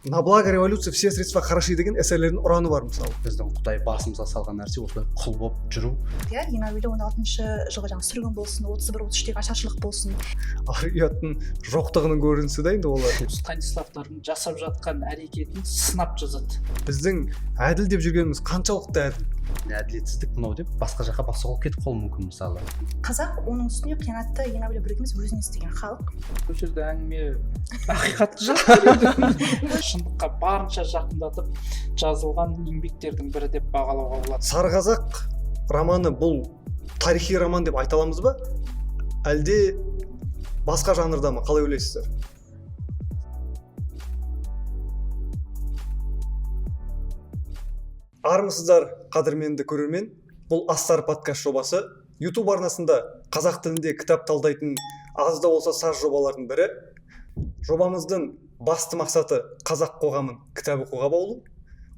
На благо революции все средства хороши деген эсерлердің ұраны бар мысалы. Біздің құдай басымызға салған нәрсе осылай құл болып жүру. Иә, ең әуелі 16-жылғы жаңағы сүргін болсын, 31-33-тегі ашаршылық болсын. Ар ұяттың жоқтығының көрінісі да енді олар. Станиславтардың жасап жатқан әрекетін сынап жазады. Біздің әділ деп жүргеніміз қаншалықты әділ? Әділетсіздік мынау деп басқа жаққа бас соғып кетіп қалуы мүмкін мысалы. Қазақ оның үстіне қиянатты ең әуелі біреуге емес, өзіне істеген халық. Бұл жерде әңгіме ақиқатты жазып, шындыққа барынша жақындатып жазылған еңбектердің бірі деп бағалауға болады. Сары қазақ романы бұл тарихи роман деп айта аламыз ба, әлде басқа жанрда ма, қалай ойлайсыздар? Армысыздар, қадірменді көрермен. Бұл Астар подкаст жобасы. YouTube арнасында қазақ тілінде кітап талдайтын аз да болса саз жобалардың бірі. Жобамыздың басты мақсаты қазақ қоғамын кітап оқуға баулу,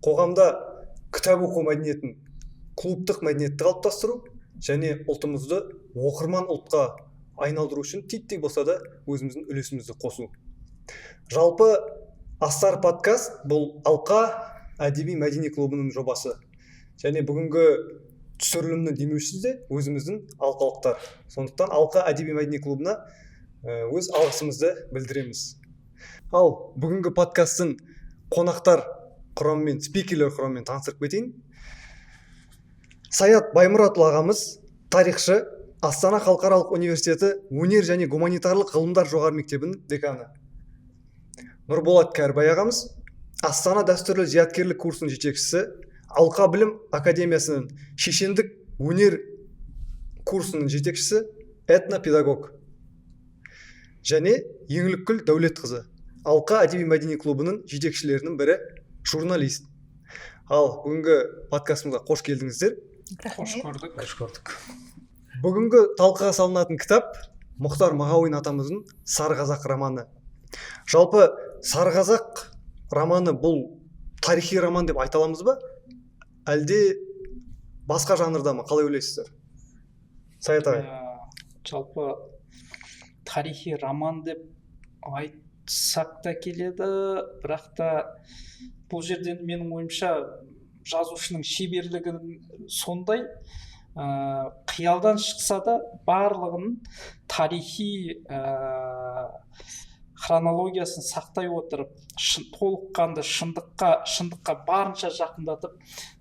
қоғамда кітап оқу мәдениетін, клубтық мәдениетті қалыптастыру және ұлтымызды оқырман ұлтқа айналдыру үшін титтей болса да өзіміздің үлесімізді қосу. Жалпы Астар подкаст бұл Алқа әдеби мәдени клубының жобасы және бүгінгі түсірілімнің демеушісі де өзіміздің алқалықтар. Сондықтан Алқа әдеби мәдени клубына өз алғысымызды білдіреміз. Ал бүгінгі подкасттың қонақтар құрамымен, спикерлер құрамымен таныстырып кетейін. Саят Баймұратұлы ағамыз тарихшы, Астана халықаралық университеті өнер және гуманитарлық ғылымдар жоғары мектебінің деканы. Нұрболат Кәрібай ағамыз Астана дәстүрлі зияткерлік курсының жетекшісі, Алқа білім академиясының шешендік өнер курсының жетекшісі, этнопедагог. Және Еңлікгүл Дәулетқызы, Алқа әдеби мәдени клубының жетекшілерінің бірі, журналист. Ал бүгінгі подкастымызға қош келдіңіздер. Қош көрдік. Қош көрдік. Бүгінгі талқыға салынатын кітап Мұхтар Мағауин атамыздың Сары қазақ романы. Жалпы Сары қазақ романы бұл тарихи роман деп айта аламыз ба, әлде басқа жанрда ма, қалай ойлайсыздар? Саят ағай. Жалпы тарихи роман деп айтсақ та келеді, бірақ та бұл жерден менің ойымша жазушының шеберлігінің сондай, қиялдан шықса да барлығын тарихи хронологиясын сақтай отырып, толыққанды шындыққа барынша жақындатып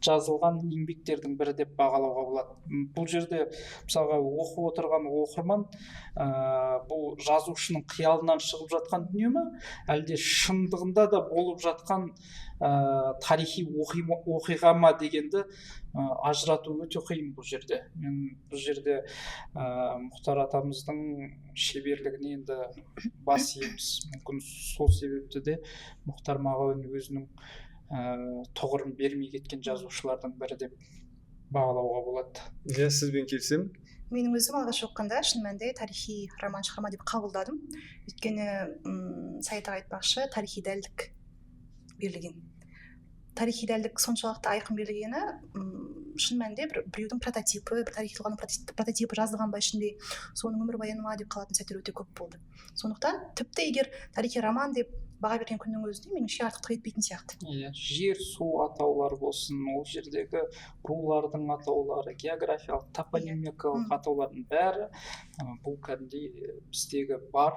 жазылған еңбектердің бірі деп бағалауға болады. Бұл жерде мысалға оқып отырған оқырман бұл жазушының қиялынан шығып жатқан дүние ме, әлде шындығында да болып жатқан тарихи оқиға ма дегенді ажырату өте қиын бұл жерде. Мен бұл жерде Мұхтар атамыздың шеберлігіне енді бас иеміз. Мүмкін сол себепті де Мұхтар Мағауин өзінің тұғырын бермей кеткен жазушылардың бірі деп бағалауға болады. Иә, сізбен келісемін. Менің өзім алғаш оқығанда шын мәнінде тарихи роман шығарма деп қабылдадым. Өйткені Саят аға айтпақшы, тарихи дәлдік берілген. Тарихи дәлдік соншалықты айқын берілгені, шын мәнінде біреудің прототипі, бір тарихи тұлғаның прототипі жазылған ба ішінде, соның өмірбаяны ма деп қалатын сәттер өте көп болды. Сондықтан тіпті егер тарихи роман деп баға берген күннің өзінде меніңше артықтық етпейтін сияқты. Иә, жер, су атаулары болсын, ол жердегі рулардың атаулары, географиялық, топонимикалық атаулардың бәрі бұл кәдімгідей біздегі бар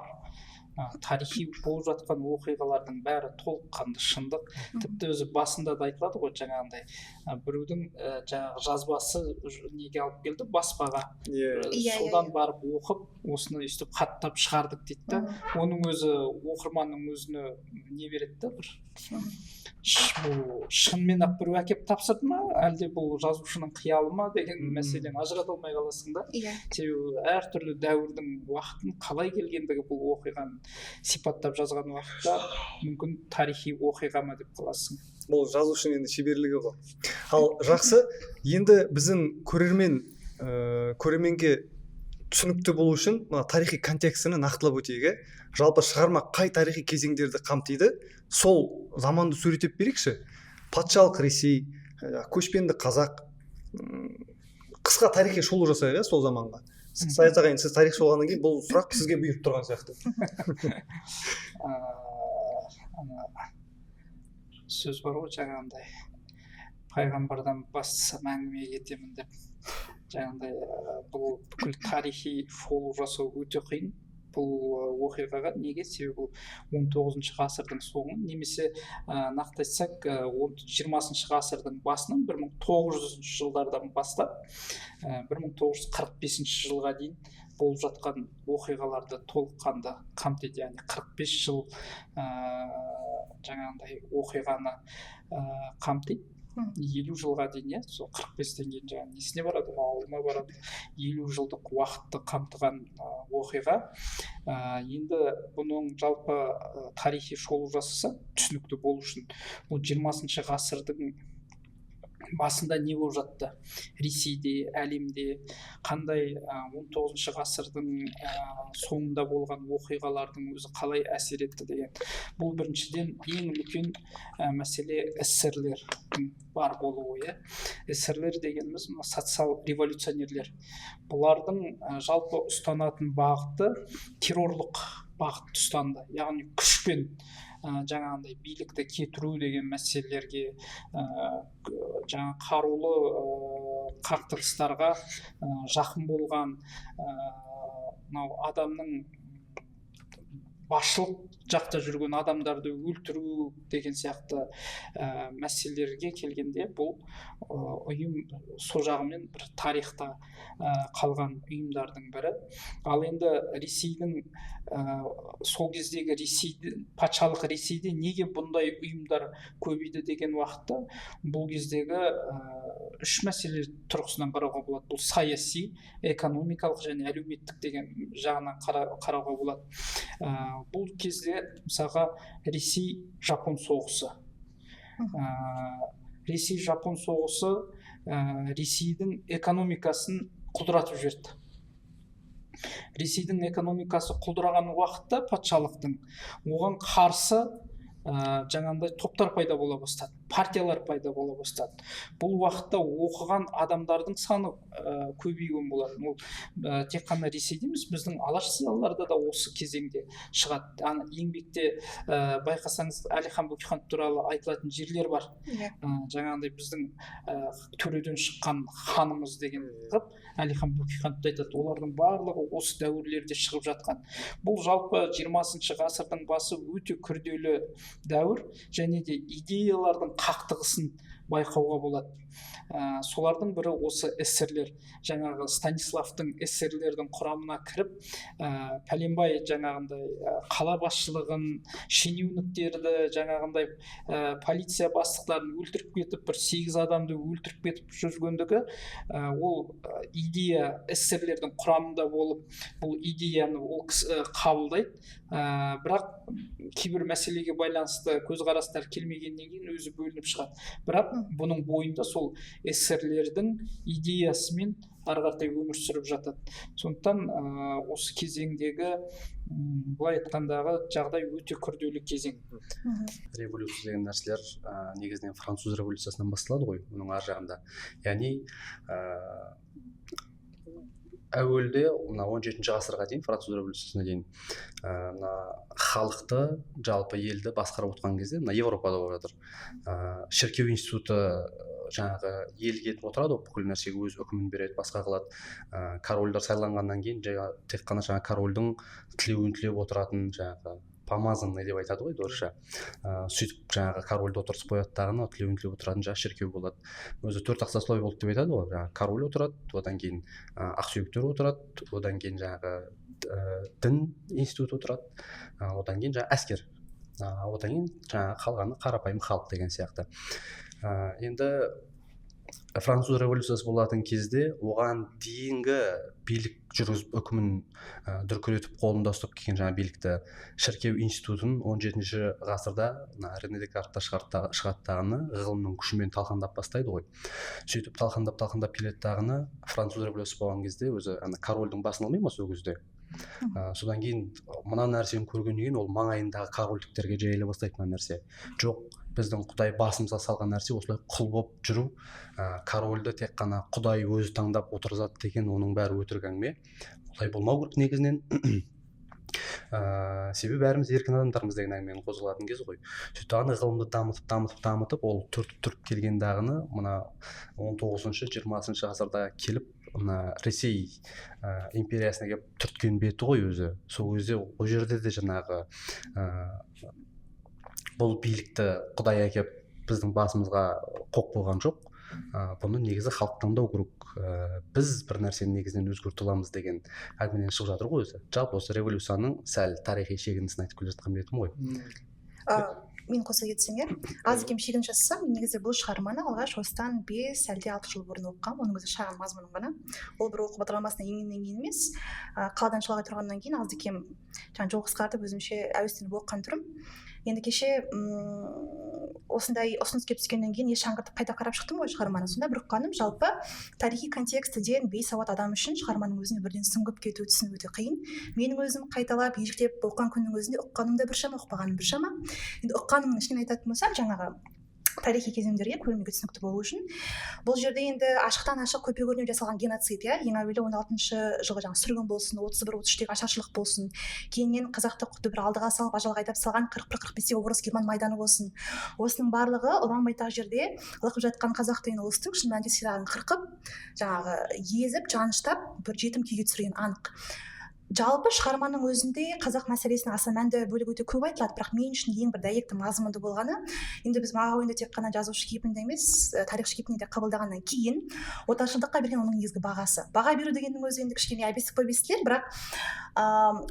тарихи болып жатқан оқиғалардың бәрі толыққанды шындық. Тіпті өзі басында да айтылады ғой, жаңағындай біреудің жаңағы жазбасы неге алып келді баспаға, содан барып оқып осыны өйстіп хаттап шығардық дейді да. Оның өзі оқырманның өзіне не береді да, бір бұл шынымен ақ біреу әкеп тапсырды ма, әлде бұл жазушының қиялы ма деген мәселені ажырата алмай қаласың да. Себебі әртүрлі дәуірдің уақытын қалай келгендігі бұл оқиғаны сипаттап жазған уақытта мүмкін тарихи оқиға ма деп қаласың. Бұл жазушының енді шеберлігі ғой. Ал жақсы, енді біздің көрерменге түсінікті болу үшін мына тарихи контекстіні нақтылап өтейік. Жалпы шығарма қай тарихи кезеңдерді қамтиды, сол заманды суреттеп берейікші. Патшалық Ресей, көшпенді қазақ, қысқа тарихи шолу жасайық, сол заманға. Саят ағайын, сіз тарихшы болғаннан кейін бұл сұрақ сізге бұйырып тұрған сияқты. Сөз бар ғой, жаңағындай пайғамбардан бастасам әңгіме кетемін деп. Жаңағындай бұл бүкіл тарихи шолу жасау өте қиын бұл оқиғаға. Неге? Себебі бұл 19 ғасырдың соңы немесе нақты айтсақ, 20 ғасырдың басынан, 1900 жылдардан бастап 1945 жылға дейін болып жатқан оқиғаларды толыққанды қамтиды. Яғни 45 жыл жаңағындай оқиғаны қамтиды. 50 жылға дейін, иә, сол 45-тен кейін жаңағы несіне барады, ауылына барады. 50 жылдық уақытты қамтыған оқиға. Енді бұның жалпы тарихи шолу жасаса, түсінікті болу үшін, бұл 20 ғасырдың басында не болып жатты Ресейде, әлемде, қандай 19 ғасырдың соңында болған оқиғалардың өзі қалай әсер етті деген. Бұл біріншіден ең үлкен мәселе эсерлердің бар болуы, иә. Эсерлер дегеніміз мына социал революционерлер. Бұлардың жалпы ұстанатын бағыты террорлық бағытты ұстанды, яғни күшпен жаңағындай билікті кетіру деген мәселелерге, жаңа қарулы қақтығыстарға жақын болған, мынау адамның басшылық жақта жүрген адамдарды өлтіру деген сияқты мәселелерге келгенде, бұл ұйым сол жағымен бір тарихта қалған ұйымдардың бірі. Ал енді Ресейдің, сол кездегі Ресейде, патшалық Ресейде неге бұндай ұйымдар көбейді деген уақытта, бұл кездегі үш мәселе тұрғысынан қарауға болады. Бұл саяси, экономикалық және әлеуметтік деген жағынан қарауға болады. Бұл кезде мысалға Ресей жапон соғысы. Ресей жапон соғысы Ресейдің экономикасын құлдыратып жіберді. Ресейдің экономикасы құлдыраған уақытта патшалықтың оған қарсы жаңағындай топтар пайда бола бастады, партиялар пайда бола бастады. Бұл уақытта оқыған адамдардың саны көбейген болатын. Ол тек қана Ресейде емес, біздің алаш зиялыларда да осы кезеңде шығады. Ана еңбекте байқасаңыз, Әлихан Бөкейханов туралы айтылатын жерлер бар. Иә. Жаңағындай біздің төреден шыққан ханымыз деген қылып Әлихан Бөкейхановты айтады. Олардың барлығы осы дәуірлерде шығып жатқан. Бұл жалпы 20 ғасырдың басы өте күрделі дәуір және де идеялардың қақтығысын байқауға болады. Солардың бірі осы эсерлер. Жаңағы Станиславтың эсерлердің құрамына кіріп, пәленбай жаңағындай қала басшылығын, шенеуніктерді, жаңағындай полиция бастықтарын өлтіріп кетіп, бір 8 адамды өлтіріп кетіп жүргендігі, ол идея эсерлердің құрамында болып, бұл идеяны ол кісі қабылдайды. Бірақ кейбір мәселеге байланысты көзқарастар келмегеннен кейін өзі бөлініп шығады. Бірақ бұның бойында сол эсерлердің идеясымен ары қаратай өмір сүріп жатады. Сондықтан осы кезеңдегі, былай айтқандағы, жағдай өте күрделі кезең. Революция деген нәрселер негізінен француз революциясынан басталады ғой, оның ар жағында. Яғни әуелде мына 17 ғасырға дейін, француз революциясына дейін, мына халықты, жалпы елді басқарып отқан кезде, мына Европада болып жатыр, шіркеу институты жаңағы ел кетіп отырады ғой, бүкіл нәрсеге өз үкімін береді, басқа қылады. Корольдер сайланғаннан кейін тек қана жаңа корольдің тілеуін тілеп отыратын, жаңағы помазанный деп айтады ғой орысша. Сөйтіп жаңағы корольді отырғызып қояды дағыны, тілеуін тілеп отыратын жаңағы шіркеу болады. Өзі төрт ақ сословие болды деп айтады ғой. Жаңағы король отырады, одан кейін ақсүйектер отырады, одан кейін жаңағы дін институты отырады, одан кейін жаңағы әскер, одан кейін жаңағы қалғаны қарапайым халық деген сияқты. Енді француз революциясы болатын кезде оған дейінгі билік жүргізіп, үкімін дүркіретіп қолында ұстап келген жаңа билікті, шіркеу институтын 17 ғасырда мына Рене Декартта шығады дағыны, ғылымның күшімен талқандап бастайды ғой. Сөйтіп талқандап келеді дағыны, француз революциясы болған кезде өзі ана корольдің басын алмай ма сол кезде. Содан кейін мына нәрсені көргеннен кейін ол маңайындағы корольдіктерге жайыла бастайды мына нәрсе. Жоқ, біздің Құдай басымызға салған нәрсе осылай құл болып жүру, корольді тек қана Құдай өзі таңдап отырғызады деген, оның бәрі өтірік әңгіме. Олай болмау керек негізінен. Себебі бәріміз еркін адамдармыз деген әңгіменің қозғалатын кезі ғой. Сөйтіп аны ғылымды дамытып ол түртіп келген дағыны мына 19-20 ғасырда келіп мына Ресей империясына келіп түрткен беті ғой өзі. Сол кезде ол жерде де жаңағы бұл билікті Құдай әкеп біздің басымызға қоқ қойған жоқ. Бұны негізі халық таңдау керек. Біз бір нәрсені негізінен өзгерте аламыз деген әңгімеден шығып жатыр ғой өзі. Жалпы осы революцияның сәл тарихи шегінісін айтып келе жатқан бетім ғой. Мен қоса кетсем, иә, аз кем шегініс жасасам, негізі бұл шығарманы алғаш осыдан 5 әлде 6 жыл бұрын оқығанмын. Оның өзі шағын мазмұнын ғана. Ол бір оқу бағдарламасына енгеннен кейін емес, қаладан шалғай тұрғаннан кейін азды кем жаңа жол қысқартып өзімше әуестеніп оқыған түрім. Енді кеше осындай ұсыныс келіп түскеннен кейін еш жаңғыртып қайта қарап шықтым ғой шығарманы. Сонда бір ұққаным, жалпы тарихи контекстіден бейсауат адам үшін шығарманың өзіне бірден сүңгіп кету, түсіну өте қиын. Менің өзім қайталап, ежіктеп оқыған күннің өзінде ұққаным да біршама, ұқпағаным біршама. Енді ұққанымның ішінен айтатын болсам, жаңағы тарихи кезеңдерге көрерменге түсінікті болу үшін бұл жерде енді ашықтан ашық көпе көрінеу жасалған геноцид, иә, ең әуелі 16-шы жылғы жаңағы сүргін болсын, 31-33-тегі ашаршылық болсын, кейіннен қазақты құдды бір алдыға салып ажалға айдап салған 41-45-тегі орыс герман майданы болсын, осының барлығы ұлан байтақ жерде лықып жатқан қазақ деген ұлыстың шын мәнінде сирағын қырқып, жаңағы езіп, жаныштап бір жетім күйге түсірген анық. Жалпы шығарманың өзінде қазақ мәселесінің аса мәнді бөлігі өте көп айтылады, бірақ мен үшін ең бір дәйекті мазмұнды болғаны, енді біз Мағауинді тек қана жазушы кейпінде емес, тарихшы кейпінде де қабылдағаннан кейін отаршылдыққа берген оның негізгі бағасы. Баға беру дегеннің өзі енді кішкене әбестік болып естілер, бірақ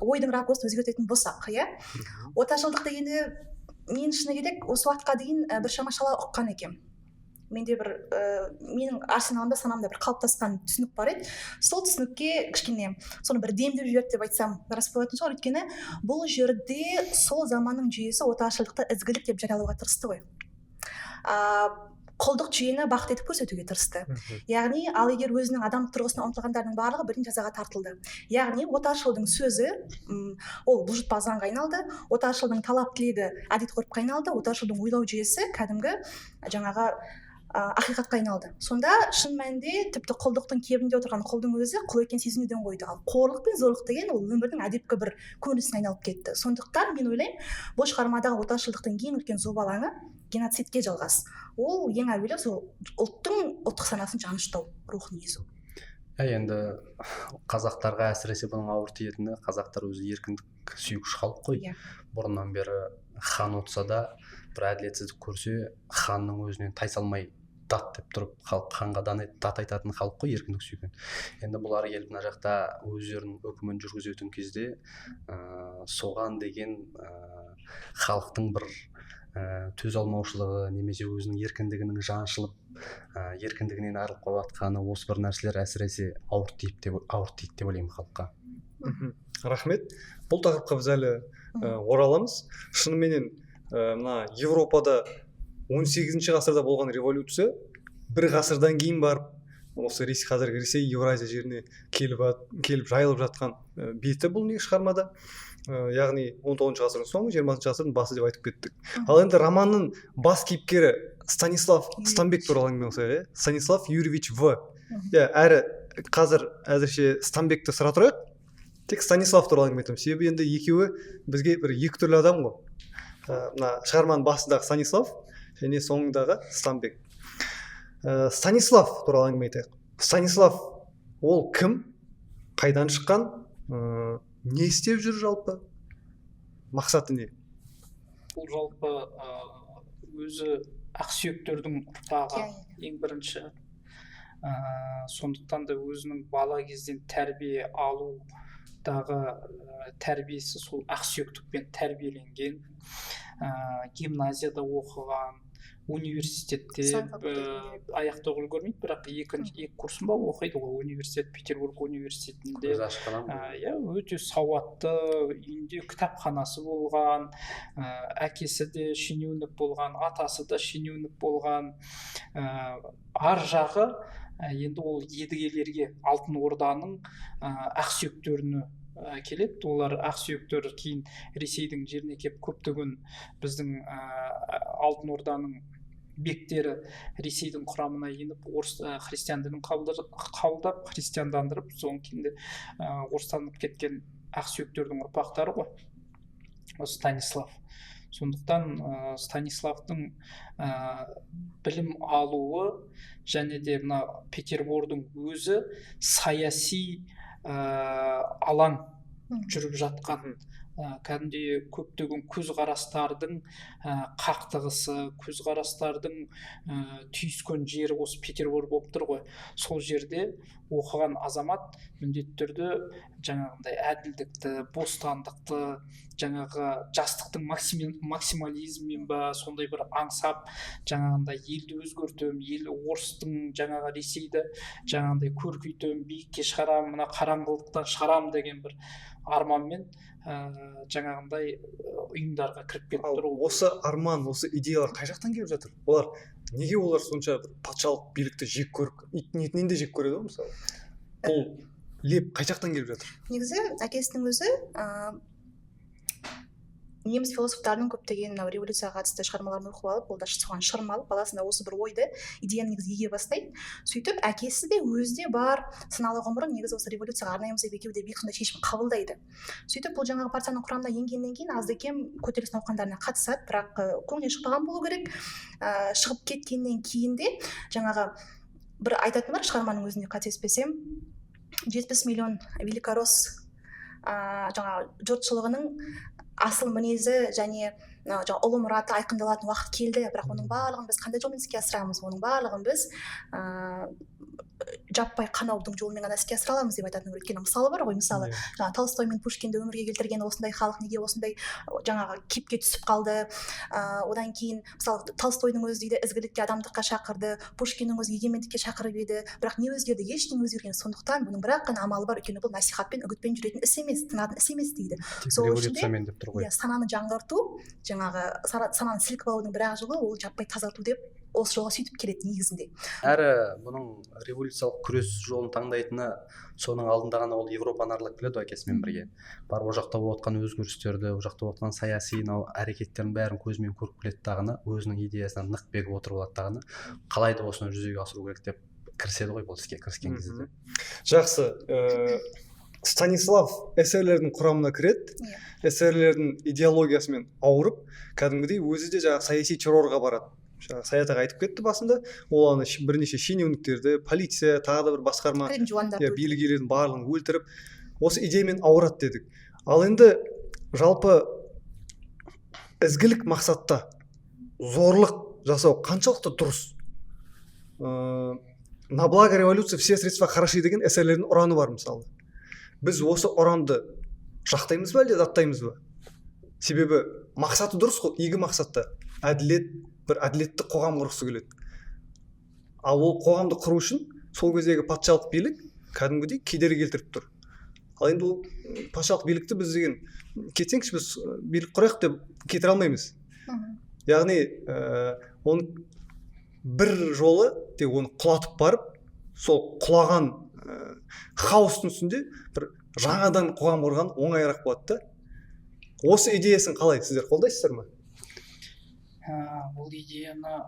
ойдың ракурсын өзгертетін болсақ, иә. Отаршылдық дегенде мен шыны керек осы уақытқа дейін біршама шала ұққан екенмін. Менде бір менің арсеналымда, санамда бір қалыптасқан түсінік бар еді. Сол түсінікке кішкене соны бір демдеп жіберді деп айтсам рас болатын шығар. Өйткені бұл жерде сол заманның жүйесі отаршылдықты ізгілік деп жариялауға тырысты ғой. Құлдық жүйені бақыт етіп көрсетуге тырысты. Яғни, ал егер өзінің адам тұрғысына ұмтылғандардың барлығы бірден жазаға тартылды. Яғни, отаршылдың сөзі, ол бұлжытпа заңға айналды, отаршылдың талап тілегі әдет ғұрыпқа айналды, отаршылдың ойлау жүйесі кәдімгі жаңағы ақиқатқа айналды. Сонда шын мәнінде тіпті құлдықтың кебінде отырған құлдың өзі құл екенін сезінуден қойды. Ал қорлық пен зорлық деген ол өмірдің әдепкі бір көрінісіне айналып кетті. Сондықтан мен ойлаймын, бұл шығармадағы отаршылдықтың ең үлкен зобалаңы геноцидке жалғас. Ол ең әуелі сол ұлттың ұлттық санасын жаныштау, рухын езу. Енді қазақтарға әсіресе бұның ауыр тиетіні, қазақтар өзі еркіндік сүйгіш халық қой. Yeah. Бұрыннан бері хан отырса да бір әділетсіздік көрсе, ханның өзінен тайсалмай дат деп тұрып, халық ханға дат айтатын халық қой, еркіндік сүйген. Енді бұлар келіп мына жақта өздерінің үкімін жүргізетін кезде, соған деген халықтың бір төзе алмаушылығы немесе өзінің еркіндігінің жаншылып, еркіндігінен арылып қалып жатқаны, осы бір нәрселер әсіресе ауыр тиді деп ойлаймын халыққа. Рахмет. Бұл тақырыпқа біз әлі ораламыз. Шыныменен мына Европада 18 ғасырда болған революция бір ғасырдан кейін барып осы қазіргі Ресей Евразия жеріне келіп жайылып жатқан беті бұл негізгі шығармада. Яғни 19 ғасырдың соңы, 20 ғасырдың басы деп айтып кеттік. Ал енді романның бас кейіпкері Станислав Стамбек туралы әңгіме қылсақ, иә? Станислав Юрьевич В. Иә, әрі қазір әзірше Стамбекті сұра тұрайық. Тек Станислав туралы әңгіме айтамын. Себебі енді екеуі бізге бір екі түрлі адам ғой. Мына шығарманың басындағы Станислав және соңындағы Стамбек. Станислав туралы әңгіме айтайық. Станислав ол кім? Қайдан шыққан? Не істеп жүр жалпы? Мақсаты не? Бұл жалпы өзі ақсүйектердің ұрпағы ең бірінші. Сондықтан да өзінің бала кезден тәрбие алудағы тәрбиесі сол ақсүйектікпен тәрбиеленген, гимназияда оқыған, университетте аяқтауға үлгермейді, бірақ екі курсын ба оқиды ғой университет, Петербург университетінде. Иә, өте сауатты, үйінде кітапханасы болған, әкесі де шенеунік болған, атасы да шенеунік болған. Ар жағы енді ол едігелерге, Алтын Орданың ақсүйектеріне келеді. Олар ақсүйектер кейін Ресейдің жеріне келіп көптеген біздің Алтын Орданың бектері Ресейдің құрамына еніп, орыс христиан дінін қабылдап, христиандандырып, соның кейінде орыстанып кеткен ақсүйектердің ұрпақтары ғой осы Станислав. Сондықтан Станиславтың білім алуы және де мына Петербордың өзі саяси алаң жүріп жатқан, кәдімгідей көптеген көзқарастардың қақтығысы, көзқарастардың түйіскен жері осы Петербор болып тұр ғой. Сол жерде оқыған азамат міндетті түрде жаңағындай әділдікті, бостандықты, жаңағы жастықтың максимализмін ба, сондай бір аңсап, жаңағындай елді өзгертем, ел орыстың жаңағы Ресейді жаңағындай көркейтем, биікке шығарам, мына қараңғылықтан шығарам деген бір арманмен жаңағындай ұйымдарға кіріп кетіп тұр. Осы арман, осы идеялар қай жақтан келіп жатыр? Олар неге олар сонша бір патшалық билікті жек көріп, итінен де жек көреді ғой мысалы. Бұл леп қай жақтан келіп жатыр? Негізі әкесінің өзі неміс философтарының көптеген мынау революцияға қатысты шығармаларын оқып алып, ол да соған шырмалып, баласына осы бір ойды, идеяны негізі еге бастайды. Сөйтіп әкесі де өзі де бар саналы ғұмырын негізі осы революцияға арнаймыз деп екеуі де биік сондай шешім қабылдайды. Сөйтіп бұл жаңағы партияның құрамына енгеннен кейін азды кем көтеріліс науқандарына қатысады, бірақ көңілінен шықпаған болу керек. Шығып кеткеннен кейін де жаңағы бір айтатын бар шығарманың өзінде, қателеспесем, 70 миллион великорос жаңағы жұртшылығының асыл мінезі және жаңа ұлы мұраты айқындалатын уақыт келді, бірақ оның барлығын біз қандай жолмен іске асырамыз? Оның барлығын біз жаппай қанаудың жолымен ғана іске асыра аламыз деп айтатын. Өйткені мысалы бар ғой, мысалы жаңа Толстой мен Пушкинді өмірге келтірген осындай халық неге осындай жаңағы кейіпке түсіп қалды? Одан кейін мысалы Толстойдың өзі дейді ізгілікке, адамдыққа шақырды, Пушкиннің өзі егемендікке шақырып еді, бірақ не өзгерді? Ештеңе өзгерген. Сондықтан бұның бір ақ қана амалы бар, өйткені бұл насихатпен, үгітпен жүретін іс емес, тынатын іс емес дейді. Сол революциямен деп тұр ғой. Сананы жаңғырту, жаңағы сананы сілкіп алудың бір ақ жолы ол жаппай тазарту деп осы жолға сөйтіп келеді негізінде. Әрі бұның революциялық күрес жолын таңдайтыны соның алдында ғана ол Европаны аралап келеді әкесімен бірге. Барып ол жақта болып жатқан өзгерістерді, ол жақта болып жатқан саяси әрекеттердің бәрін көзімен көріп келеді дағыны, өзінің идеясына нық бекіп отырып алады дағыны, қалай да осыны жүзеге асыру керек деп кіріседі ғой бұл іске кіріскен кезде. Жақсы. Станислав эсерлердің құрамына кіреді. Эсерлердің идеологиясымен ауырып, кәдімгідей өзі де жаңағы саяси террорға барады. Жаңа Саят аға айтып кетті басында, ол аны бірнеше шенеуніктерді, полиция, тағы да бір басқарма, билік иелерінің барлығын өлтіріп, осы идеямен ауырады дедік. Ал енді жалпы ізгілік мақсатта зорлық жасау қаншалықты дұрыс? На благо революции все средства хороши деген эсерлердің ұраны бар мысалы. Біз осы ұранды жақтаймыз ба, әлде даттаймыз ба? Себебі мақсаты дұрыс қой, игі мақсатта. Әділет, бір әділетті қоғам құрғысы келеді. Ал ол қоғамды құру үшін сол кездегі патшалық билік кәдімгідей кедергі келтіріп тұр. Ал енді ол патшалық билікті біз деген кетсеңші біз билік құрайық деп кетіре алмаймыз. Яғни оның бір жолы тек оны құлатып барып, сол құлаған хаостың үстінде бір жаңадан қоғам құрған оңайырақ болады да. Осы идеясын қалай сіздер қолдайсыздар ма? Бұл идеяны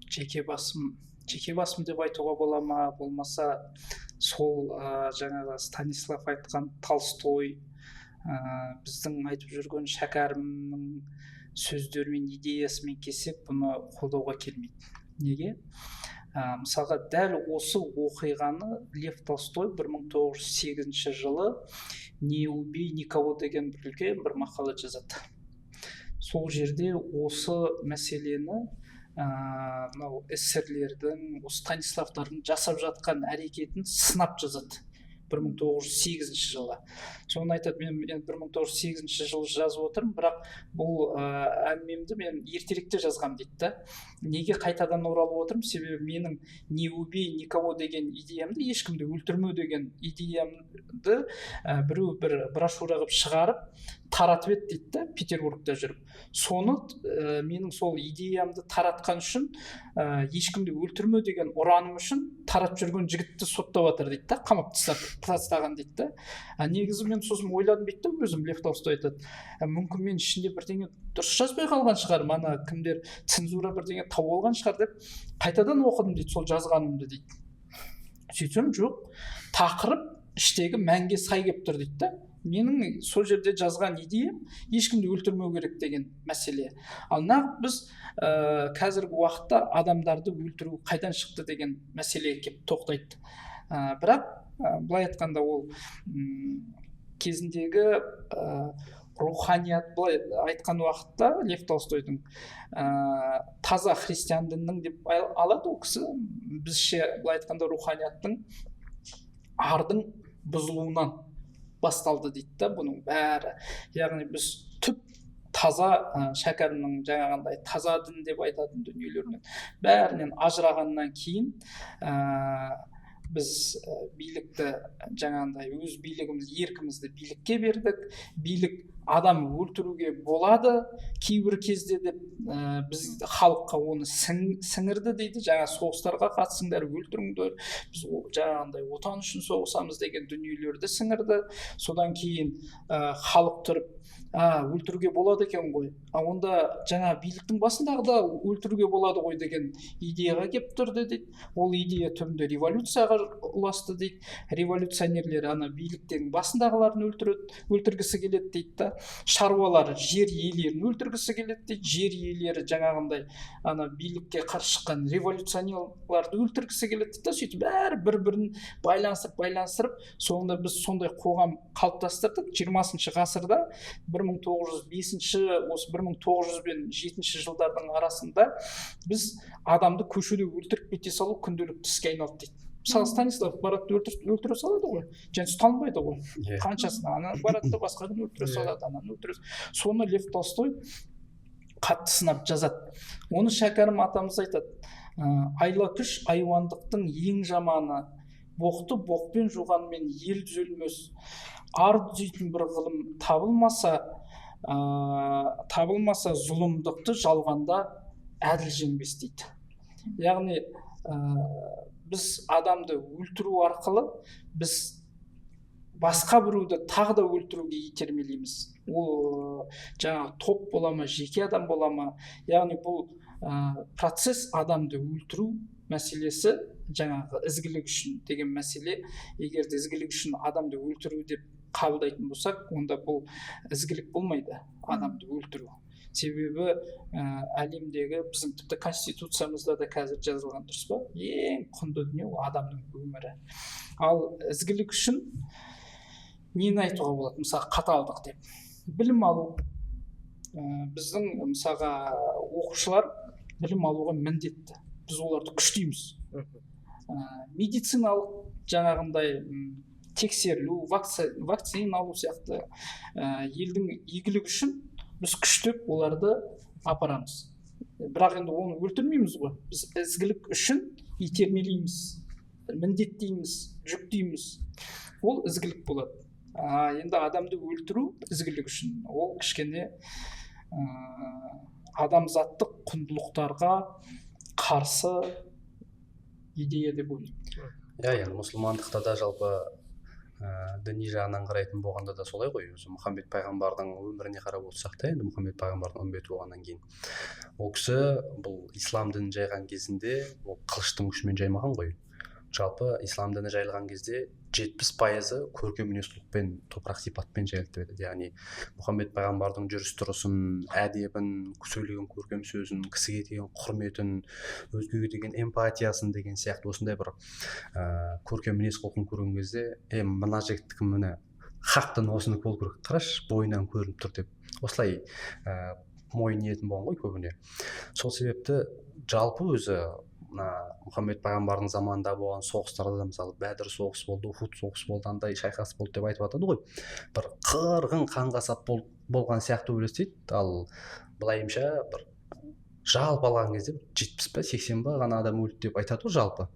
жеке басым деп айтуға бола ма, болмаса сол жаңағы Станислав айтқан Толстой, біздің айтып жүрген Шәкәрімнің сөздерімен, идеясымен келсек, бұны қолдауға келмейді. Неге? Мысалға дәл осы оқиғаны Лев Толстой 1908 жылы «Не убей никого» деген бір үлкен бір мақала жазады. Сол жерде осы мәселені мынау эсерлердің, осы Станиславтардың жасап жатқан әрекетін сынап жазады 1908 жылы. Соны айтады, мен 1908 жылы жазып отырмын, бірақ бұл әңгімемді мен ертеректе жазғам дейді да. Неге қайтадан оралып отырмын? Себебі менің «не убей никого» деген идеямды, ешкімді өлтірмеу деген идеямды біреу бір брошюра қылып шығарып таратып еді дейді да, Петербургта жүріп. Соны менің сол идеямды таратқан үшін, ешкімді өлтірмеу деген ұраным үшін таратып жүрген жігітті соттап жатыр дейді да, қамап тастаған дейді да. Негізі мен сосын ойладым дейді да, өзім Лев Толстой айтады, мүмкін мен ішінде бірдеңе дұрыс жазбай қалған шығар, мана кімдер цензура бірдеңе тауып алған шығар деп қайтадан оқыдым дейді сол жазғанымды дейді. Сөйтсем жоқ, тақырып іштегі мәнге сай келіп тұр дейді да. Менің сол жерде жазған идеям ешкімді өлтірмеу керек деген мәселе. Ал нағыз біз қазіргі уақытта адамдарды өлтіру қайдан шықты деген мәселеге келіп тоқтайды. Бірақ былай айтқанда ол кезіндегі руханият, былай айтқан уақытта Лев Толстойдың таза христиан дінінің деп алады ол кісі, бізше былай айтқанда руханияттың, ардың бұзылуынан басталды дейді да бұның бәрі. Яғни біз түп таза Шәкәрімнің жаңағындай таза дін деп айтатын дүниелерінен бәрінен ажырағаннан кейін біз билікті жаңағындай өз билігіміз, еркімізді билікке бердік. Билік адам өлтіруге болады кейбір кезде деп біз халыққа оны сіңірді дейді. Жаңа соғыстарға қатысыңдар, өлтіріңдер, біз жаңағындай отан үшін соғысамыз деген дүниелерді сіңірді. Содан кейін халық тұрып, өлтіруге болады екен ғой, а онда жаңа биліктің басындағы да өлтіруге болады ғой деген идеяға келіп тұрды дейді. Ол идея түбінде революцияға ұласты дейді. Революционерлер ана биліктің басындағыларын өлтіргісі келеді дейді да. Шаруалар жер иелерін өлтіргісі келеді дейді. Жер иелері жаңағындай ана билікке қарсы шыққан революционерларды өлтіргісі келеді дейді да. Сөйтіп бәрі бір-бірін байланыстырып, соңында біз сондай қоғам қалыптастырдық. 20 ғасырда 1905 осы 1900 бен 7 жылдардың арасында біз адамды көшеде өлтіріп кете салу күнделікті іске айналды дейді. Мысалы, Станислав барады, өлтіре салады ғой, және ұсталынбайды ғой. Қаншасын ана барады да басқаны өлтіре салады, ананы өлтіре. Соны Лев Толстой қатты сынап жазады. Оны Шәкәрім атамыз айтады: айла күш айуандықтың ең жаманы, боқты боқпен жуғанмен ел түзелмес, ар түзейтін бір ғылым табылмаса, зұлымдықты жалғанда әділ жеңбес дейді. Яғни біз адамды өлтіру арқылы біз басқа біреуді тағы да өлтіруге итермелейміз. Ол жаңағы топ бола ма, жеке адам бола ма, яғни бұл процесс адамды өлтіру мәселесі жаңағы ізгілік үшін деген мәселе. Егер де ізгілік үшін адамды өлтіру деп қабылдайтын болсақ, онда бұл ізгілік болмайды адамды өлтіру. Себебі әлемдегі біздің тіпті конституциямызда да қазір жазылған, дұрыс па, ең құнды дүние ол адамның өмірі. Ал ізгілік үшін нені айтуға болады? Мысалы, қаталдық деп. Білім алу. Біздің мысалға оқушылар білім алуға міндетті. Біз оларды күштейміз. Медициналық жаңағындай тексерілу, вакцина алу сияқты елдің игілігі үшін біз күштеп оларды апарамыз. Бірақ енді оны өлтірмейміз ғой. Біз ізгілік үшін итермелейміз, міндеттейміз, жүктейміз. Ол ізгілік болады. Енді адамды өлтіру ізгілік үшін ол кішкене адамзаттық құндылықтарға қарсы идея деп ойлаймын. Иә, енді мұсылмандықта да жалпы діни жағынан қарайтын болғанда да солай ғой. Өзі Мұхаммед пайғамбардың өміріне қарап отырсақ та, енді Мұхаммед пайғамбардың үмбеті болғаннан кейін ол кісі бұл ислам дінін жайған кезінде ол қылыштың күшімен жаймаған ғой. Жалпы ислам діні жайылған кезде 70% көркем мінез құлықпен, топырақ сипатпен жайылды деп айтады. Яғни Мұхаммед пайғамбардың жүріс тұрысын, әдебін, сөйлеген көркем сөзін, кісіге деген құрметін, өзгеге деген эмпатиясын деген сияқты осындай бір көркем мінез құлқын көрген кезде, мына жігіттікі міне хақтың осынікі болу керек, қарашы бойынан көрініп тұр деп осылай мойын иетін болған ғой көбіне. Сол себепті жалпы өзі мына Мұхаммед пайғамбардың заманында болған соғыстарда да, мысалы, Бәдір соғысы болды, Ухуд соғысы болды, андай шайқас болды деп айтып жатады ғой. Бір қырғын қан қасап болған сияқты елестейді. Ал былайымша бір жалпы алған кезде 70 па 80 ба ғана адам өлді деп айтады ғой жалпы.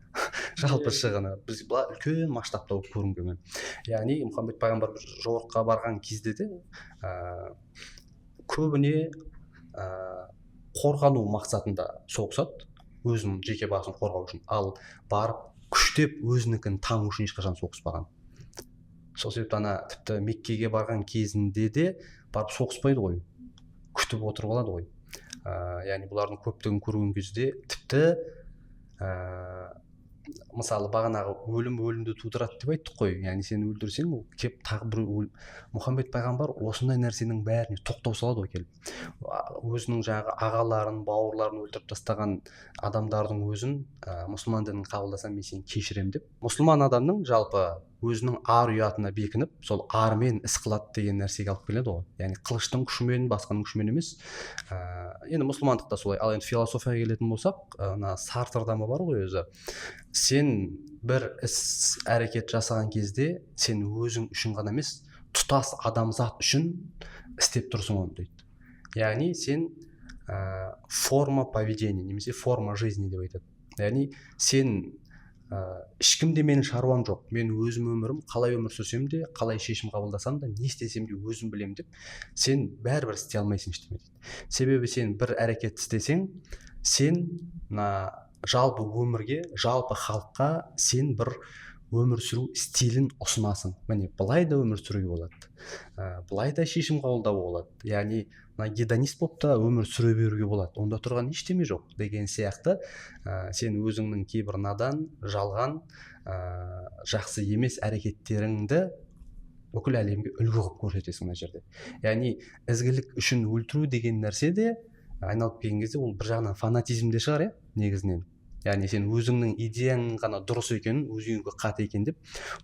Жалпы шығыны біз былай үлкен масштабта болып көрінгенмен. Яғни Мұхаммед пайғамбар жорыққа барған кезде де көбіне қорғану мақсатында соғысады, өзінің жеке басын қорғау үшін. Ал барып күштеп өзінікін таңу үшін ешқашан соғыспаған. Сол себепті ана тіпті Меккеге барған кезінде де барып соғыспайды ғой, күтіп отырып алады ғой. Яғни бұлардың көптігін көрген кезде тіпті Мысалы, бағанағы өлім өлімді тудырады деп айттық қой. Яғни сен өлтірсең, ол кеп тағы бір өлім. Мұхаммед пайғамбар осындай нәрсенің бәріне тоқтау салады ғой келіп. Өзінің жаңағы ағаларын, бауырларын өлтіріп тастаған адамдардың өзін мұсылман дінін қабылдасаң, мен сені кешіремін деп. Мұсылман адамның жалпы өзінің ар ұятына бекініп, сол армен іс қылады деген нәрсеге алып келеді ғой. Яғни қылыштың күшімен, басқаның күшімен емес. Енді мұсылмандықта солай. Ал енді философияға келетін болсақ, мына Сартрда ма бар ғой өзі. Сен бір іс әрекет жасаған кезде сен өзің үшін ғана емес, тұтас адамзат үшін істеп тұрсың оны дейді. Яғни сен форма поведения немесе форма жизни деп айтады. Яғни сен ешкімде менің шаруам жоқ, мен өзім өмірім қалай өмір сүрсем де, қалай шешім қабылдасам да, не істесем де өзім білемін деп сен бәрібір істей алмайсың ештеме дейді. Себебі сен бір әрекет істесең, сен мына жалпы өмірге, жалпы халыққа сен бір өмір сүру стилін ұсынасың. Міне, былай да өмір сүруге болады, былай да шешім қабылдауға болады. Яғни мына гедонист болып та өмір сүре беруге болады, онда тұрған ештеме жоқ деген сияқты. Сен өзіңнің кейбір надан, жалған, жақсы емес әрекеттеріңді бүкіл әлемге үлгі қылып көрсетесің мына жерде. Яғни ізгілік үшін өлтіру деген нәрсе де айналып келген кезде ол бір жағынан фанатизм де шығар, иә, негізінен. Яғни сен өзіңнің идеяң ғана дұрыс екенін, өзгенікі қате екен деп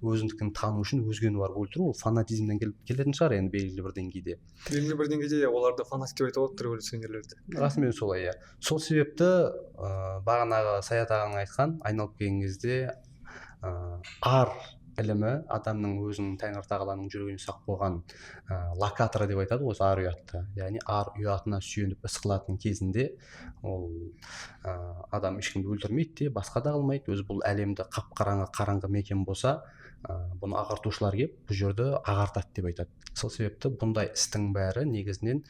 өзіңдікін тану үшін өзгені барып өлтіру, ол фанатизмнен келетін шығар енді белгілі бір деңгейде. Белгілі бір деңгейде, иә, оларды фанатик деп айтуға болады революционерлерді. Расымен солай, иә. Сол себепті бағанағы Саят ағаның айтқан, айналып келген кезде ар ілімі адамның өзінің Тәңір тағаланың жүрегіне салып қойған локаторы деп айтады ғой осы ар ұятты. Яғни ар ұятына сүйеніп іс қылатын кезінде ол адам ешкімді өлтірмейді де, басқа да қылмайды. Өзі бұл әлемді қап-қараңғы қараңғы мекен болса, бұны ағартушылар келіп бұл жерді ағартады деп айтады. Сол себепті бұндай істің бәрі негізінен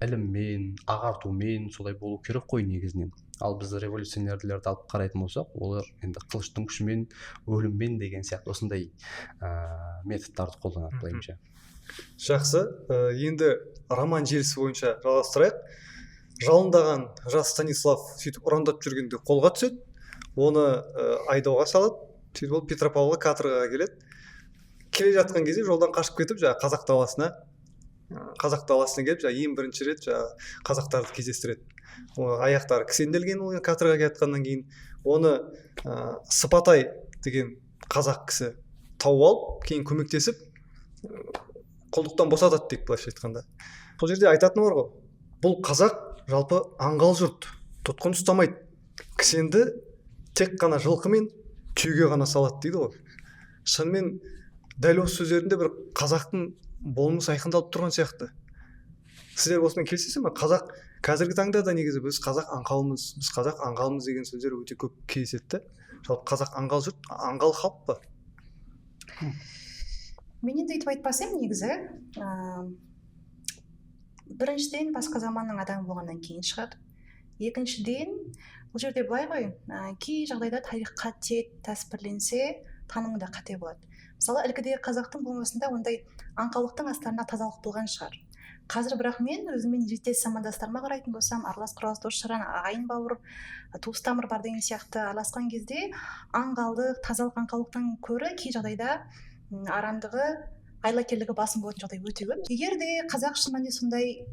іліммен, ағартумен солай болу керек қой негізінен. Ал біз революционерлерді алып қарайтын болсақ, олар енді қылыштың күшімен, өліммен деген сияқты осындай методтарды қолданады былайынша. Жақсы, енді роман желісі бойынша жалғастырайық. Жалындаған жас Станислав сөйтіп ұрандап жүргенде қолға түседі, оны айдауға салады, сөйтіп ол Петропавлға каторгаға келеді. Келе жатқан кезде жолдан қашып кетіп, жаңағы қазақ даласына келіп, жаңағы ең бірінші рет жаңағы қазақтарды кездестіреді. Аяқтары кісенделген ол каторгаға келе кейін оны Сыпатай деген қазақ кісі тауып алып, кейін көмектесіп құлдықтан босатады дейік былайша айтқанда. Сол жерде айтатыны бар ғой, бұл қазақ жалпы аңғал жұрт, тұтқын ұстамайды, кісенді тек қана жылқы мен түйеге ғана салады дейді ғой. Шынымен дәл осы сөздерінде бір қазақтың болмысы айқындалып тұрған сияқты. Сіздер осымен келісесіздер ме? Қазақ қазіргі таңда да негізі біз қазақ аңқаумыз, біз қазақ аңғалмыз деген сөздер өте көп кездеседі. Жалпы қазақ аңғал жұрт, аңғал халық па? Мен енді өйтіп айтпасам негізі, біріншіден басқа заманның адамы болғаннан кейін шығар. Екіншіден, бұл жерде былай ғой, кей жағдайда тарих қате тәсбірленсе, танымы да қате болады. Мысалы, ілкідегі қазақтың болмысында ондай аңқаулықтың астарында тазалық болған шығар. Қазір бірақ мен өзіммен ежелдес замандастарыма қарайтын болсам, аралас құралас дос жаран, ағайын бауыр, туыс тамыр бар деген сияқты араласқан кезде аңғалдық, тазалық аңқаулықтан көрі кей жағдайда арамдығы, айлакерлігі басым болатын жағдай өте көп. Егер де қазақ шын мәнінде сондай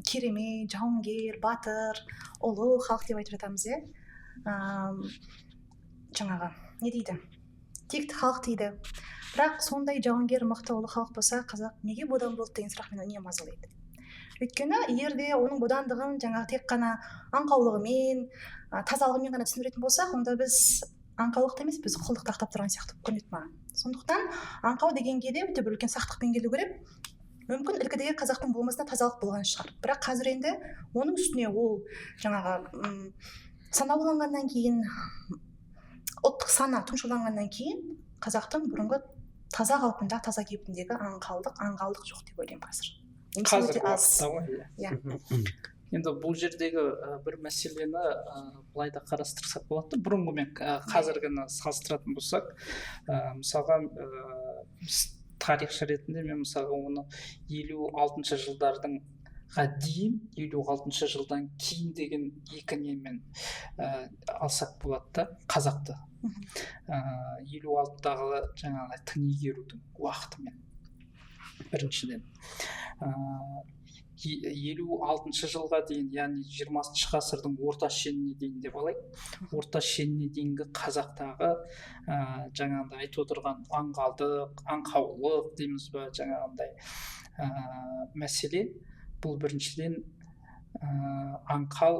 керемет, жауынгер, батыр, ұлы халық деп айтып жатамыз, иә, жаңағы не дейді, текті халық дейді. Бірақ сондай жауынгер, мықты, ұлы халық болса, қазақ неге бодан болды деген сұрақ мені үнемі мазалайды. Өйткені егер де оның бодандығын жаңағы тек қана аңқаулығымен, тазалығымен ғана түсіндіретін болсақ, онда біз аңқаулықты емес, біз құлдықты ақтап тұрған сияқты көрінеді маған. Сондықтан аңқау дегенге де өте бір үлкен сақтықпен келу керек. Мүмкін ілкідегі қазақтың болмысында тазалық болған шығар. Бірақ қазір енді оның үстіне ол жаңағы санауланғаннан кейін, ұлттық сана тұңшаланғаннан кейін қазақтың бұрынғы таза қалпында, таза кейпіндегі аңғалдық жоқ деп ойлаймын қазір. Қазіргі уақытта ғой, иә. Енді бұл жердегі бір мәселені былай да қарастырсақ болады. Бұрынғы мен қазіргіні салыстыратын болсақ, мысалға тарихшы ретінде мен мысалға оны 56 жылдардың дейін, 56 жылдан кейін деген екі немен алсақ болады да қазақты. 56-дағы жаңағы тың игерудің уақытымен біріншіден. 56 жылға дейін, яғни 20 ғасырдың орта шеніне дейін деп алайық, орта шеніне дейінгі қазақтағы жаңағындай айтып отырған аңғалдық, аңқаулық дейміз ба, жаңағындай мәселе, бұл біріншіден аңқау,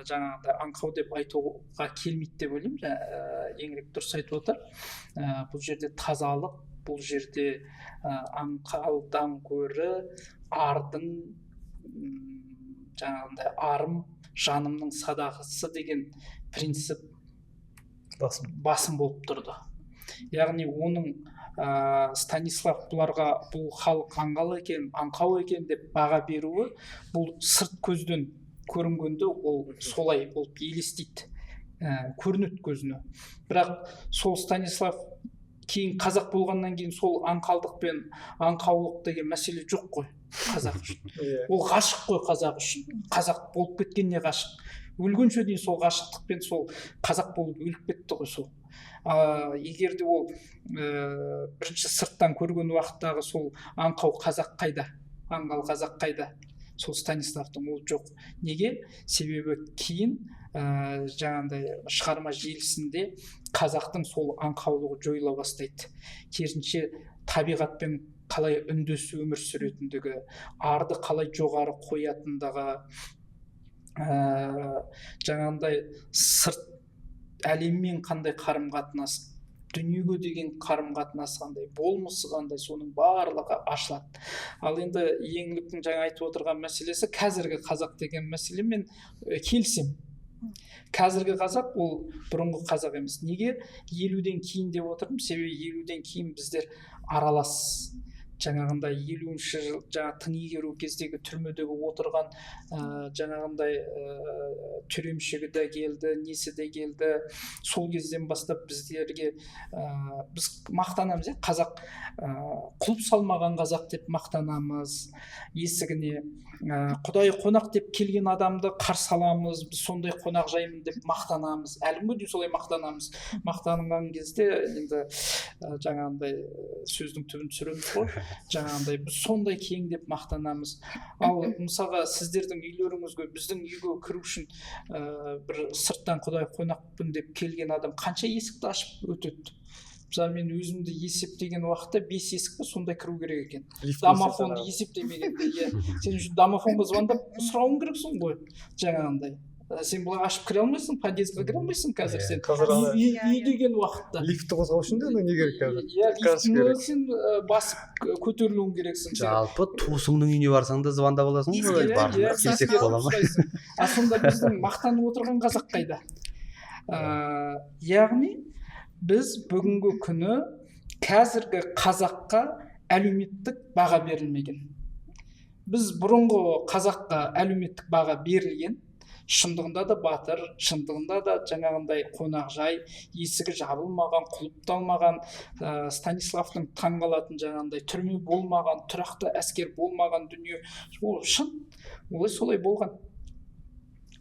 жаңағындай аңқау деп айтуға келмейді деп ойлаймын. Еңлік дұрыс айтып отыр. Бұл жерде тазалық, бұл жерде аңқаудан гөрі ардың жаңағындай арым жанымның садақасы деген принцип басым болып тұрды. Яғни оның Станислав бұларға бұл халық аңғал екен, аңқау екен деп баға беруі, бұл сырт көзден көрінгенде ол солай болып елестейді, көрінеді көзіне. Бірақ сол Станислав кейін қазақ болғаннан кейін сол аңқалдық пен аңқаулық деген мәселе жоқ қой қазақ үшін. Ол ғашық қой қазақ үшін. Қазақ болып кеткеніне ғашық. Өлгенше дейін сол ғашықтықпен сол қазақ болып өліп кетті ғой сол. Егер де ол бірінші сырттан көрген уақыттағы сол аңқау қазақ қайда, аңғал қазақ қайда, сол Станиславтың ол жоқ. Неге? Себебі кейін жаңағындай шығарма желісінде қазақтың сол аңқаулығы жойыла бастайды. Керісінше табиғатпен қалай үндес өмір сүретіндігі, арды қалай жоғары қоятындығы, жаңағындай сырт әлеммен қандай қарым-қатынас, дүниеге деген қарым-қатынас қандай, болмысы қандай, соның барлығы ашылады. Ал енді Еңліктің жаңа айтып отырған мәселесі, қазіргі қазақ деген мәселемен келісемін. Қазіргі қазақ ол бұрынғы қазақ емес. Неге 50-ден кейін деп отырмын? Себебі 50-ден кейін біздер аралас, жаңағындай 50-ші жыл, жаңа тың игеру кездегі түрмедегі отырған жаңағындай тюремщигі де келді, несі де келді. Сол кезден бастап біздерге біз мақтанамыз, қазақ құлып салмаған қазақ деп мақтанамыз, есігіне құдай қонақ деп келген адамды қарсы аламыз, біз сондай қонақ жаймын деп мақтанамыз, әлі күнге дейін солай мақтанамыз. Мақтанған кезде енді жаңағындай сөздің түбін түсіреміз ғой, жаңағындай біз сондай кең деп мақтанамыз. Ал мысалға сіздердің үйлеріңізге, біздің үйге кіру үшін бір сырттан құдай қонақпын деп келген адам қанша есікті ашып өтеді? Мысалы мен өзімді есептеген уақытта 5 есік па сондай кіру керек екен. Домофонды есептемегенде, иә. Сен үшін домофонға звондап сұрауың керексің ғой жаңағындай. Сен былай ашып кіре алмайсың, подъездге кіре алмайсың қазір сен. Үй деген уақытта. Лифтті қозғау үшін де не керек қазір? Иә, лифтті сен басып көтерілуің керексің. Жалпы туысыңның үйіне барсаң да звондап аласың ғой, келсек бола ма? А сонда біздің мақтанып отырған қазақ қайда? Яғни біз бүгінгі күні қазіргі қазаққа әлеуметтік баға берілмеген. Біз бұрынғы қазаққа әлеуметтік баға берілген, шындығында да батыр, шындығында да жаңағындай қонақжай, есігі жабылмаған, құлыпталмаған, Станиславтың таңғалатын жаңағындай түрме болмаған, тұрақты әскер болмаған дүние, ол шын, олай солай болған.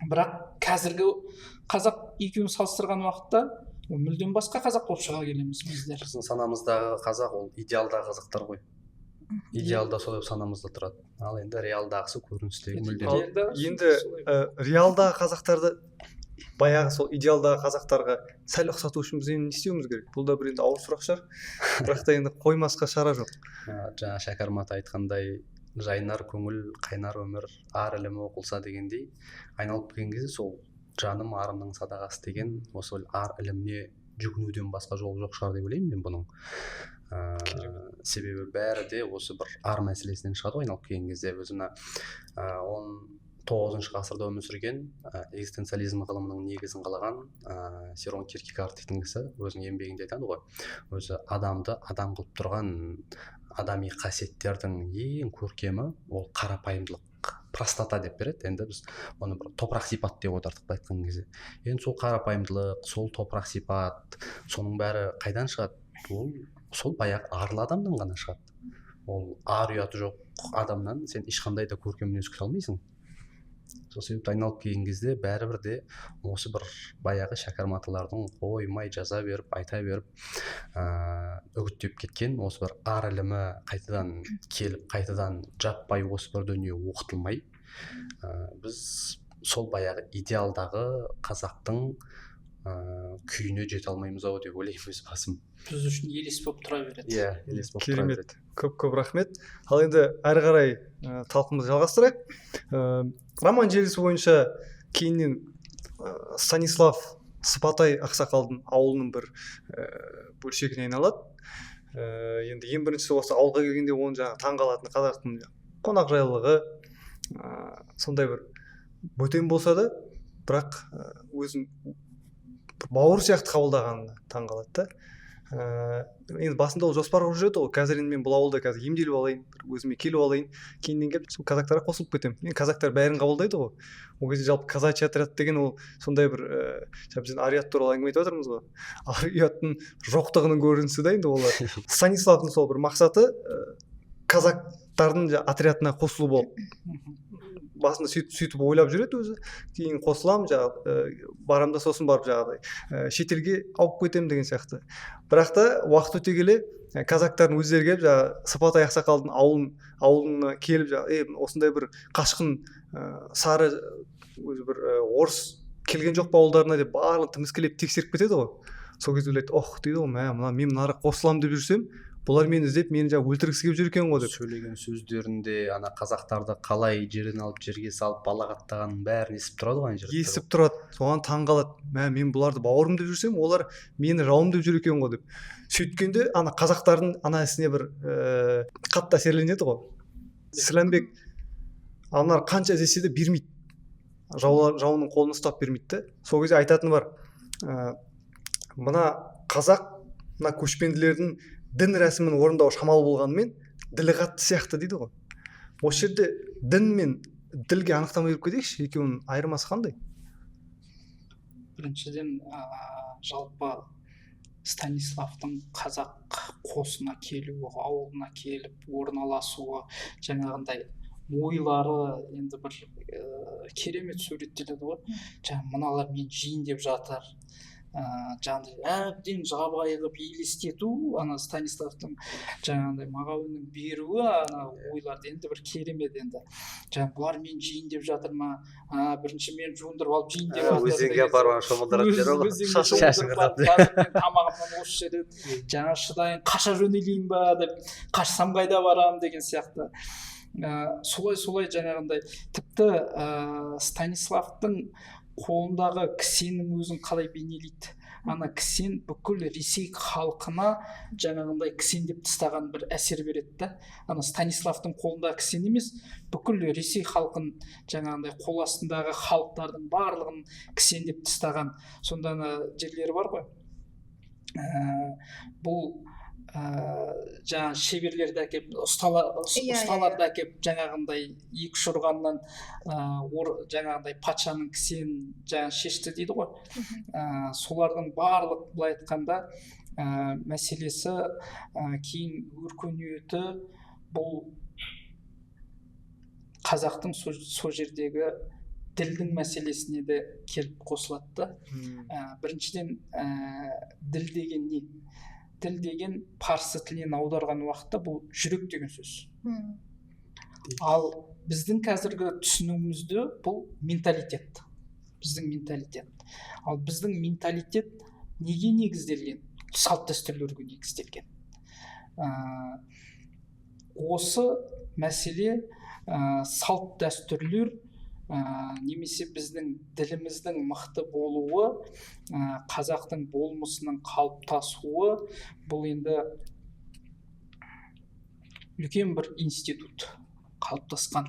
Бірақ қазіргі қазақ екеуін салыстырған уақытта ол мүлдем басқа қазақ болып шыға келеміз біздер. Біздің санамыздағы қазақ ол идеалдағы қазақтар ғой. Идеалда солай санамызда тұрады. Ал енді реалдағысы көріністегі мүлдем. Енді реалдағы қазақтарды баяғы сол идеалдағы қазақтарға сәл ұқсату үшін біз енді не істеуіміз керек? Бұл да бір енді ауыр сұрақ шығар. Бірақ та енді қоймасқа шара жоқ. Жаңа Шәкәрім ата айтқандай, жайнар көңіл, қайнар өмір, ар ілімі оқылса дегендей, айналып келген кезде сол жаным арымның садағасы деген осы ар іліміне жүгінуден басқа жол жоқ шығар деп ойлаймын мен бұның. Себебі бәрі де осы бір ар мәселесінен шығады ғой айналып келген кезде. Өзі мына 19 ғасырда өмір сүрген экзистенциализм ғылымының негізін қалаған Сёрен Киркегар дейтін кісі өзінің еңбегінде айтады ғой, өзі адамды адам қылып тұрған адами қасиеттердің ең көркемі ол қарапайымдылық, простота деп береді. Енді біз оны бір топырақ сипат деп отырдық былай айтқан кезде. Енді сол қарапайымдылық, сол топырақ сипат, соның бәрі қайдан шығады? Ол сол баяғы арлы адамнан ғана шығады. Ол ар ұяты жоқ адамнан сен ешқандай да көркем мінез күте алмайсың. Сол себепті айналып келген кезде бәрібір де осы бір баяғы Шәкәрім аталардың қоймай жаза беріп, айта беріп, үгіттеп кеткен осы бір ар ілімі қайтадан келіп, қайтадан жаппай осы бір дүние оқытылмай, біз сол баяғы идеалдағы қазақтың күйіне жете алмаймыз ау деп ойлаймын өз басым. Біз үшін елес болып тұра береді. Иә, елес болып тұра береді. Көп-көп рахмет. Ал енді әрі қарай талқымызды жалғастырайық. Роман желісі бойынша кейіннен Станислав Сыпатай ақсақалдың ауылының бір бөлшегіне айналады. Енді ең біріншісі осы ауылға келгенде оның жаңағы таңғалатын қазақтың қонақжайлылығы, сондай бір бөтен болса да, бірақ өзін бауыр сияқты қабылдағанына таңғалады да. Енді басында ол жоспар құрып жүреді ғой, қазір енді мен бұл ауылда қазір емделіп алайын, өзіме келіп алайын, кейіннен келіп сол казактарға қосылып кетемін. Енді казактар бәрін қабылдайды ғой. Ол кезде жалпы казачий отряд деген ол сондай бір біз ар ұят туралы әңгіме айтып жатырмыз ғой. Ар ұяттың жоқтығының көрінісі да енді олар. Станиславтың сол бір мақсаты казактардың отрядына қосылу болып. Басында сөйтіп ойлап жүреді өзі, кейін қосыламын, жаңағы барамын да сосын барып жаңағыдай шетелге ауып кетемін деген сияқты. Бірақ та уақыт өте келе казактардың өздері келіп жаңағы Сыпатай ақсақалдың ауылына келіп жаңағы осындай бір қашқын сары өзі бір орыс келген жоқ па ауылдарына деп барлығын тіміскілеп тексеріп кетеді ғой. Сол кезде ойлайды, ох дейді ғой, мә мына мен мынарға қосыламын деп жүрсем, бұлар мені іздеп, мені жаңа өлтіргісі келіп жүр екен ғой деп. Сөйлеген сөздерінде ана қазақтарды қалай жерден алып жерге салып балағаттағанын бәрін естіп тұрады ғой ана жерде. Естіп тұрады, соған таң қалады. Мә, мен бұларды бауырым деп жүрсем, олар мені жауым деп жүр екен ғой деп. Сөйткенде ана қазақтардың ана ісіне бір қатты әсерленеді ғой. Сіләнбек аналар қанша іздесе де бермейді. Жауының қолын ұстап бермейді де. Сол кезде айтатыны бар. Мына қазақ, мына көшпенділердің дін рәсімін орындау шамалы болғанымен ділі қатты сияқты дейді ғой. Осы жерде дін мен ділге анықтама беріп кетейікші, екеуінің айырмасы қандай? Біріншіден, жалпы Станиславтың қазақ қосына келуі, ауылына келіп орналасуы, жаңағындай ойлары енді бір керемет суреттеледі ғой. Жаңа мыналар мен жейін деп жатыр. Жаңағыдай әбден жабайы қылып елестету, ана Станиславтың жаңағындай мағауиннің беруі ана ойларды енді бір керемет енді. Жаңа бұлар мен жейін деп жатыр ма? Бірінші мен жуындырып алып жейін деп жатыр. Өзенге апарып шомылдыратын жер ғой. Шашын қырқып. Тамағымнан осы жерден жаңа шыдайын, қаша жөнелейін ба деп, қашсам қайда барам деген сияқты. Солай жаңағындай тіпті Станиславтың қолындағы кісеннің өзін қалай бейнелейді. Ана кісен бүкіл Ресей халқына жаңағындай кісен деп тастаған бір әсер береді да. Ана Станиславтың қолындағы кісен емес, бүкіл Ресей халқын жаңағындай қол астындағы халықтардың барлығын кісен деп тастаған. Сонда ана жерлері бар ғой. Бұл жаңа шеберлерді әкеп, ұсталарды әкеп жаңағындай екі ұрғаннан жаңағындай патшаның кісенін жаңа шешті дейді ғой. Солардың барлық былай айтқанда мәселесі кейін өркениеті бұл қазақтың сол жердегі ділдің мәселесіне де келіп қосылады да. Біріншіден, діл деген не? Тіл деген парсы тілінен аударған уақытта бұл жүрек деген сөз. Ал біздің қазіргі түсінігімізде бұл менталитет. Біздің менталитет. Ал біздің менталитет неге негізделген? Салт дәстүрлерге негізделген. Осы мәселе салт дәстүрлер немесе біздің діліміздің мықты болуы, қазақтың болмысының қалыптасуы, бұл енді үлкен бір институт қалыптасқан.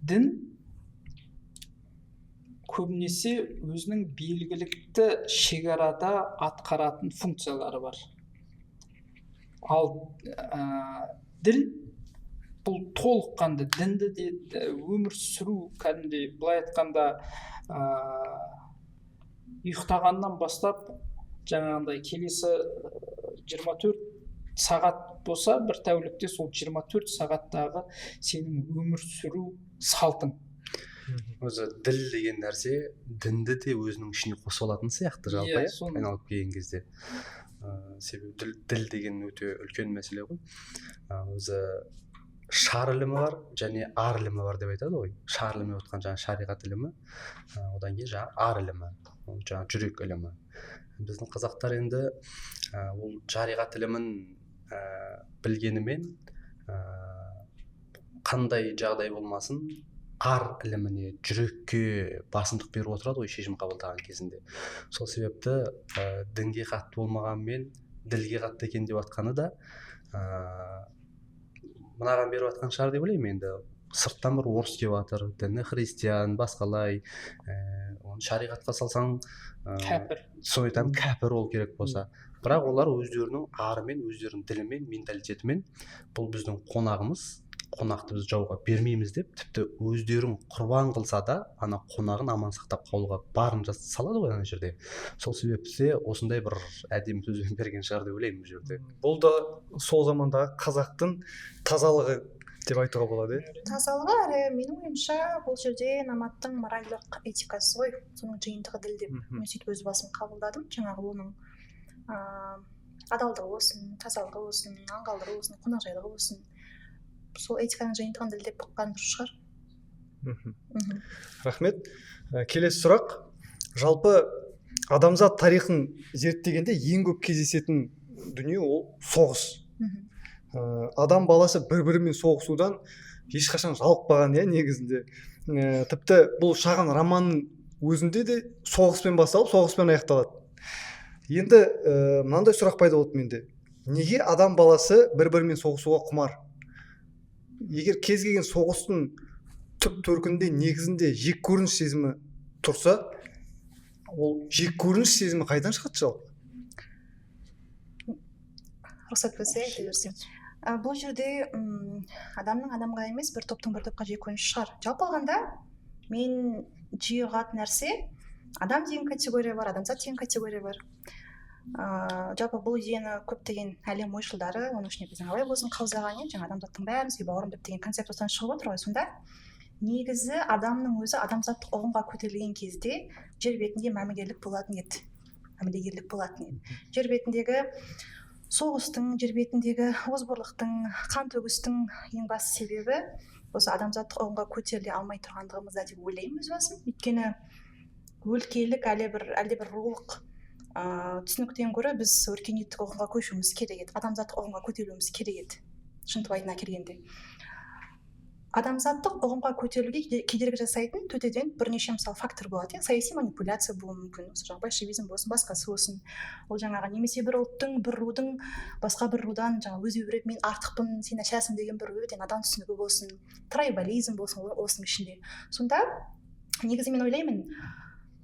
Дін көбінесе өзінің белгілікті шекарада атқаратын функциялары бар. Ал діл бұл толыққанды дінді де өмір сүру кәдімгідей былай айтқанда ұйықтағаннан бастап жаңағындай келесі 24 сағат болса бір тәулікте, сол 24 сағаттағы сенің өмір сүру салтың. Өзі діл деген нәрсе дінді де өзінің ішіне қосып алатын сияқты жалпы, Иә, иә, айналып келген кезде. Себебі діл деген өте үлкен мәселе ғой. Өзі шар ілімі бар және ар ілімі бар деп айтады ғой. Шар ілімі деп отқан жаңағы шариғат ілімі, одан кейін жаңағы ар ілімі, ол жаңағы жүрек ілімі. Біздің қазақтар енді ол шариғат ілімін білгенімен, қандай жағдай болмасын ар іліміне, жүрекке басымдық беріп отырады ғой шешім қабылдаған кезінде. Сол себепті дінге қатты болмағанмен ділге қатты екен деп жатқаны да мынаған беріп жатқан шығар деп ойлаймын. Енді сырттан бір орыс келіп жатыр, діні христиан, басқалай, оны шариғатқа салсаң, кәпір, соны айтамын, кәпір ол керек болса. Бірақ олар өздерінің арымен, өздерінің ділімен, менталитетімен бұл біздің қонағымыз, қонақты біз жауға бермейміз деп, тіпті өздерін құрбан қылса да ана қонағын аман сақтап қалуға барын салады ғой ана жерде. Сол себепті осындай бір әдемі сөзбен берген шығар деп ойлаймын бұл жерде. Бұл да сол замандағы қазақтың тазалығы деп айтуға болады, иә? Тазалығы, әрі менің ойымша бұл жерде Номадтың моральдық этикасы ғой, соның жиынтығы діл деп мен сөйтіп өз басым қабылдадым. Жаңағы оның адалдығы болсын, тазалығы болсын, аңғалдығы болсын, қонақжайлығы болсын, сол этиканың жиынтығын діл деп ұққан дұрыс шығар. Рахмет. Келесі сұрақ. Жалпы адамзат тарихын зерттегенде ең көп кездесетін дүние ол соғыс. Адам баласы бір-бірімен соғысудан ешқашан жалықпаған, иә, негізінде. Тіпті бұл шағын романның өзінде де соғыспен басталып, соғыспен аяқталады. Енді мынандай сұрақ пайда болды менде. Неге адам баласы бір-бірімен соғысуға құмар? Егер кез келген соғыстың түп төркінінде негізінде жек көрініш сезімі тұрса, ол жек көрініш сезімі қайдан шығады жалпы? Рұқсат болса айта берсем. Бұл жерде адамның адамға емес, бір топтың бір топқа жек көрініш шығар. Жалпы алғанда мен жиі ұғатын нәрсе, адам деген категория бар, адамзат деген категория бар. Жалпы бұл идеяны көптеген әлем ойшылдары, оның ішінде біздің Абай болсын, қаузаған, жаңа адамзаттың бәрін сүй бауырым деп деген концепт осыдан шығып отыр ғой. Сонда негізі адамның өзі адамзаттық ұғымға көтерілген кезде жер бетінде мәмілегерлік болатын еді. Мәмілегерлік болатын еді. Жер бетіндегі соғыстың, жер бетіндегі озбырлықтың, қан төгістің ең басты себебі осы адамзаттық ұғымға көтеріле алмай тұрғандығымызда деп ойлаймын өз басым. Өйткені өлкелік, әлде бір рулық түсініктен гөрі біз өркениеттік ұғымға көшуіміз керек еді, адамзаттық ұғымға көтерілуіміз керек еді. Шынтуайтына келгенде адамзаттық ұғымға көтерілуге кедергі жасайтын төтеден бірнеше мысалы фактор болады, иә? Саяси манипуляция болуы мүмкін, осы жаңағы большевизм болсын, басқасы болсын, ол жаңағы немесе бір ұлттың, бір рудың басқа бір рудан жаңағы өз өреп мен артықпын, сен нашарсың деген бір өте надан түсінігі болсын, трайбализм болсын осының ішінде. Сонда негізі мен ойлаймын,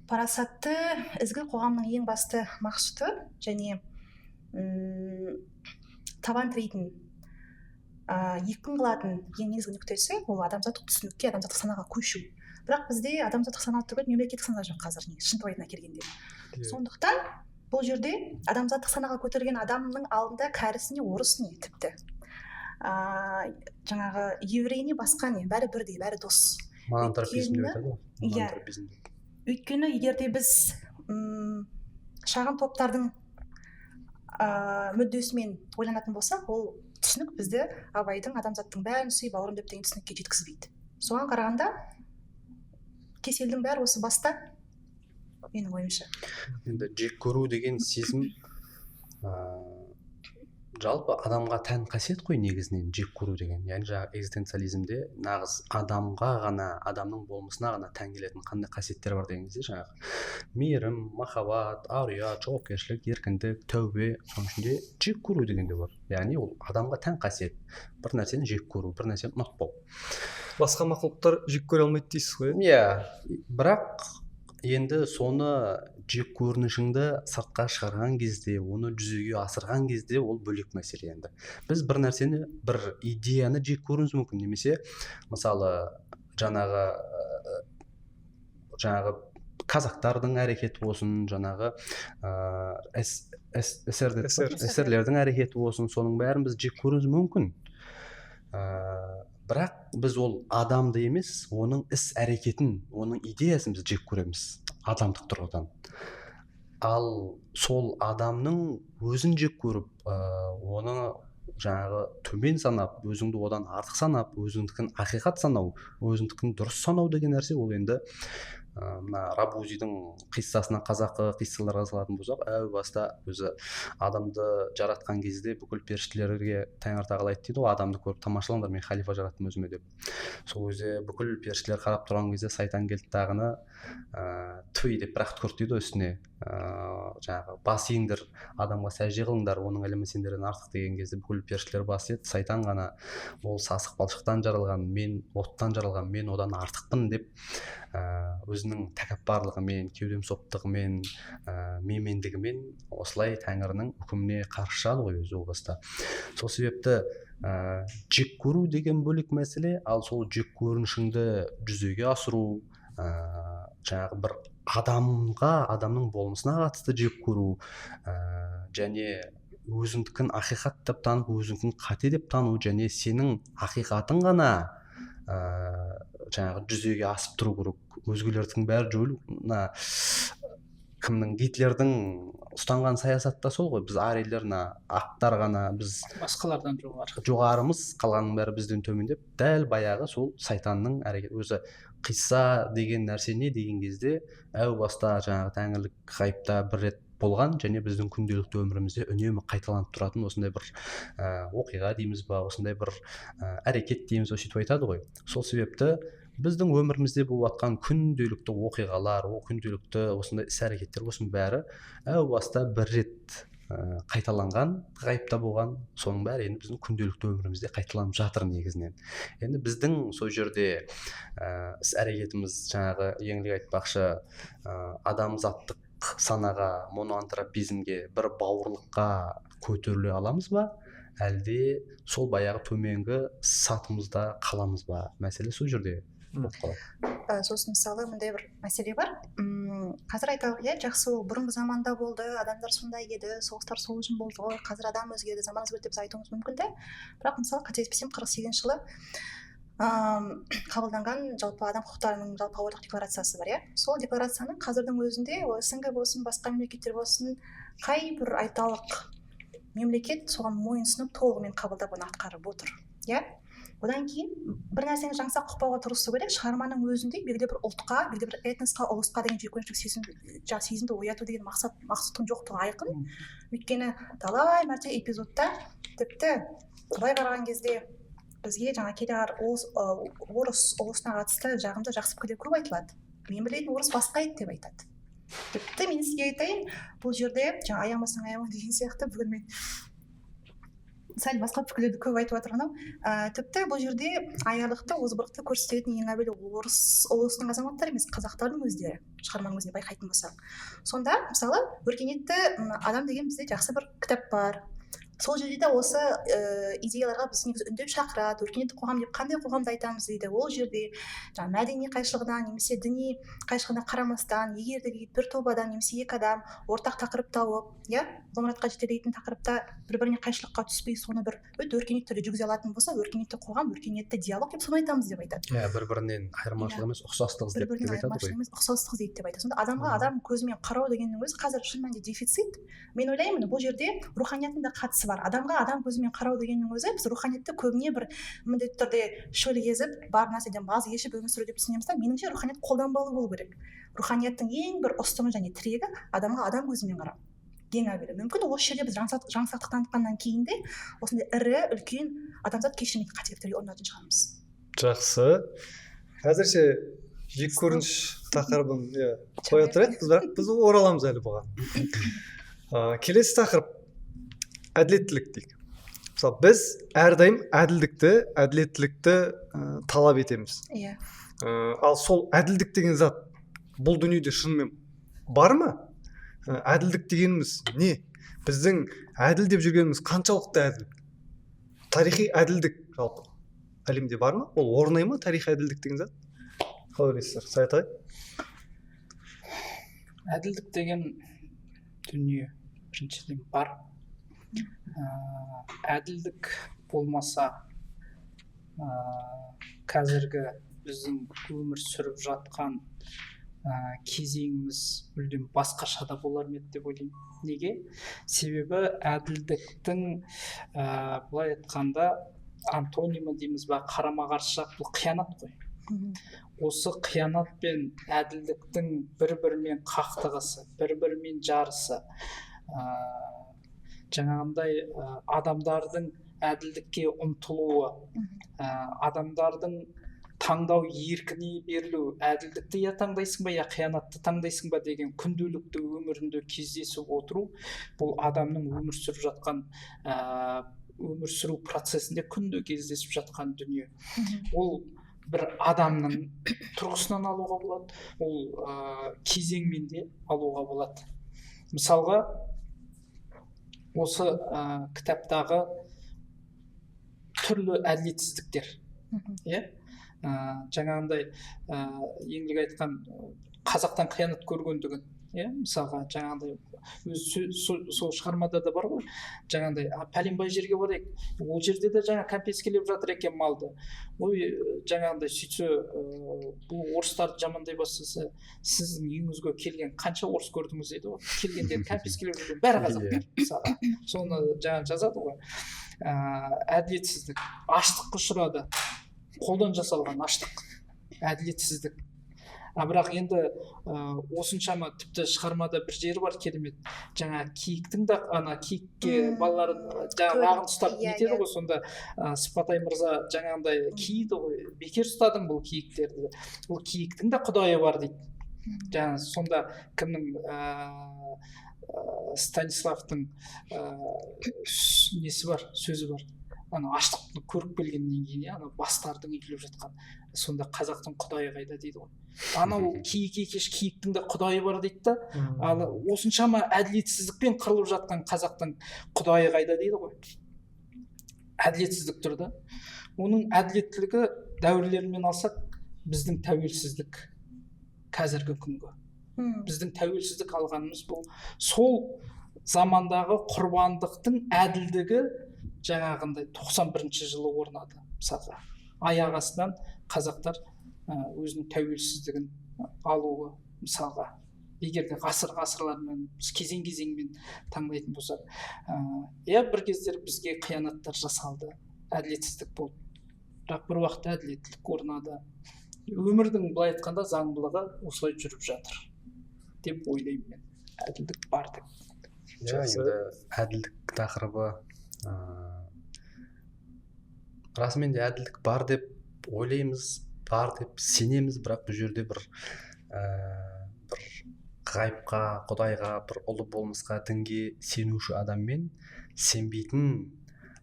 парасатты ізгі қоғамның ең басты мақсұты және табан тірейтін, екпін қылатын ең негізгі нүктесі ол адамзаттық түсінікке, адамзаттық санаға көшу. Бірақ бізде адамзаттық сана түгіл мемлекеттік сана жоқ қазір, негізі шынтуайтына келгенде. Сондықтан бұл жерде адамзаттық санаға көтерілген адамның алдында кәрісі не, орысы не, тіпті жаңағы еврей не, басқа не, бәрі бірдей, бәрі дос. Монантропизм деп айтады ғой. Иә. Өйткені егер де біз шағын топтардың мүддесімен ойланатын болсақ, ол түсінік бізді Абайдың адамзаттың бәрін сүй бауырым деп деген түсінікке жеткізбейді. Соған қарағанда кеселдің бәрі осы баста, менің ойымша. Енді жек көру деген сезім жалпы адамға тән қасиет қой негізінен жек көру деген. Яғни жаңағы экзистенциализмде нағыз адамға ғана, адамның болмысына ғана тән келетін қандай қасиеттер бар деген кезде жаңағы мейірім, махаббат, ар ұят, жауапкершілік, еркіндік, тәубе, соның ішінде жек көру деген де бар. Яғни ол адамға тән қасиет. Бір нәрсені жек көру, бір нәрсені ұнатпау. Басқа мақұлықтар жек көре алмайды дейсіз ғой? Иә, бірақ енді соны жек көрінішіңді сыртқа шығарған кезде, оны жүзеге асырған кезде ол бөлек мәселе енді. Біз бір нәрсені, бір идеяны жек көруіміз мүмкін, немесе мысалы жаңағы казактардың әрекеті болсын, жаңағы эсер дедік па? Эсерлердің әрекеті болсын, соның бәрін біз жек көруіміз мүмкін. Бірақ біз ол адамды емес, оның іс әрекетін, оның идеясын біз жек көреміз адамдық тұрғыдан. Ал сол адамның өзін жек көріп, оны жаңағы төмен санап, өзіңді одан артық санап, өзіңдікін ақиқат санау, өзіңдікін дұрыс санау деген нәрсе, ол енді мына Рабузидің қиссасынан қазақы қиссаларға салатын болсақ, әу баста өзі адамды жаратқан кезде бүкіл періштелерге Тәңір тағала айтты дейді ғой, адамды көріп тамашалаңдар, мен халифа жараттым өзіме деп. Сол кезде бүкіл періштелер қарап тұрған кезде сайтан келді дағыны, түй деп бір-ақ түкірді дейді ғой үстіне. Жаңағы бас иіңдер, адамға сәжде қылыңдар, оның ілімі сендерден артық деген кезде бүкіл періштелер бас иеді, сайтан ғана ол сасық балшықтан жаралған, мен оттан жаралған, мен одан артықпын деп өзінің тәкаппарлығымен, кеудемсоқтығымен, менмендігімен осылай Тәңірінің үкіміне қарсы шығады ғой өзі о баста. Сол себепті жек көру деген бөлек мәселе, ал сол жек көрінішіңді жүзеге асыру, жаңағы бір адамға, адамның болмысына қатысты жек көру, және өзіңдікін ақиқат деп танып, өзіңдікін қате деп тану, және сенің ақиқатың ғана жаңағы жүзеге асып тұру керек, өзгелердің бәрі жойылу. Мына кімнің, Гитлердің ұстанған саясаты да сол ғой, біз арийлер, мына ақтар ғана, біз басқалардан жоғары, жоғарымыз, қалғанның бәрі бізден төмен деп, дәл баяғы сол сайтанның әрекеті. Өзі қисса деген нәрсе не деген кезде, әу баста жаңағы тәңірлік ғайыпта бір рет болған және біздің күнделікті өмірімізде үнемі қайталанып тұратын осындай бір оқиға дейміз ба, осындай бір әрекет дейміз ба, сөйтіп айтады ғой. Сол себепті біздің өмірімізде болып жатқан күнделікті оқиғалар, о күнделікті осындай іс әрекеттер, осының бәрі әу баста бір рет қайталанған, ғайыпта болған, соның бәрі енді біздің күнделікті өмірімізде қайталанып жатыр негізінен. Енді біздің сол жерде іс әрекетіміз, жаңағы Еңлік айтпақшы, адамзаттық санаға, моноантропизмге, бір бауырлыққа көтеріле аламыз ба, әлде сол баяғы төменгі сатымызда қаламыз ба? Мәселе сол жерде болып қалады. Сосын мысалы мындай бір мәселе бар. Қазір айталық, иә, жақсы, ол бұрынғы заманда болды, адамдар сондай еді, соғыстар сол үшін болды ғой, қазір адам өзгерді, заман өзгерді деп біз айтуымыз мүмкін де. Бірақ мысалы қателеспесем 48 жылы қабылданған жалпы адам құқықтарының жалпы ортақ декларациясы бар, иә. Сол декларацияның қазірдің өзінде СНГ болсын, басқа мемлекеттер болсын, қай бір айталық мемлекет соған мойынсұнып толығымен қабылдап оны атқарып отыр, иә. Одан кейін бір нәрсені жаңсақ ұқпауға тырысу керек. Шығарманың өзінде белгілі бір ұлтқа, белгілі бір этносқа, ұлысқа деген жеккөріншілік сезімді ояту деген мақсаттың жоқтығы айқын. Өйткені талай мәрте эпизодта тіпті былай қараған кезде бізге жаңа келе орыс ұлысына қатысты жағымды жақсы пікірлер көп айтылады. Мен білетін орыс басқа еді деп айтады. Тіпті мен сізге айтайын, бұл жерде жаңа аямасаң аяма деген сияқты бүгін мен сәл басқа пікірлерді көп айтып жатырмын. Тіпті бұл жерде аярлықты, озбырлықты көрсететін ең әуелі орыс ұлысының азаматтары емес, қазақтардың өздері, шығарманың өзіне байқайтын болсақ. Сонда мысалы өркениетті адам деген бізде жақсы бір кітап бар. Сол жерде де осы идеяларға біз негізі үндеп шақырады. Өркениетті қоғам деп қандай қоғамды айтамыз дейді. Ол жерде жаңа мәдени қайшылығына немесе діни қайшылығына қарамастан, егер де дейді бір топ адам немесе екі адам ортақ тақырып тауып, иә, ғұмыратқа жетелейтін тақырыпта бір-біріне қайшылыққа түспей, соны бір өте өркениетті түрде жүргізе алатын болса, өркениетті қоғам, өркениетті диалог деп соны айтамыз деп айтады. Иә, бір-бірінен айырмашылық емес, ұқсастық іздеп деп айтады ғой. Емес, ұқсастық іздейді деп айтады. Сонда адамға адам көзімен қарау дегеннің өзі қазір шын мәнінде дефицит. Мен ойлаймын, бұл жерде руханияттың да қатысы бар. Адамға адам көзімен қарау дегеннің өзі, біз руханиятты көбіне бір міндетті түрде шөл кезіп, бар нәрседен баз кешіп өмір сүру деп түсінеміз да. Меніңше руханият қолданбалы болу керек. Руханияттың ең бір ұстыны және тірегі адамға адам көзімен қарау. Ең әуелі. Мүмкін осы жерде біз жаңсақтық танытқаннан кейін де осындай ірі, үлкен адамзат кешірмейтін қателіктерге ұрынатын шығармыз. Жақсы. Әзірше жек көрініш тақырыбын қоя тұрайық, бірақ біз ораламыз әлі бұған. Келесі тақырып әділеттілік дейік. Мысалы, біз әрдайым әділдікті, әділеттілікті талап етеміз. Иә. Ал сол әділдік деген зат бұл дүниеде шынымен бар ма? Әділдік дегеніміз не? Біздің әділ деп жүргеніміз қаншалықты әділ? Тарихи әділдік жалпы әлемде бар ма? Ол орнай ма тарихи әділдік деген зат? Қалай ойлайсыздар? Саят ағай? Әділдік деген дүние. Біріншіден, бар. Әділдік болмаса, қазіргі біздің өмір сүріп жатқан кезеңіміз мүлдем басқаша да болар ма еді деп ойлаймын. Неге? Себебі әділдіктің, былай айтқанда, антонимі дейміз ба, қарама қарсы жақ бұл қиянат қой. Осы қиянат пен әділдіктің бір бірімен қақтығысы, бір бірімен жарысы, жаңағындай адамдардың әділдікке ұмтылуы, адамдардың таңдау еркіне берілу, әділдікті я таңдайсың ба, я қиянатты таңдайсың ба деген күнделікті өмірінде кездесіп отыру, бұл адамның өмір сүріп жатқан, өмір сүру процесінде күнде кездесіп жатқан дүние. Ол бір адамның тұрғысынан алуға болады, ол кезеңмен де алуға болады. Мысалға, осы кітаптағы түрлі әділетсіздіктер, иә, жаңағындай, Еңлік айтқан қазақтан қиянат көргендігін, иә, мысалға, жаңағындай өзі сол шығармада да бар ғой, жаңағындай пәленбай жерге барайық, ол жерде де жаңа кәмпескелеп жатыр екен малды. Ой, жаңағындай, сөйтсе, бұл орыстарды жамандай бастаса, сіздің үйіңізге келген қанша орыс көрдіңіз дейді ғой, келгендерін кәмпескелеп жүрген бәрі қазақтар, мысалға, соны жаңа жазады ғой. Әділетсіздік, аштыққа ұшырады, қолдан жасалған аштық, әділетсіздік. А бірақ енді осыншама, тіпті шығармада бір жері бар керемет, жаңа киіктің де, ана киікке балалар жаңа лағын ұстап нетеді ғой, сонда Сыпатай мырза жаңағындай кейиді ғой, бекер ұстадың бұл киіктерді, бұл киіктің де құдайы бар дейді. Жаңа сонда кімнің, Станиславтың несі бар, сөзі бар, ана аштықты көріп келгеннен кейін, иә, ана бастардың үйіліп жатқан, сонда қазақтың құдайы қайда дейді ғой. Анау киік екеш, киіктің де құдайы бар дейді да, ал осыншама әділетсіздікпен қырылып жатқан қазақтың құдайы қайда дейді ғой. Әділетсіздік тұр да. Оның әділеттілігі дәуірлерімен алсақ, біздің тәуелсіздік қазіргі күнгі. Біздің тәуелсіздік алғанымыз бұл сол замандағы құрбандықтың әділдігі жаңағындай 91 жылы орнады. Мысалға, аяқ астынан қазақтар өзінің тәуелсіздігін алуы, мысалға, егер де ғасыр ғасырлармен біз кезең кезеңмен таңдайтын болсақ, иә, бір кездері бізге қиянаттар жасалды, әділетсіздік болды, бірақ бір уақытта әділеттілік орнады. Өмірдің, былай айтқанда, заңдылығы осылай жүріп жатыр деп ойлаймын мен, әділдік бар деп. Иә, енді әділдік тақырыбы, расымен де әділдік бар деп ойлаймыз, бар деп сенеміз, бірақ бұл жерде бір бір ғайыпқа, құдайға, бір ұлы болмысқа, дінге сенуші адам мен сенбейтін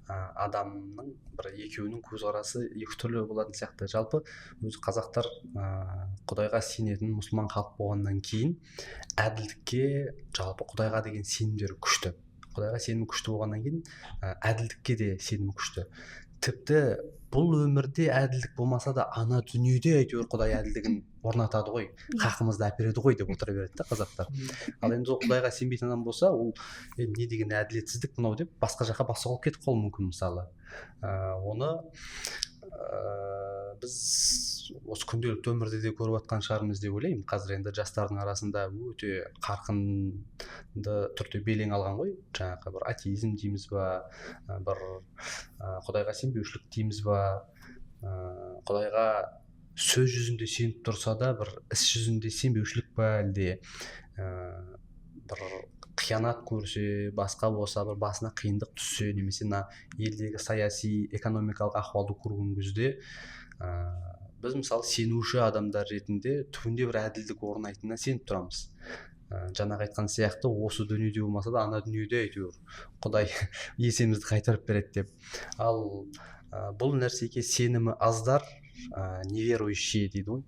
адамның бір екеуінің көзқарасы екі түрлі болатын сияқты. Жалпы өзі қазақтар құдайға сенетін мұсылман халық болғаннан кейін әділдікке, жалпы құдайға деген сенімдері күшті. Құдайға сенімі күшті болғаннан кейін әділдікке де сенімі күшті. Тіпті бұл өмірде әділдік болмаса да, ана дүниеде әйтеуір құдай әділдігін орнатады ғой, хақымызды әпереді ғой деп отыра береді да қазақтар. Ал енді ол құдайға сенбейтін адам болса, ол не деген әділетсіздік мынау деп басқа жаққа бас соғып кетіп қалуы мүмкін, мысалы. Оны біз осы күнделікті өмірде де көріп жатқан шығармыз деп ойлаймын. Қазір енді жастардың арасында өте қарқынды түрде белең алған ғой, жаңағы бір атеизм дейміз ба, бір құдайға сенбеушілік дейміз ба, құдайға сөз жүзінде сеніп тұрса да, бір іс жүзінде сенбеушілік па, әлде бір қиянат көрсе, басқа болса, бір басына қиындық түссе, немесе мына елдегі саяси, экономикалық ахуалды көрген кезде, біз, мысалы, сенуші адамдар ретінде түбінде бір әділдік орнайтынына сеніп тұрамыз. Жаңағы айтқан сияқты, осы дүниеде болмаса да, ана дүниеде әйтеуір құдай есемізді қайтарып береді деп. Ал бұл нәрсеге сенімі аздар, неверующие дейді ғой,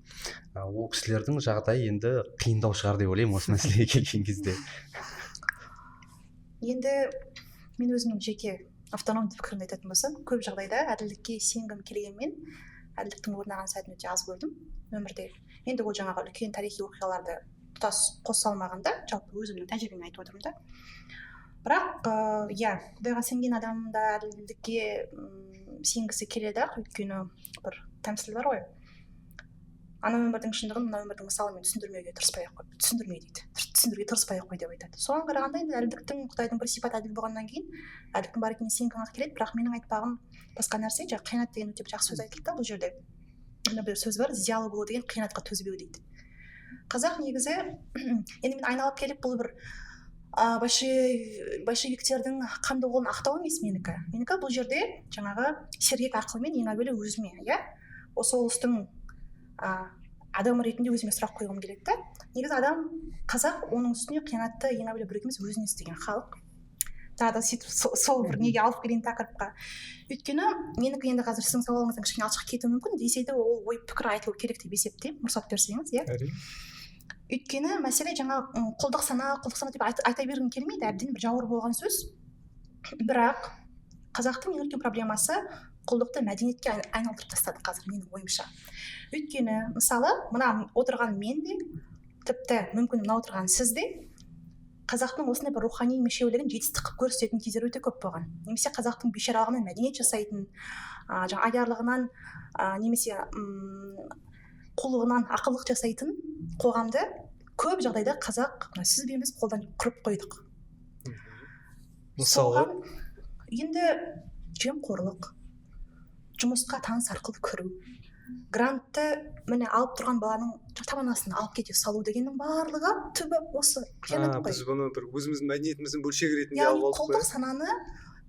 ол кісілердің жағдайы енді қиындау шығар деп ойлаймын осы мәселеге келген кезде. Енді мен өзімнің жеке автономды пікірімді айтатын болсам, көп жағдайда әділдікке сенгім келгенмен, әділдіктің орнаған сәтін өте аз көрдім өмірде. Енді ол жаңағы үлкен тарихи оқиғаларды тұтас қоса алмағанда, жалпы өзімнің тәжірибеммен айтып отырмын да. Бірақ иә, құдайға сенген адам да әділдікке сенгісі келеді ақ, өйткені бір тәмсіл бар ғой, ана өмірдің шындығын мына өмірдің мысалымен түсіндірмеуге тырыспай ақ қой, түсіндірме дейді, түсіндіруге тырыспай ақ қой деп айтады. Соған қарағанда енді әділдіктің, құдайдың бір сипаты әділ болғаннан кейін әділдіктің бар екеніне сенгің ақ келеді. Бірақ менің айтпағым басқа нәрсе. Жаңа қиянат деген өте жақсы сөз айтылды да бұл жерде. Мына бір сөз бар, зиялы болу деген қиянатқа төзбеу дейді. Қазақ негізі, енді мен айналып келіп бұл бір большевиктердің қанды қолын ақтау емес менікі. Менікі бұл жерде жаңағы сергек ақылмен ең әуелі өзіме, иә, осы ұлыстың адамы ретінде өзіме сұрақ қойғым келеді да. Негізі адам, қазақ, оның үстіне қиянатты ең әуелі біреуге емес, өзіне істеген халық. Тағы да сөйтіп сол бір неге алып келейін тақырыпқа. Өйткені менікі енді қазір сіздің сауалыңыздан кішкене алшақ кетуі мүмкін, десе де ол ой пікір айтылу керек деп есептеймін, рұқсат берсеңіз, иә. Әрине. Өйткені мәселе жаңа құлдық сана, құлдық сана деп айта бергім келмейді, әбден бір жауыр болған сөз. Бірақ қазақтың ең үлкен проблемасы құлдықты мәдениетке айналдырып тастады қазір, менің ойымша. Өйткені мысалы мына отырған мен де, тіпті мүмкін мына отырған сіз де қазақтың осындай бір рухани мешеулігін жетістік қылып көрсететін кездер өте көп болған. Немесе қазақтың бейшаралығынан мәдениет жасайтын, жаңа аярлығынан, немесе қулығынан ақылдық жасайтын қоғамды көп жағдайда қазақ, мына сіз бен біз қолдан құрып қойдық. Мысалы? Соған енді жемқорлық, жұмысқа таныс арқылы кіру, грантты міне алып тұрған баланың табан астына алып кете салу дегеннің барлығы түбі осы қиянат қой. Біз бұны бір өзіміздің мәдениетіміздің бөлшегі ретінде Яғни алып алдық құлдық қой. сананы,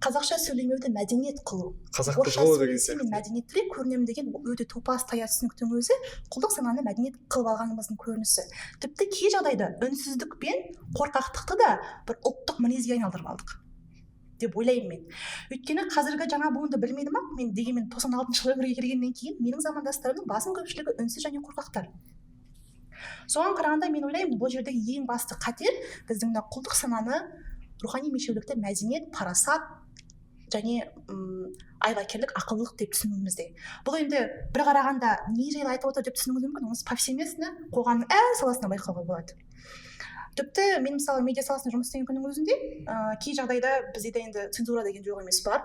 қазақша сөйлемеуді мәдениет қылу, Қазақты орысша жау деген сөйлесем мен сияқты. мәдениеттірек көрінемін деген өте топас таяз түсініктің өзі құлдық сананы мәдениет қылып алғанымыздың көрінісі. Тіпті кей жағдайда үнсіздік пен қорқақтықты да бір ұлттық мінезге айналдырып алдық деп ойлаймын мен. Өйткені қазіргі жаңа буынды білмедім ақ мен, дегенмен 96 жылы өмірге келгеннен кейін менің замандастарымның басым көпшілігі үнсіз және қорқақтар. Соған қарағанда мен ойлаймын, бұл жердегі ең басты қатер біздің мына құлдық сананы, рухани мешеулікті мәдениет, парасат және айлакерлік, ақылдылық деп түсінуімізде. Бұл енді бір қарағанда не жайлы айтып отыр деп түсінуіңіз мүмкін, онысы повсеместно қоғамның әр саласында байқауға болады. Тіпті мен мысалы медиа саласында жұмыс істеген күннің өзінде кей жағдайда бізде де енді цензура деген жоқ емес, бар.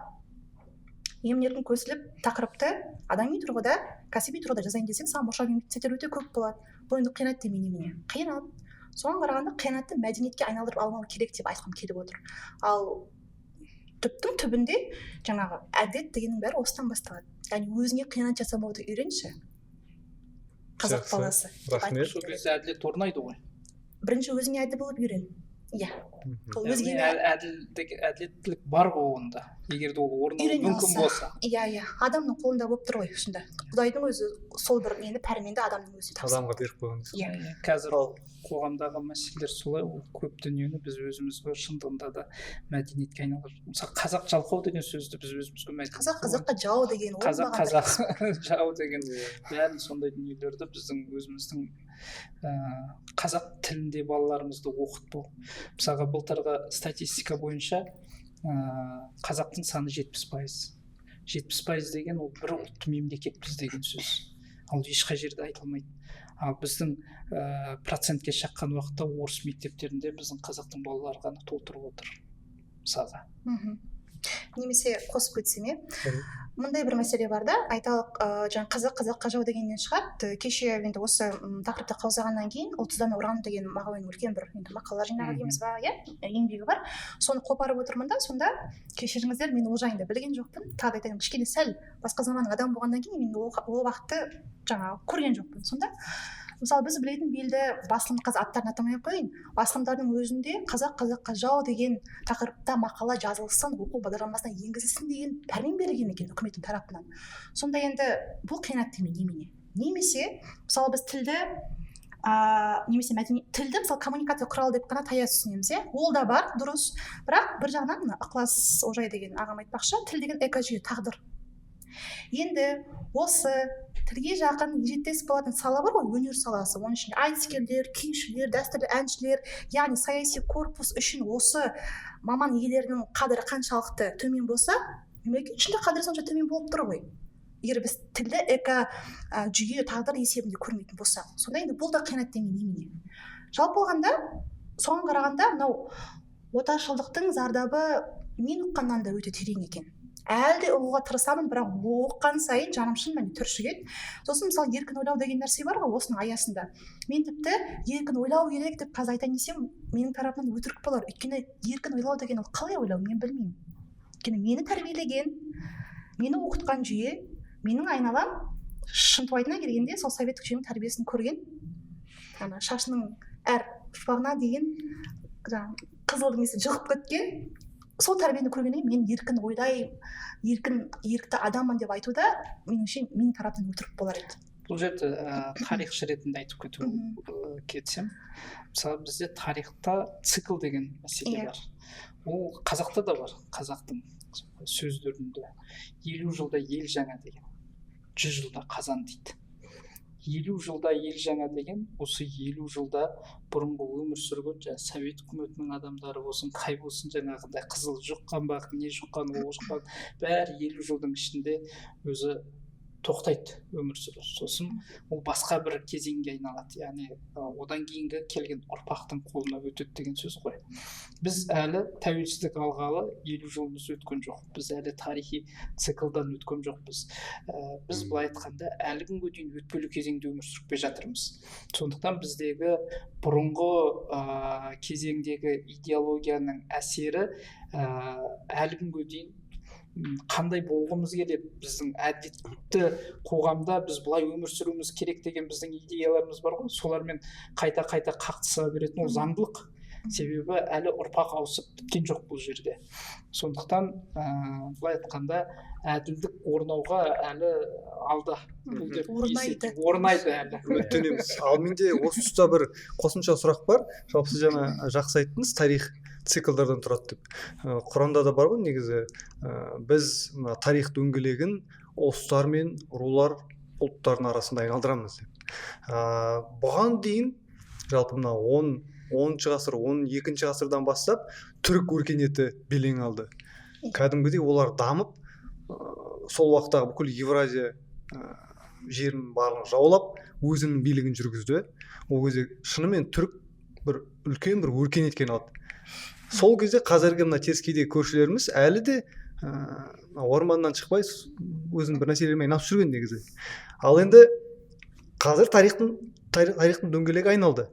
Емін-еркін көсіліп тақырыпты адами тұрғыда, кәсіби тұрғыда жазайын десең, саған мұрша бермейтін өте көп болады. Бұл енді қиянат демей немене? Қиянат. Соған қарағанда қиянатты мәдениетке айналдырып алмау керек деп айтқым келіп отыр. Ал түптің түбінде жаңағы әділет дегеннің бәрі осыдан басталады. Яғни өзіңе қиянат жасамауды үйренші, қазақ Жақсы. баласы деп Рахмет. айтқым Сол келеді. кезде әділет орнайды ғой. Бірінші өзіңе әділ болып үйрен. Иә. Ол Яғни өзгені әділеттілік бар ғой онда, егер де ол орнауы Үйрене мүмкін алса. болса. Иә, иә, адамның қолында болып тұр ғой шында. Құдайдың өзі сол бір нені, пәрменді адамның өзіне тапсырды. Адамға беріп қойған. Иә. Иә, қазір Ал қоғамдағы мәселелер солай, ол көп дүниені біз өзімізге шындығында да мәдениетке айналдырып, мысалы қазақ жалқау деген сөзді біз өзімізге мәдениет Қазақ қазаққа жау деген қазақ оңбаған қазақ жау деген бәрін сондай дүниелерді біздің өзіміздің қазақ тілінде балаларымызды оқытпау. Мысалға былтырғы статистика бойынша қазақтың саны 70%. 70% деген ол бір ұлтты мемлекетпіз деген сөз. Ал ешқай жерде айтылмайды. Ал біздің процентке шаққан уақытта орыс мектептерінде біздің қазақтың балалары ғана толтырып отыр мысалға. Немесе қосып кетсем, иә, мындай бір мәселе бар да, айталық, жаңа қазақ қазаққа жау дегеннен шығады. Кеше енді осы тақырыпты қаузағаннан кейін «Ұлтсыздан ұран» деген Мағауиннің үлкен бір енді мақалалар жинағы дейміз ба, иә, еңбегі бар, соны қопарып отырмын да. Сонда кешіріңіздер, мен ол жайында білген жоқпын, тағы да айтайын, кішкене сәл басқа заманның адамы болғаннан кейін мен ол уақытты жаңағы көрген жоқпын. Сонда мысалы біз білетін белді басылым, қазір аттарын атамай ақ қояйын, басылымдардың өзінде қазақ қазаққа жау деген тақырыпта мақала жазылсын, оқу бағдарламасына енгізілсін деген пәрмен берілген екен үкіметтің тарапынан. Сонда енді бұл қиянат демей немене? Немесе мысалы біз тілді немесе мәдени тілді мысалы коммуникация құралы деп қана таяз түсінеміз, иә, ол да бар, дұрыс. Бірақ бір жағынан мына Ықылас Ожай деген ағам айтпақшы, тіл деген экожүйе, тағдыр. Енді осы тілге жақын ежеттес болатын сала бар ғой, өнер саласы, оның ішінде айтыскерлер, күйшілер, дәстүрлі әншілер, яғни саяси корпус үшін осы маман иелерінің қадірі қаншалықты төмен болса, мемлекет үшін де қадірі сонша төмен болып тұр ғой, егер біз тілді эко жүйе, тағдыр есебінде көрмейтін болсақ. Сонда енді бұл да қиянат демей немене? Жалпы алғанда, соған қарағанда мынау Отаршылдықтың зардабы мен ұққаннан да өте терең екен. Әлі де ұғуға тырысамын, бірақ оқыған сайын жаным шын мәнінде түршігеді. Сосын мысалы еркін ойлау деген нәрсе бар ғой осының аясында. Мен тіпті еркін ойлау керек деп қазір айтайын десем, менің тарапымнан өтірік болар. Өйткені еркін ойлау деген ол қалай ойлау, мен білмеймін. Өйткені мені тәрбиелеген, мені оқытқан жүйе, менің айналам шынтуайтына келгенде сол советтік жүйенің тәрбиесін көрген, ана шашының әр пұшпағына дейін жаңағы қызылдың несі жұғып кеткен, сол тәрбиені көргеннен кейін мен еркін ойлай, еркін, ерікті адаммын деп айту да меніңше менің тарапымнан өтірік болар еді. Бұл жерде тарихшы ретінде айтып кету кетсем, мысалы бізде тарихта цикл деген мәселе бар. Ол қазақта да бар, қазақтың сөздерінде 50 жылда ел жаңа деген, 100 жылда қазан дейді. 50 жылда ел жаңа деген, осы 50 жылда бұрынғы өмір сүрген жаңа совет үкіметінің адамдары болсын, қай болсын, жаңағындай қызыл жұққан ба, не жұққан, ол жұққан, бәрі 50 жылдың ішінде өзі тоқтайды өмір сүру. Сосын ол басқа бір кезеңге айналады, яғни одан кейінгі келген ұрпақтың қолына өтеді деген сөз ғой. Біз әлі тәуелсіздік алғалы 50 жылымыз өткен жоқ, біз әлі тарихи циклдан өткен жоқпыз. Біз былай айтқанда әлі күнге дейін өтпелі кезеңде өмір сүріп келе жатырмыз. Сондықтан біздегі бұрынғы кезеңдегі идеологияның әсері әлі күнге дейін қандай болғымыз келеді, біздің әдетті қоғамда біз былай өмір сүруіміз керек деген біздің идеяларымыз бар ғой, солармен қайта-қайта қақтыса беретін ол заңдылық. Себебі әлі ұрпақ ауысып біткен жоқ бұл жерде. Сондықтан былай айтқанда әділдік орнауға әлі алда. Бұл деп Орнайды. Орнайды әлі. Үміттенеміз. Ал менде осы тұста бір қосымша сұрақ бар. Жалпы сіз жаңа жақсы айттыңыз, тарих циклдардан тұрады деп. Құранда да бар ғой негізі. Біз мына тарих дөңгелегін ұлыстар мен рулар ұлттардың арасында айналдырамыз деп. Бұған дейін жалпы мына 10-шы ғасыр, 12-ші ғасырдан бастап түрік өркениеті белең алды. Кәдімгідей олар дамып, сол уақыттағы бүкіл Евразия жерінің барлығын жаулап, өзінің билігін жүргізді. Ол кезде шынымен түрік бір үлкен бір өркениетке айналды. Сол кезде қазіргі мына теріскейдегі көршілеріміз әлі де орманнан шықпай өзінің бір нәрселермен айналысып жүрген негізі. Ал енді қазір тарихтың дөңгелегі айналды.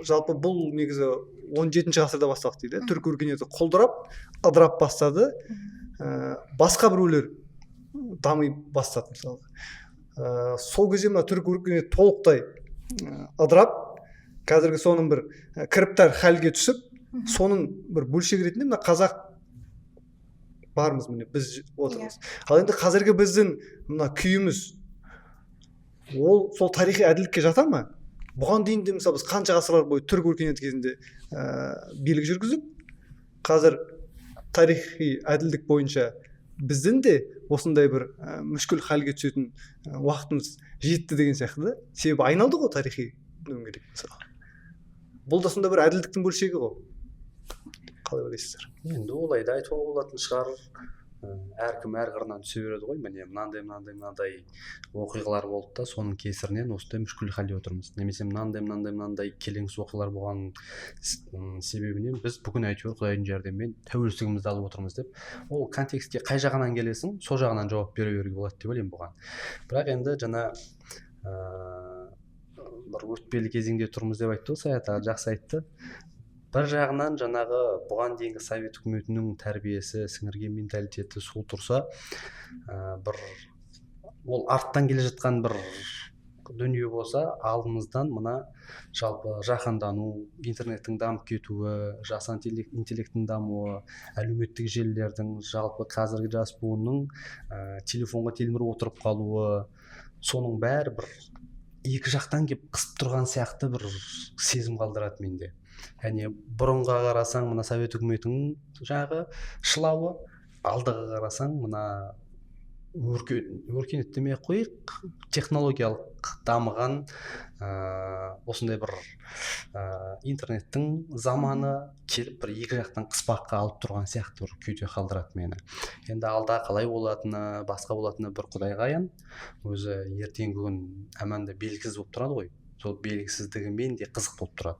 Жалпы бұл негізі 17-ші ғасырда басталды дейді. Түрік өркениеті құлдырап, ыдырап бастады. Басқа біреулер дами бастады мысалы. Сол кезде мына түрік өркениеті толықтай ыдырап, қазіргі соның бір кіріптар халге түсіп, соның бір бөлшегі ретінде мына қазақ бармыз, міне біз отырмыз. Ал енді қазіргі біздің мына күйіміз ол сол тарихи әділдікке жата ма? Бұған дейін де мысалы біз қанша ғасырлар бойы түрік өркениеті кезінде билік жүргізіп, қазір тарихи әділдік бойынша біздің де осындай бір мүшкіл халге түсетін уақытымыз жетті деген сияқты да. Себебі айналды ғой тарихи дөңгелек мысалы. Бұл да сонда бір әділдіктің бөлшегі ғой. Қалай ойлайсыздар? Енді олай да айтуға болатын шығар. Әркім әр қырынан түсе береді ғой. Міне мынандай мынандай мынандай оқиғалар болды да, соның кесірінен осындай мүшкіл халде отырмыз. Немесе мынандай мынандай мынандай келеңсіз оқиғалар болған себебінен біз бүгін әйтеуір Құдайдың жәрдемімен тәуелсіздігімізді алып отырмыз деп. Ол контекстке қай жағынан келесің, сол жағынан жауап бере беруге болады деп ойлаймын бұған. Бірақ енді жаңа бір өтпелі кезеңде тұрмыз деп айтты ғой Саят аға, жақсы айтты. Бір жағынан жаңағы бұған дейінгі совет үкіметінің тәрбиесі, сіңірген менталитеті сол тұрса, бір ол арттан келе жатқан бір дүние болса, алдымыздан мына жалпы жаһандану, интернеттің дамып кетуі, жасанды интеллекттің дамуы, әлеуметтік желілердің, жалпы қазіргі жас буынның телефонға телміріп отырып қалуы, соның бәрі бір екі жақтан келіп қысып тұрған сияқты бір сезім қалдырады менде. Яғни бұрынға қарасаң мына совет үкіметінің жағы шылауы, алдыға қарасаң мына өркениет демей ақ қояйық, технологиялық дамыған осындай бір интернеттің заманы келіп бір екі жақтан қыспаққа алып тұрған сияқты бір күйде қалдырады мені. Енді алда қалай болатыны, басқа болатыны бір Құдайға аян. Өзі ертеңгі күн әманда белгісіз болып тұрады ғой. Сол белгісіздігімен де қызық болып тұрады.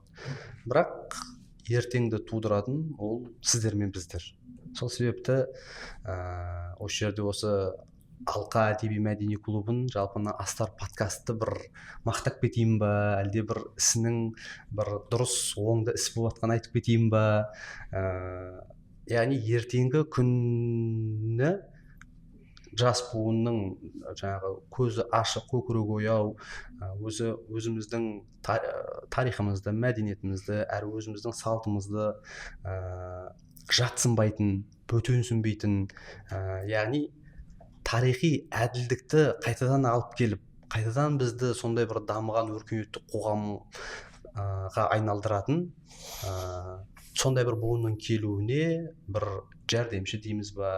Бірақ Ертеңді тудыратын ол сіздер мен біздер. Сол себепті осы жерде осы Алқа әдеби мәдени клубын, жалпы мына Астар подкастты бір мақтап кетейін ба, әлде бір ісінің бір дұрыс, оңды іс болып жатқанын айтып кетейін ба? Яғни ертеңгі күні жас буынның жаңағы көзі ашық, көкірегі ояу, өзі өзіміздің тарихымызды, мәдениетімізді, әрі өзіміздің салтымызды жатсынбайтын, бөтенсінбейтін, яғни тарихи әділдікті қайтадан алып келіп, қайтадан бізді сондай бір дамыған өркениетті қоғамға айналдыратын сондай бір буынның келуіне бір жәрдемші дейміз ба,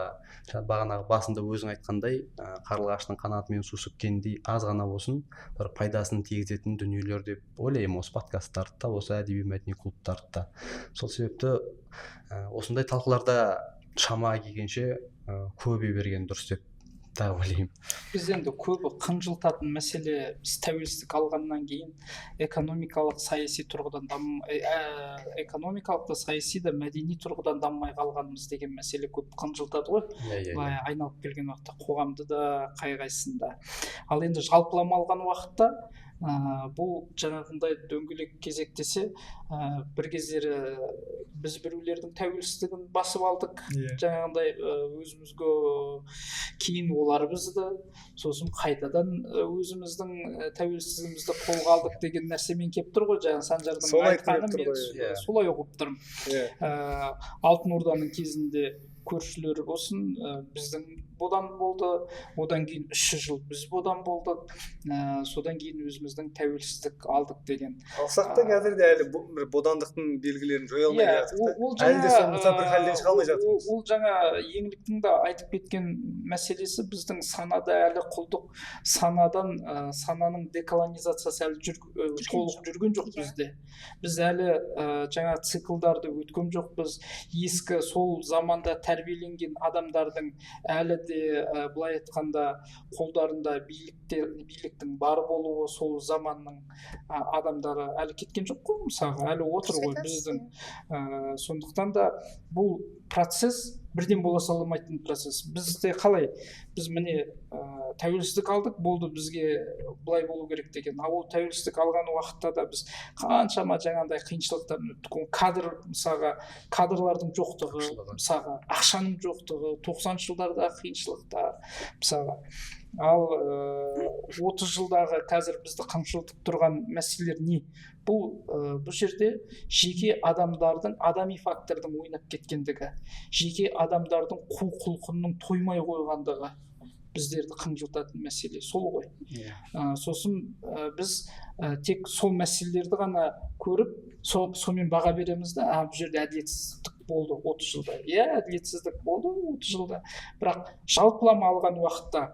бағанағы басында өзің айтқандай, қарлығаштың қанатымен су сепкендей аз ғана болсын бір пайдасын тигізетін дүниелер деп ойлаймын осы подкасттарды да, осы әдеби мәдени клубтарды да. Сол себепті осындай талқыларда шама келгенше көбейе берген дұрыс деп та ойлаймын. Біз енді көбі қынжылтатын мәселе, біз тәуелсіздік алғаннан кейін экономикалық, саяси тұрғыдан экономикалық та, саяси да, мәдени тұрғыдан дамымай қалғанымыз деген мәселе көп қынжылтады ғой. иә иә Былай айналып келген уақытта қоғамды да, қай қайсысын да. Ал енді жалпылама алған уақытта бұл жаңағындай дөңгелек кезектесе, бір кездері біз біреулердің тәуелсіздігін басып алдық, жаңағындай өзімізге, кейін олар бізді, сосын қайтадан өзіміздің тәуелсіздігімізді қолға алдық деген нәрсемен келіп тұр ғой. Жаңа Санжардың Соны айтқым айтқаны, келіп тұр мен ғой, иә. солай ұғып тұрмын. Алтын Орданың кезінде көршілері болсын, біздің бодан болды, одан кейін 300 жыл біз бодан болдық, содан кейін өзіміздің тәуелсіздік алдық деген. Алсақ та, қазір де әлі бір бодандықтың белгілерін жоя алмай Иә, келе жатырмыз ол да. Әлі де жаңа, сол мүсәпір халден шыға алмай жатырмыз. Ол жаңа Еңліктің де айтып кеткен мәселесі, біздің санада әлі құлдық санадан, сананың деколонизациясы әлі Жүрген толық жоқ. жүрген жоқ бізде. Біз әлі жаңа циклдарды өткен жоқпыз. Ескі сол заманда тәрбиеленген адамдардың әлі де, былай айтқанда, қолдарында биліктің бар болуы, сол заманның адамдары әлі кеткен жоқ қой, мысалға, әлі отыр Дұрыс ғой айтасыз, біздің. иә. Сондықтан да бұл процесс бірден бола салмайтын процесс. Бізде қалай, біз міне, тәуелсіздік алдық, болды, бізге былай болу керек деген. Ал ол тәуелсіздік алған уақытта да біз қаншама жаңағындай қиыншылықтардан өттік. Ол кадр, мысалға, кадрлардың жоқтығы, Тапшылығы. мысалға, ақшаның жоқтығы, 90-шы жылдардағы қиыншылықтар, мысалға. Ал 30 жылдағы қазір бізді қынжылтып тұрған мәселелер не? Бұл жерде жеке адамдардың, адами фактордың ойнап кеткендігі, жеке адамдардың қу құлқынның тоймай қойғандығы біздерді қынжылтатын мәселе сол ғой. Сосын біз тек сол мәселелерді ғана көріп, сонымен баға береміз да, а бұл жерде әділетсіздік болды 30 жылда. Иә, әділетсіздік болды 30 жылда, бірақ жалпылама алған уақытта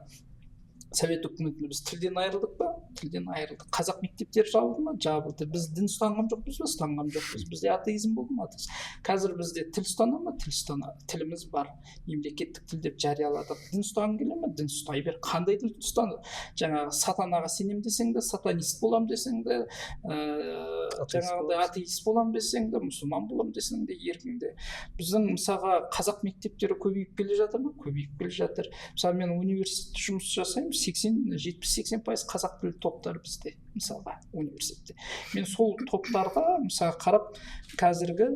Совет үкіметінде біз тілден айырылдық па? Тілден айырылдық. Қазақ мектептері жабылды ма? Жабылды. Біз дін ұстанған жоқпыз ба? Ұстанған жоқпыз. Бізде атеизм болды ма? Атеизм. Қазір бізде тіл ұстана ма? Тіл ұстана. Тіліміз бар. Мемлекеттік тіл деп жарияладық. Дін ұстағың келе ме? Дін ұстай бер. Қандай дін ұстан? Жаңағы сатанаға сенемін десең де, сатанист боламын десең де, Атеист жаңағыдай боламын. атеист боламын десең де, мұсылман боламын десең де, еркіңде. Біздің, мысалға, қазақ мектептері көбейіп келе жатыр ма? Көбейіп келе жатыр. Мысалы, мен университетте жұмыс жасаймын, 70-80% қазақ тілді топтар бізде, мысалға, университетте. Мен сол топтарға, мысалға, қарап, қазіргі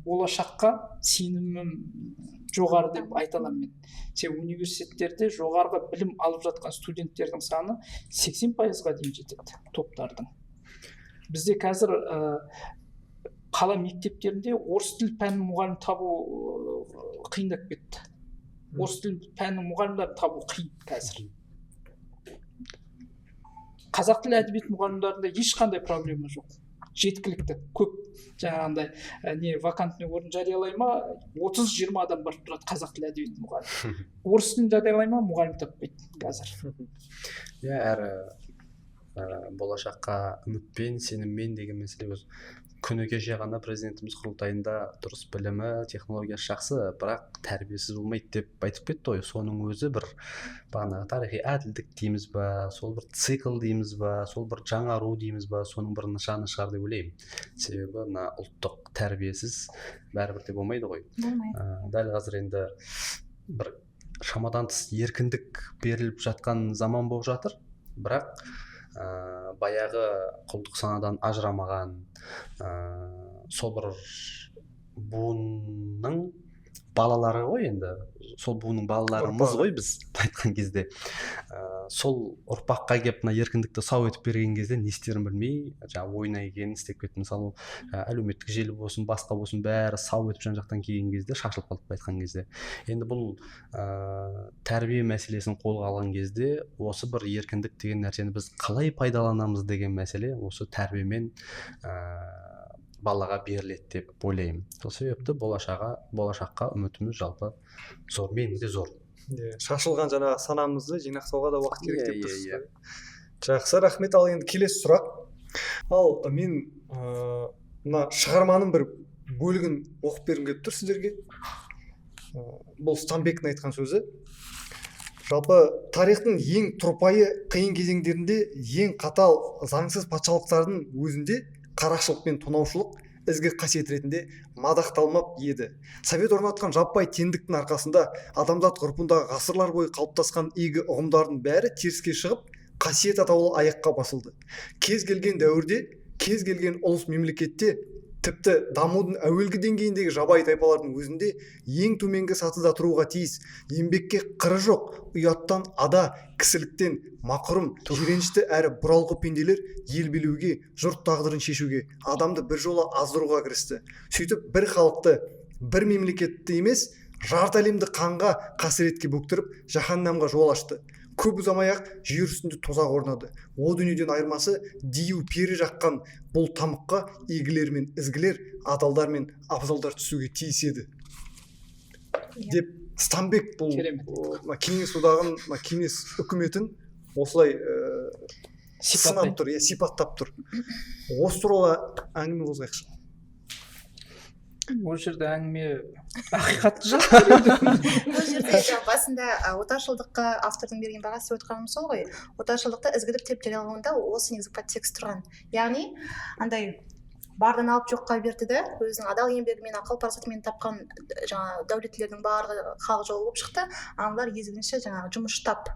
болашаққа сенімім жоғары деп айта аламын мен. Себебі университеттерде жоғарғы білім алып жатқан студенттердің саны 80%-ға дейін жетеді топтардың. Бізде қазір қала мектептерінде орыс тіл пәнінің мұғалім табу қиындап кетті. Орыс тіл пәнінің мұғалімдерін табу қиын қазір. Қазақ тілі әдебиет мұғалімдерінде ешқандай проблема жоқ. Жеткілікті, көп. Жаңағындай, не вакантный орын жариялай ма, 30-20 адам барып тұрады қазақ тілі әдебиет мұғалімі. Орыс тілін жариялай ма, мұғалім таппайды қазір. Иә, әрі Болашаққа үмітпен, сеніммен деген мәселе. Өз күні кеше ғана президентіміз құрылтайында дұрыс білімі, технологиясы жақсы, бірақ тәрбиесіз болмайды деп айтып кетті ғой. Соның өзі бір бағанағы тарихи әділдік дейміз ба, сол бір цикл дейміз ба, сол бір жаңару дейміз ба, соның бір нышаны шығар деп ойлаймын. Себебі мына ұлттық тәрбиесіз бәрібір де болмайды ғой. Болмайды. Дәл қазір енді бір шамадан тыс еркіндік беріліп жатқан заман болып жатыр, бірақ баяғы құлдық санадан ажырамаған сол бір буынның балалары ғой енді, сол буынның балаларымыз ғой біз айтқан кезде. Сол ұрпаққа келіп мына еркіндікті сау етіп берген кезде не істерін білмей, жаңағы ойына келгенін істеп кетті. Мысалы, әлеуметтік желі болсын, басқа болсын, бәрі сау етіп жан жақтан келген кезде шашылып қалды айтқан кезде. Енді бұл тәрбие мәселесін қолға алған кезде осы бір еркіндік деген нәрсені біз қалай пайдаланамыз деген мәселе осы тәрбиемен балаға беріледі деп ойлаймын. Сол себепті болашаққа үмітіміз жалпы зор, менің де зор. Шашылған жаңағы санамызды жинақтауға да уақыт керек деп тұрсыз ғой. Жақсы, рахмет. Ал енді келесі сұрақ. Ал мен мына шығарманың бір бөлігін оқып бергім келіп тұр сіздерге. Бұл Стамбектің айтқан сөзі. Жалпы тарихтың ең тұрпайы қиын кезеңдерінде, ең қатал заңсыз патшалықтардың өзінде қарақшылық пен тонаушылық ізгі қасиет ретінде мадақталмап еді. Совет орнатқан жаппай теңдіктің арқасында адамзат ғұрпындағы ғасырлар бойы қалыптасқан игі ұғымдардың бәрі теріске шығып, қасиет атаулы аяққа басылды. Кез келген дәуірде, кез келген ұлыс мемлекетте, тіпті дамудың әуелгі деңгейіндегі жабайы тайпалардың өзінде ең төменгі сатыда тұруға тиіс, еңбекке қыры жоқ, ұяттан ада, кісіліктен мақұрым, жиренішті әрі бұралқы пенделер ел билеуге, жұрт тағдырын шешуге, адамды бір жола аздыруға кірісті. Сөйтіп бір халықты, бір мемлекетті емес, жарты әлемді қанға, қасіретке бөктіріп, жаһаннамға жол ашты. Көп ұзамай-ақ жер үстінде тозақ орнады. О дүниеден айырмасы дию пері жаққан бұл тамыққа игілер мен ізгілер, адалдар мен абзалдар түсуге тиіс еді. Деп Стамбек бұл Кеңес одағын, Кеңес үкіметін осылай сынап тұр, сипаттап тұр. Осы туралы әңгіме қозғайықшы. Ол жерде әңгіме ақиқатты жатыр. Бұл жерде басында отаршылдыққа автордың берген бағасы өтқаным сол ғой. Отаршылдықты ізгілік деп жариялауында осы негізгі подтекст тұрған. Яғни андай бардан алып жоққа берді де, өзінің адал еңбегімен, ақыл парасатымен тапқан жаңа дәулеттілердің барлығы халық жолы болып шықты. Аналар езгінші жаңағы жұмыс штаб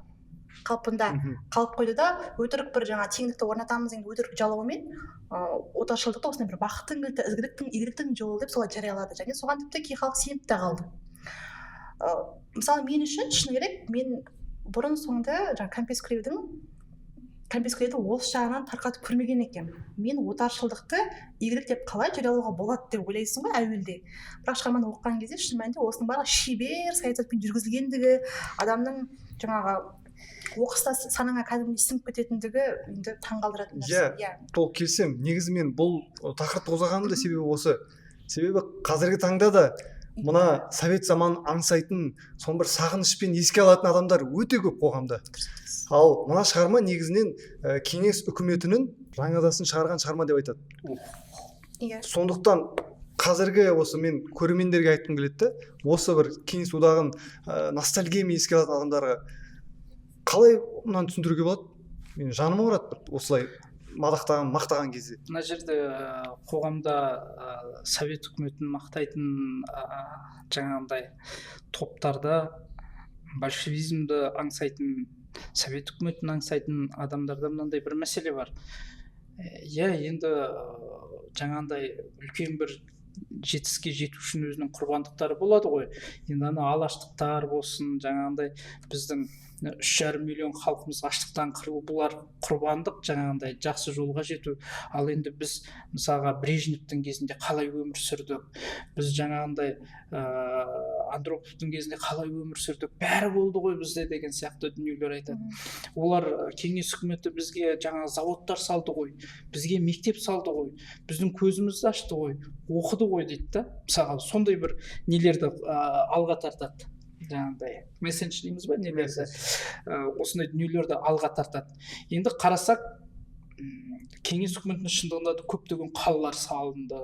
қалпында қалып қойды да, өтірік бір жаңа теңдікті орнатамыз деген өтірік жалаумен отаршылдықты осындай бір бақыттың кілті, ізгіліктің, игіліктің жолы деп солай жариялады. Және соған тіпті кей халық сеніп те қалды. Мысалы, мен үшін шыны керек, мен бұрын соңды жаңа кәмпескілеуді осы жағынан тарқатып көрмеген екенмін. Мен отаршылдықты игілік деп қалай жариялауға болады деп ойлайсың ғой әуелде. Бірақ шығарманы оқыған кезде шын мәнінде осының барлығы шебер саясатпен жүргізілгендігі, адамның жаңағы оқыста санаңа кәдімгідей сіңіп кететіндігі енді таңғалдыратын нәрсе. Иә, толық келісемін. Негізі мен бұл тақырыпты қозғағаным да себебі осы. Себебі қазіргі таңда да мына совет заманын аңсайтын, соны бір сағынышпен еске алатын адамдар өте көп қоғамда. Ал мына шығарма негізінен кеңес үкіметінің жаңадасын шығарған шығарма деп айтады. Иә. Сондықтан қазіргі осы мен көрермендерге айтқым келеді, осы бір кеңес одағын ностальгиямен еске алатын адамдарға қалай мынаны түсіндіруге болады? Мен жаным ауырады бір осылай мадақтаған, мақтаған кезде. Мына жерде қоғамда совет үкіметін мақтайтын жаңағындай топтарда большевизмді аңсайтын, совет үкіметін аңсайтын адамдарда мынандай бір мәселе бар. Иә, енді жаңағындай үлкен бір жетістікке жету үшін өзінің құрбандықтары болады ғой. Енді ана алаштықтар болсын, жаңағындай біздің 3,5 миллион халқымыз аштықтан қырылу, бұлар құрбандық, жаңағындай жақсы жолға жету. Ал енді біз мысалға Брежневтің кезінде қалай өмір сүрдік, біз жаңағындай Андроповтың кезінде қалай өмір сүрдік, бәрі болды ғой бізде деген сияқты дүниелер айтады. Олар кеңес үкіметі бізге жаңа заводтар салды ғой, бізге мектеп салды ғой, біздің көзімізді ашты ғой, оқыды ғой дейді да. Мысалға сондай бір нелерді алға тартады. Жаңағыдай месседж дейміз ба, нелерді, осындай дүниелерді алға тартады. Енді қарасақ, Кеңес үкіметінің шындығында да көптеген қалалар салынды,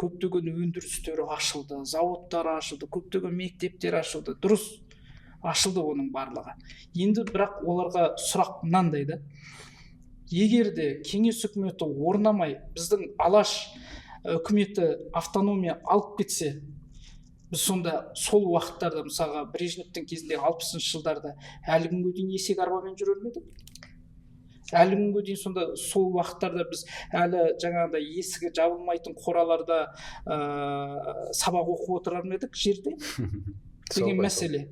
көптеген өндірістер ашылды, зауыттар ашылды, көптеген мектептер ашылды. Дұрыс, ашылды оның барлығы. Енді бірақ оларға сұрақ мынандай да: егер де кеңес үкіметі орнамай, біздің Алаш үкіметі автономия алып кетсе, біз сонда сол уақыттарда, мысалға, Брежневтің кезінде 60-шы жылдарда әлі күнге дейін есек арбамен жүрер ме едік? Әлі күнге дейін сонда сол уақыттарда біз әлі жаңағыдай есігі жабылмайтын қораларда сабақ оқып отырар ма едік жерде деген мәселе.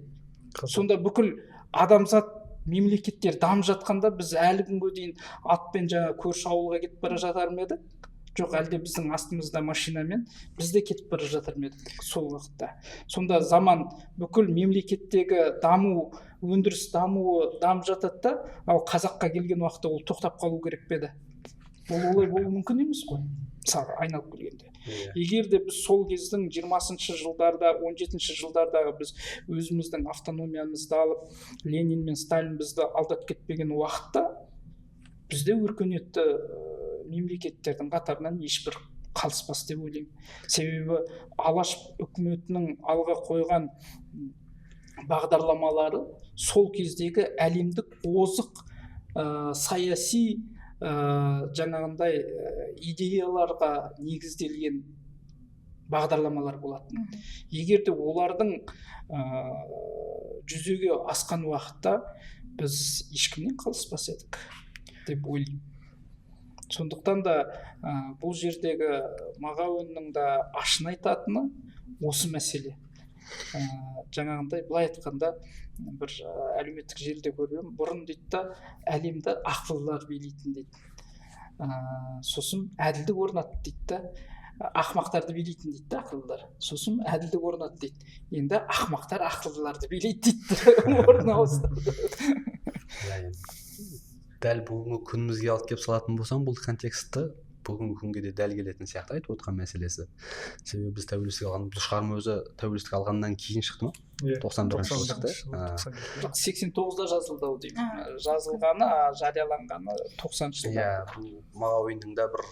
Сонда бүкіл адамзат, мемлекеттер дамып жатқанда, біз әлі күнге дейін атпен жаңа көрші ауылға кетіп бара жатар ма едік? Жоқ әлде біздің астымызда машинамен біз де кетіп бара жатар ма едік сол уақытта? Сонда заман, бүкіл мемлекеттегі даму, өндіріс дамуы дамып жатады да, ал қазаққа келген уақытта ол тоқтап қалу керек пе еді? Ол олай болуы мүмкін емес қой, мысалға, айналып келгенде. Егер де біз сол кездің 20-шы жылдарда, 17-ші жылдардағы біз өзіміздің автономиямызды алып, Ленин мен Сталин бізді алдап кетпеген уақытта, бізде өркениетті мемлекеттердің қатарынан ешбір қалыспас деп ойлаймын. Себебі Алаш үкіметінің алға қойған бағдарламалары сол кездегі әлемдік озық саяси жаңағындай идеяларға негізделген бағдарламалар болатын. Егер де олардың жүзеге асқан уақытта, біз ешкімнен қалыспас едік деп ойлаймын. Сондықтан да бұл жердегі Мағауиннің да ашына айтатыны осы мәселе. Жаңағындай былай айтқанда, бір әлеуметтік желіде көріп едім, бұрын дейді да, әлемді ақылдылар билейтін дейді, сосын әділдік орнатты дейді да, ақымақтарды билейтін дейді да ақылдылар, сосын әділдік орнатты дейді, енді ақымақтар ақылдыларды билейді дейді, орын ауысты. Дәл бүгінгі күнімізге алып келіп салатын болсам, бұл контекстті бүгінгі күнге де дәл келетін сияқты айтып отқан мәселесі. Себебі біз тәуелсіздік алған, бұл шығарма өзі тәуелсіздік алғаннан кейін шықты ма? Иә. 91-ші жылы шықты. Жоқ, 89-да жазылды ау деймін. Жазылғаны, жарияланғаны 90-шы жылда. Иә, бұл Мағауиннің де бір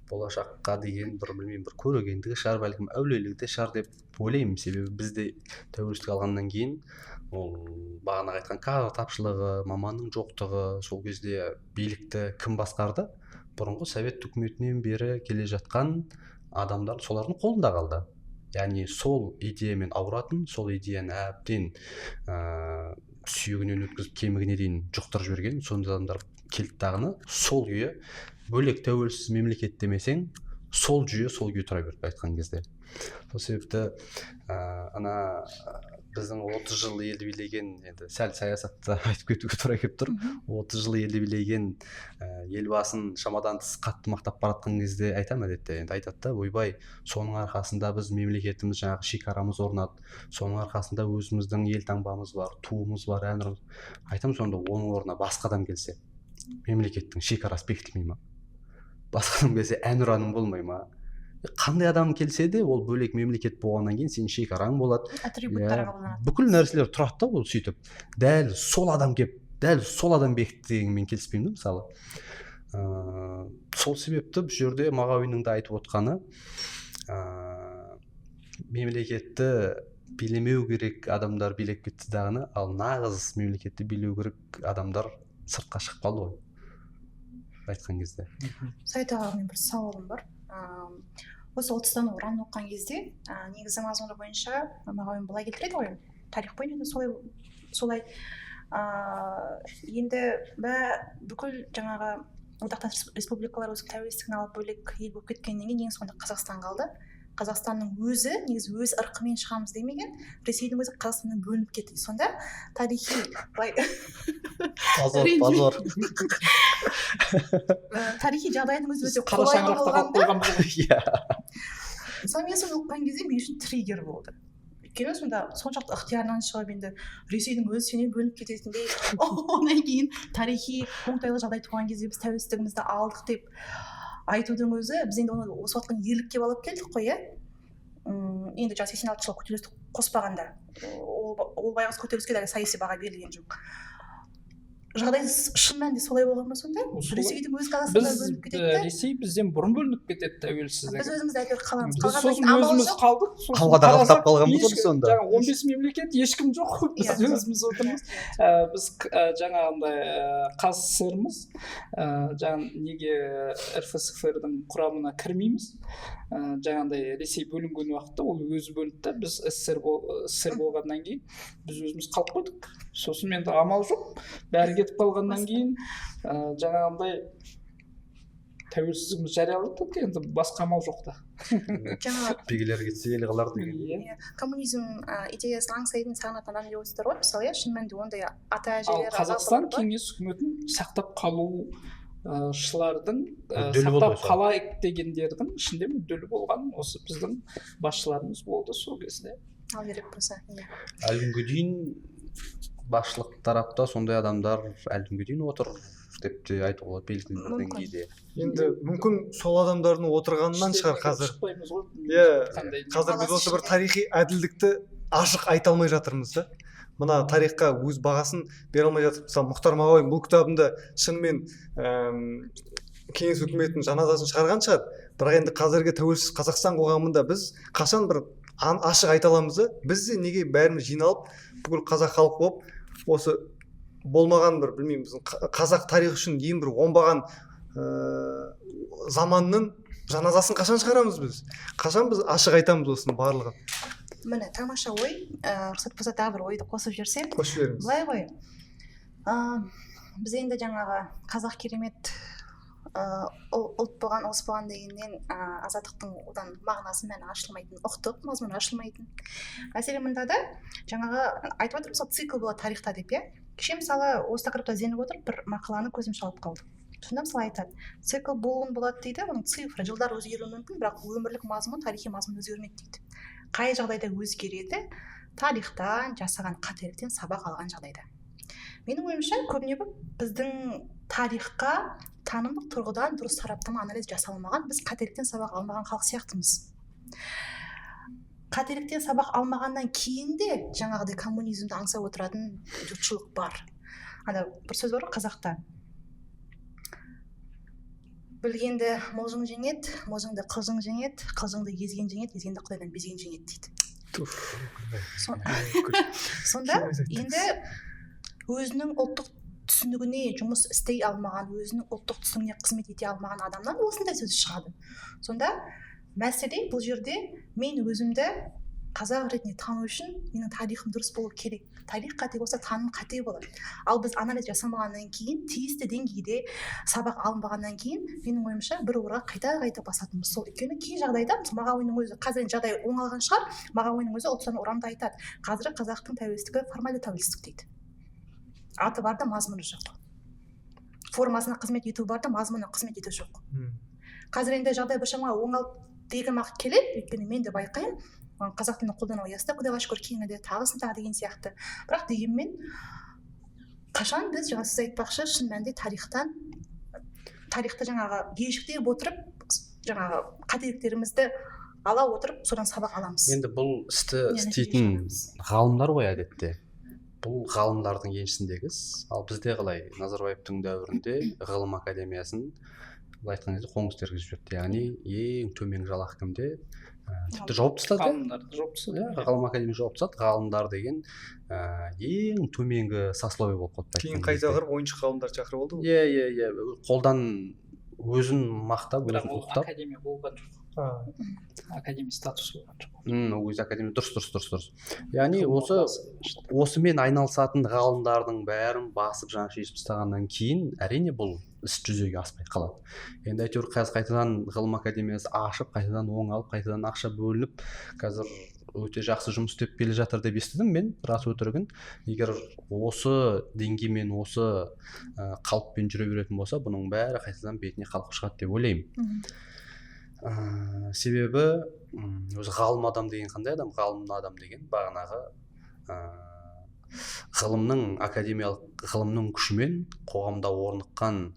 болашаққа деген бір, білмеймін, бір көрегендігі шығар, бәлкім әулиелігі де шығар деп ойлаймын. Себебі бізде тәуелсіздік алғаннан кейін ол бағанағы айтқан кадр тапшылығы, маманның жоқтығы, сол кезде билікті кім басқарды? Бұрынғы совет үкіметінен бері келе жатқан адамдар солардың қолында қалды. Яғни сол идеямен ауыратын, сол идеяны әбден сүйегінен өткізіп кемігіне дейін жұқтырып жіберген сондай адамдар келді дағыны, сол күйі бөлек тәуелсіз мемлекет демесең, сол жүйе сол күйі тұра берді айтқан кезде. Сол себепті ана біздің 30 жыл елді билеген, енді сәл саясатты айтып кетуге тура келіп тұр, 30 жыл елді билеген елбасын шамадан тыс қатты мақтап баратқан кезде айтамын әдетте, енді айтады да, ойбай, соның арқасында біз мемлекетіміз, жаңағы шекарамыз орнады, соның арқасында өзіміздің ел таңбамыз бар, туымыз бар, әнұранымыз. Айтамын, сонда оның орнына басқа адам келсе, мемлекеттің шекарасы бекітілмей ма? Басқа адам келсе, әнұраның болмай ма? Қандай адам келсе де, ол бөлек мемлекет болғаннан кейін сенің шекараң болады, атрибуттар қабылданады, бүкіл нәрселер тұрады да. Ол сөйтіп дәл сол адам келіп, дәл сол адам бекітті дегенмен келіспеймін да, мысалы. Сол себепті бұл жерде Мағауиннің де айтып отқаны, мемлекетті билемеу керек адамдар билеп кетті дағыны, ал нағыз мемлекетті билеу керек адамдар сыртқа шығып қалды ғой айтқан кезде. Саят аға, менің бір сауалым бар. Осы Отызтану романын оқыған кезде, негізі мазмұны бойынша Мағауин былай келтіреді ғой, тарих бойынша да солай. Енді бүкіл жаңағы одақтас республикалар өзінің тәуелсіздігін алып, бөлек ел болып кеткеннен кейін ең соңында Қазақстан қалды. Қазақстанның өзі негізі өз ырқымен шығамыз демеген, Ресейдің өзі Қазақстаннан бөлініп кетті. Сонда тарихи былай Позор, позор. Тарихи жағдайдың өзі өте қара қолайлы шаңырақта болған қалып да. қойғанбыз ғой. Иә. Мысалы, мен соны оқыған кезде мен үшін триггер болды. Өйткені сонда соншалықты ықтиярынан шығып, енді Ресейдің өзі сенен бөлініп кететіндей, одан кейін тарихи оңтайлы жағдай туған кезде біз тәуелсіздігімізді алдық деп айтудың өзі, біз енді оны осы уақытқа ерлікке балап келдік қой, иә. Енді жаңа 86 жылғы көтерілісті қоспағанда, ол байғұс көтеріліске де әлі саяси баға берілген жоқ. Жағдай шын мәнінде солай болған ба сонда? Ресейдің өз Қазақстаннан бөлініп кетеді де. Ресей бізден бұрын бөлініп кетеді тәуелсіздігі. Біз өзіміз әйтеуір қаламыз. Біз сосын өзіміз қалдық. Қалғада қалтап қалғанбыз ғой сонда. Жаңа 15 мемлекет, ешкім жоқ. Біз өзіміз отырмыз. Біз жаңағындай ҚазССР-мыз. Жаңа неге РФСФР-дің құрамына кірмейміз? Жаңағындай Ресей бөлінген уақытта ол өзі бөлінді да, біз СССР болғаннан кейін біз өзіміз қалып қойдық. Сосын енді амал жоқ. Бәрі кетіп қалғаннан кейін жаңағындай тәуелсіздігіміз жарияланды, енді басқа амал жоқ та. Бегілер кетсе ел қалар деген. Коммунизм идеясын аңсайтын, сағынатын адам деп отырсыздар ғой, мысалы, шын мәнінде ондай ата әжелер. Ал Қазақстан кеңес үкіметін сақтап қалушылардың, сақтап қалайық дегендердің ішінде мүдделі болған осы біздің басшыларымыз болды сол кезде. Ал керек болса, иә. Әлі күнге дейін басшылық тарапта сондай адамдар әлі күнге дейін отыр деп те айтуға болады белгілі бір деңгейде. Енді мүмкін сол адамдардың отырғанынан шығар қазір. Иә, қазір біз осы бір тарихи әділдікті ашық айта алмай жатырмыз да. Мына тарихқа өз бағасын бере алмай жатырмыз. Мысалы, Мұхтар Мағауин бұл кітабында шынымен кеңес үкіметінің жаназасын шығарған шығар. Бірақ енді қазіргі тәуелсіз Қазақстан қоғамында біз қашан бір ашық айта аламыз да, біз де неге бәріміз жиналып бүкіл қазақ халық болып осы болмаған бір, білмеймін, біздің қазақ тарихы үшін ең бір оңбаған заманның жаназасын қашан шығарамыз біз? Қашан біз ашық айтамыз осының барлығын? Міне, тамаша ой. Рұқсат болса тағы бір ойды қосып жіберсем. Қосып жіберіңіз. Былай ғой. Біз енді жаңағы қазақ керемет ұлт болған, ұлыс болған дегеннен азаттықтың одан мағынасы мәні ашылмайтын, ұқтық, мазмұны ашылмайтын. Мәселе мында да жаңағы айтып отырмыз ғой, цикл болады тарихта деп, иә. Кеше мысалы осы тақырыпта ізденіп отырып бір мақаланы көзім шалып қалды. Сонда мысалы айтады, цикл болуын болады дейді, оның цифры, жылдар өзгеруі мүмкін, бірақ өмірлік мазмұн, тарихи мазмұн өзгермейді дейді. Қай жағдайда өзгереді? Тарихтан жасаған қателіктен сабақ алған жағдайда. Менің ойымша, көбіне көп біздің тарихқа танымдық тұрғыдан дұрыс сараптама, анализ жасалмаған, біз қателіктен сабақ алмаған халық сияқтымыз. Қателіктен сабақ алмағаннан кейін де жаңағыдай коммунизмді аңсап отыратын жұртшылық бар. Ана бір сөз бар ғой қазақта. Білгенді мылжың жеңеді, мылжыңды қылжың жеңеді, қылжыңды езген жеңеді, езгенді құдайдан безген жеңеді дейді. Сонда енді өзінің ұлттық түсінігіне жұмыс істей алмаған, өзінің ұлттық түсінігіне қызмет ете алмаған адамнан осындай сөз шығады. Сонда мәселе бұл жерде мен өзімді қазақ ретінде тану үшін менің тарихым дұрыс болу керек. Тарих қате болса, таным қате болады. Ал біз анализ жасамағаннан кейін, тиісті деңгейде сабақ алынбағаннан кейін, менің ойымша бір орға қайта-қайта басатынымыз сол. Өйткені кей жағдайда Мағауиннің өзі, қазір енді жағдай оңалған шығар, Мағауиннің өзі ұлт ұранды айтады. Қазіргі қазақтың тәуелсіздігі формальды тәуелсіздік дейді. Аты бар да мазмұны жоқ. Формасына қызмет ету бар да мазмұнына қызмет ету жоқ. Қазір енді жағдай біршама оңалды дегім ақ келеді, өйткені мен де байқаймын, қазақ тілін қолдану аясында құдайға шүкір кеңіді, тағысын тағы деген сияқты. Бірақ дегенмен қашан біз жаңа сіз айтпақшы шын мәнінде тарихты жаңағы ежіктеп отырып, жаңағы қателіктерімізді ала отырып содан сабақ аламыз. Енді бұл істі істейтін ғалымдар ғой әдетте. Бұл ғалымдардың еншісіндегі іс. Ал бізде қалай Назарбаевтың дәуірінде ғылым академиясын былай айтқан кезде қоңыз тергізіп жіберді. Яғни ең төменгі жалақы кімде? Тіпті жауып тастады. Ғалымдарды жауып тастады. Иә, ғылым академиясы жауып тастады. Ғалымдар деген ең төменгі сословие болып қалды. Кейін қайта құрып ойыншық ғалымдар шақырып алды ғой. Иә. Қолдан өзін мақтап, өзін ұлықтап. Академия болған жоқ. Академия статусы болған жоқ. Ол кезде академия дұрыс. Яғни осымен айналысатын ғалымдардың бәрін басып жаңа шешіп тастағаннан кейін әрине бұл іс жүзеге аспай қалады. Енді әйтеуір қазір қайтадан ғылым академиясы ашып, қайтадан оңалып, қайтадан ақша бөлініп, қазір өте жақсы жұмыс істеп келе жатыр деп естідім мен, рас өтірігін. Егер осы деңгеймен, осы қалыппен жүре беретін болса, бұның бәрі қайтадан бетіне қалқып шығады деп ойлаймын. Себебі өзі ғалым адам деген қандай адам? Ғалым адам деген бағанағы ғылымның, академиялық ғылымның күшімен қоғамда орныққан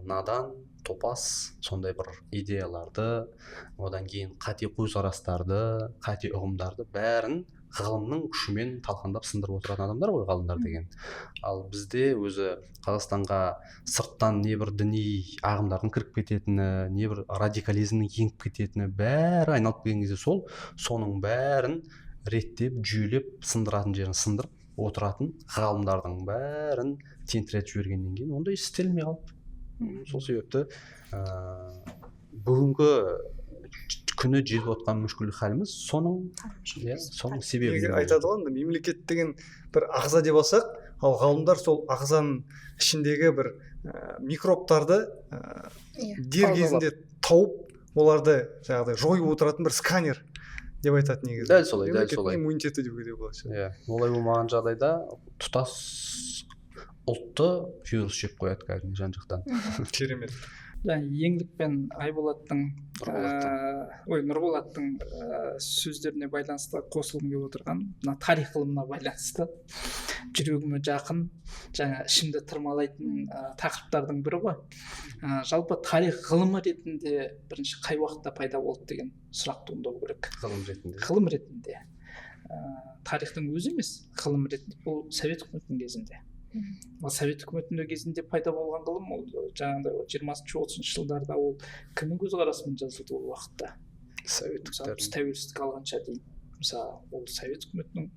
надан, топас сондай бір идеяларды, одан кейін қате көзқарастарды, қате ұғымдарды бәрін ғылымның күшімен талқандап сындырып отыратын адамдар ғой ғалымдар деген. Ал бізде өзі Қазақстанға сырттан небір діни ағымдардың кіріп кететіні, небір радикализмнің еніп кететіні, бәрі айналып келген кезде сол, соның бәрін реттеп, жүйелеп, сындыратын жерін сындырып отыратын ғалымдардың бәрін тентіретіп жібергеннен кейін ондай істелмей қалды. Сол себепті бүгінгі күні жетіп отқан мүшкіл халіміз соның, иә, соның себебі. Айтады ғой, мемлекет деген бір ағза деп алсақ, ал ғалымдар сол ағзаның ішіндегі бір микробтарды дер кезінде тауып, оларды жаңағыдай жойып отыратын бір сканер деп айтады негізі. Дәл солай, дәл солай. Иммунитеті деуге де болады. Иә, олай болмаған жағдайда тұтас ұлтты вирус жеп қояды кәдімгі жан-жақтан. Керемет. Жаңа Еңлік пен Айболаттың, Нұрболаттың сөздеріне байланысты қосылғым келіп отырған, мына тарих ғылымына байланысты жүрегіме жақын, жаңа ішімді тырмалайтын тақырыптардың бірі ғой. Жалпы тарих ғылымы ретінде бірінші қай уақытта пайда болды деген сұрақ туындау керек. Ғылым ретінде. Ғылым ретінде. Тарихтың өзі емес, ғылым ретінде. Бұл Совет үкіметінің кезінде. Ал Совет үкіметінің кезінде пайда болған ғылым, ол жаңағыдай 20-30 жылдарда ол кімнің көзқарасымен жазылды ол уақытта? Советтіктер. Біз тәуелсіздік алғанша дейін. Мысалы, ол Совет үкіметінің,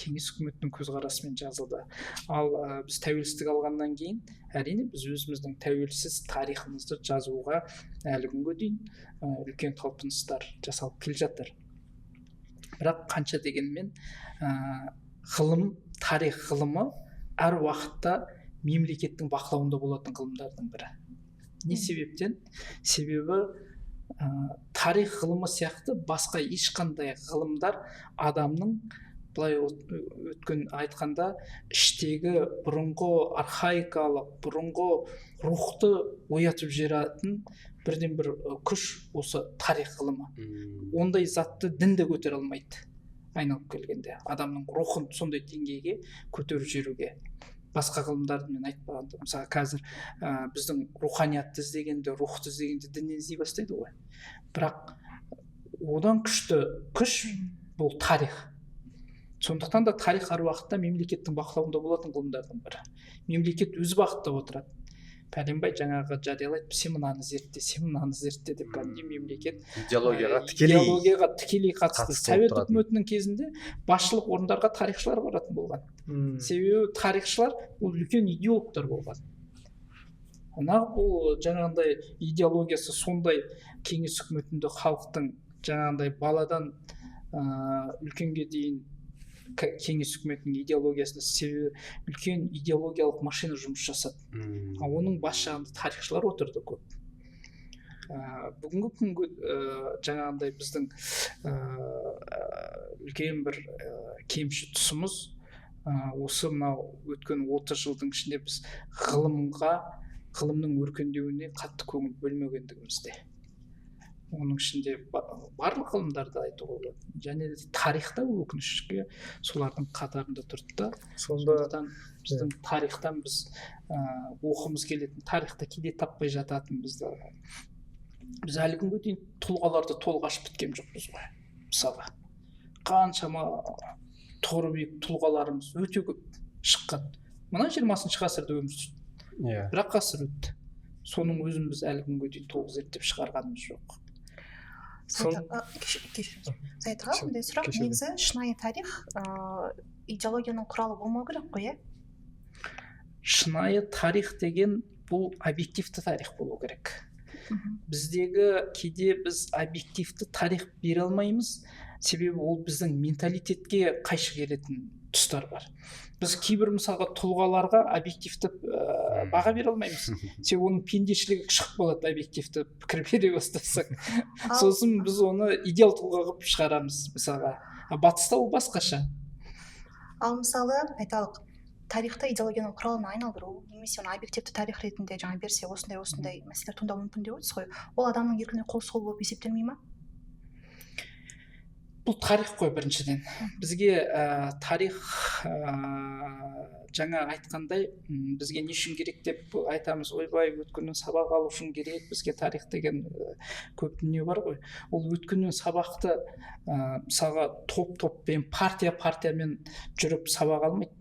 Кеңес үкіметінің көзқарасымен жазылды. Ал біз тәуелсіздік алғаннан кейін, әрине біз өзіміздің тәуелсіз тарихымызды жазуға әлі күнге дейін үлкен талпыныстар жасалып келе жатыр. Бірақ қанша дегенмен ғылым, тарих ғылымы әр уақытта мемлекеттің бақылауында болатын ғылымдардың бірі. Не себептен? Себебі тарих ғылымы сияқты басқа ешқандай ғылымдар адамның былай өткен айтқанда іштегі бұрынғы архаикалық, бұрынғы рухты оятып жіберетін бірден бір күш осы тарих ғылымы. Ондай затты дін де көтере алмайды. Айналып келгенде адамның рухын сондай деңгейге көтеріп жіберуге. Басқа ғылымдарды мен айтпағанда, мысалы қазір біздің руханиятты іздегенде, рухты іздегенде діннен іздей бастайды ғой. Бірақ одан күшті күш бұл тарих. Сондықтан да тарих әр уақытта мемлекеттің бақылауында болатын ғылымдардың бірі. Мемлекет өзі бағыттап отырады. Пәленбай жаңағы жариялайды, сен мынаны зертте, сен мынаны зертте деп кәдімгідей мемлекет идеологияға тікелей қатысты. Совет үкіметінің кезінде басшылық орындарға тарихшылар баратын болған. Себебі тарихшылар ол үлкен идеологтар болған. Нағыз бұл жаңағындай идеологиясы сондай Кеңес үкіметінде халықтың жаңағындай баладан үлкенге дейін Кеңес үкіметінің идеологиясында, себебі үлкен идеологиялық машина жұмыс жасады. Оның бас жағында тарихшылар отырды көп. Бүгінгі күнгі жаңағындай біздің үлкен бір кемші тұсымыз осы мынау өткен 30 жылдың ішінде біз ғылымға, ғылымның өркендеуіне қатты көңіл бөлмегендігімізде. Оның ішінде барлық ғылымдарды айтуға болады. Және тарихта өкінішке солардың қатарында тұрды да. Сондықтан біздің тарихтан біз оқымыз келетін, тарихта кейде таппай жататынбыз да. Біз әлі күнге дейін тұлғаларды толық ашып біткен жоқпыз ғой. Мысалы, қаншама тұғыры биік тұлғаларымыз өте көп шыққан. Мына 20-шы ғасырда өмір сүрді. Бірақ ғасыр өтті. Соның өзін біз әлі күнге дейін толық зерттеп шығарғанымыз жоқ. Саят аға, мындай сұрақ, негізі шынайы тарих идеологияның құралы болмау керек қой, иә? Шынайы тарих деген бұл объективті тарих болу керек. Біздегі кейде біз объективті тарих бере алмаймыз, себебі ол біздің менталитетке қайшы келетін тұстар бар. Біз кейбір мысалға тұлғаларға объективті баға бере алмаймыз. Себебі оның пендешілігі шығып қалады объективті пікір бере бастасақ. Сосын біз оны идеал тұлға қылып шығарамыз мысалға. Батыста ол басқаша. Ал мысалы, айталық, тарихты идеологияның құралына айналдыру, немесе оны объективті тарих ретінде жаңа берсе, осындай мәселелер туындауы мүмкін деп отырсыз ғой. Ол адамның еркіне қол сұғу болып есептелмей ма? Бұл тарих қой біріншіден. Бізге тарих жаңа айтқандай, бізге не үшін керек деп айтамыз. Ойбай, өткеннен сабақ алу үшін керек бізге тарих деген көп дүние бар ғой. Ол өткеннен сабақты мысалға топ-топпен, партия-партиямен жүріп сабақ алмайды.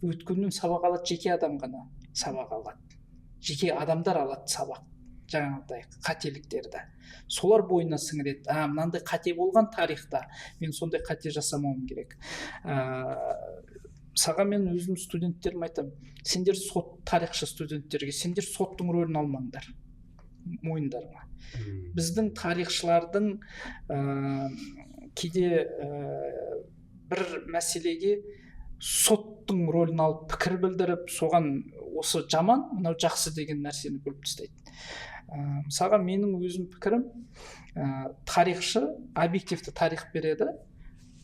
Өткеннен сабақ алады жеке адам ғана сабақ алады. Жеке адамдар алады сабақ, жаңағыдай қателіктерді. Солар бойына сіңіреді. Мынандай қате болған тарихта, мен сондай қате жасамауым керек. Мысалға мен өзім студенттеріме айтамын, сендер сот, тарихшы студенттерге, сендер соттың рөлін алмаңдар мойындарыңа. Біздің тарихшылардың кейде бір мәселеге соттың рөлін алып пікір білдіріп, соған осы жаман, мынау жақсы деген нәрсені бөліп тастайды. Мысалға менің өзім пікірім, тарихшы объективті тарих береді.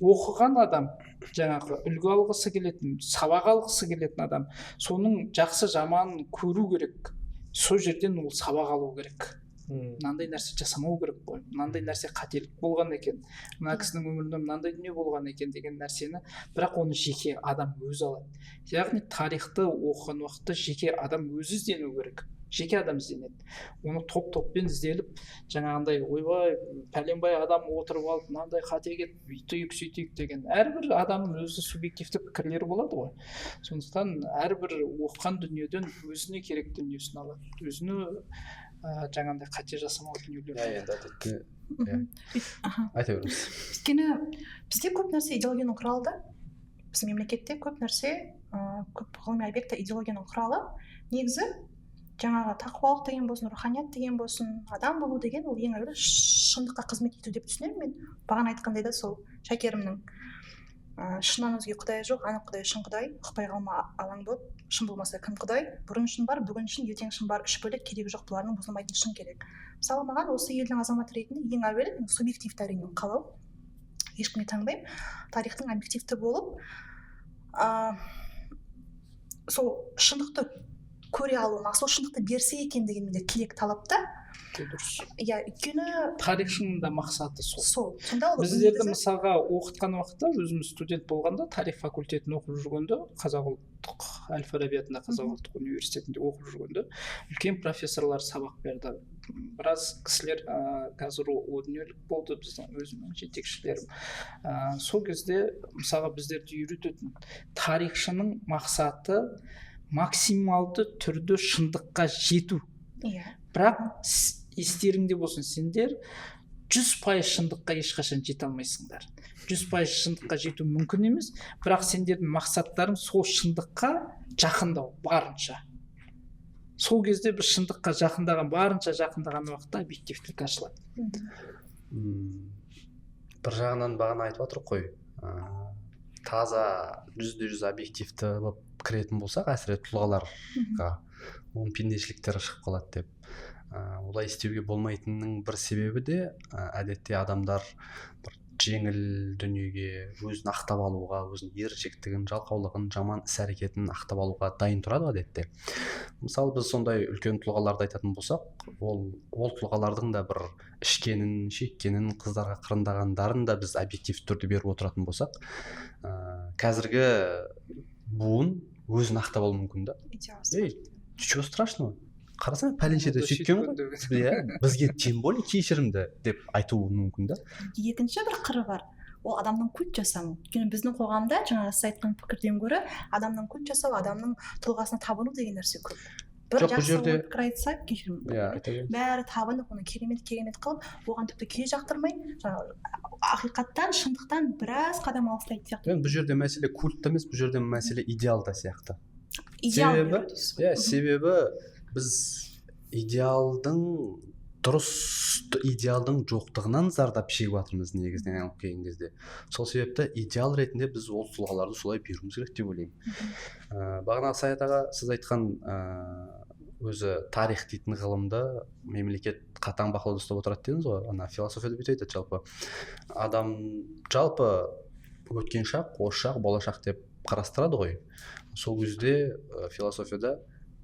Оқыған адам, жаңағы үлгі алғысы келетін, сабақ алғысы келетін адам, соның жақсы жаманын көру керек. Сол жерден ол сабақ алу керек. Мынандай нәрсе жасамау керек қой, мынандай нәрсе қателік болған екен, мына кісінің өмірінде мынандай дүние болған екен деген нәрсені, бірақ оны жеке адам өзі алады. Яғни тарихты оқыған уақытта жеке адам өзі іздену керек. Жеке адам ізденеді. Оны топ-топпен ізделіп, жаңағындай ойбай, пәленбай адам отырып алып, мынандай қате кетіп, бүйтейік, сөйтейік деген. Әрбір адамның өзі субъективті пікірлері болады ғой. Сондықтан әрбір оқыған дүниеден өзіне керек дүниесін алады. Өзіне жаңағындай қате жасамау дүниелер. Иә, енді айта беріңіз. Өйткені бізде көп нәрсе идеологияның құралы да. Біздің мемлекетте көп нәрсе, көп ғылыми объекті идеологияның құралы. Негізі жаңағы тақуалық деген болсын, руханият деген болсын, адам болу деген ол ең әуелі шындыққа қызмет ету деп түсінемін мен. Бағана айтқандай да сол Шәкерімнің шыннан өзге құдай жоқ, анық құдай шын құдай, ұқпай қалма алаң болып, шын болмаса кім құдай, бұрын шын бар, бүгін шын, ертең шын бар, үш бөлек керегі жоқ бұлардың, бұзылмайтын шын керек. Мысалы маған осы елдің азаматы ретінде ең әуелі субъективті әрине қалау, ешкімге таңбаймын, тарихтың объективті болып, сол шындықты көре алу, сол шындықты берсе екен деген менде тілек талап та. Дұрыс. Иә, өйткені тарихшының да мақсаты сол. Сол. Сонда ол біздерді мысалға оқытқан уақытта, өзіміз студент болғанда, тарих факультетін оқып жүргенде, Қазақ ұлттық Әл-Фараби атындағы Қазақ ұлттық университетінде оқып жүргенде, үлкен профессорлар сабақ берді. Біраз кісілер қазір о дүниелік болды, біздің өзімнің жетекшілерім. Сол кезде мысалға біздерді үйрететін тарихшының мақсаты максималды түрде шындыққа жету. Иә. Бірақ естеріңде болсын, сендер 100% шындыққа ешқашан жете алмайсыңдар. 100% шындыққа жету мүмкін емес, бірақ сендердің мақсаттарың сол шындыққа жақындау барынша. Сол кезде біз шындыққа жақындаған, барынша жақындаған уақытта объективтілік ашылады. Бір жағынан бағана айтып отырық қой, таза 100% объективті болып кіретін болсақ, әсіресе тұлғаларға, оның пендешіліктері шығып қалады деп. Олай істеуге болмайтынның бір себебі де, әдетте адамдар бір жеңіл дүниеге өзін ақтап алуға, өзінің еріншектігін, жалқаулығын, жаман іс-әрекетін ақтап алуға дайын тұрады әдетте. Мысалы, біз сондай үлкен тұлғаларды айтатын болсақ, ол тұлғалардың да бір ішкенін, шеккенін, қыздарға қырындағандарын да біз объективті түрде беріп отыратын болсақ, қазіргі буын өзін ақтап алуы мүмкін да. Ей, ничего страшного. Қарасаң, пәленше де сөйткен ғой. Иә, бізге тем более кешірімді деп айтуы мүмкін да. Екінші бір қыры бар. Ол адамның культ жасауы. Өйткені біздің қоғамда жаңа сіз айтқан пікірден гөрі адамның культ жасау, адамның тұлғасына табыну деген нәрсе көп. Бір жақсы пікір айтса, кешірім. Бәрі табынып, оны керемет қылып, оған тіпті күй жақтырмай, жаңағы ақиқаттан, шындықтан біраз қадам алыстайтын сияқты. Бұл жерде мәселе культта емес, бұл жерде мәселе идеалда сияқты. Идеал. Себебі біз идеалдың дұрыс идеалдың жоқтығынан зардап шегіп жатырмыз негізінен алып келген кезде. Сол себепті идеал ретінде біз ол тұлғаларды солай беруіміз керек деп ойлаймын. Бағана Саят аға, сіз айтқан өзі тарих дейтін ғылымды мемлекет қатаң бақылауда ұстап отырады дедіңіз ғой. Ана философияда бүйтіп айтады, жалпы адам жалпы өткен шақ, осы шақ, болашақ деп қарастырады ғой. Сол кезде философияда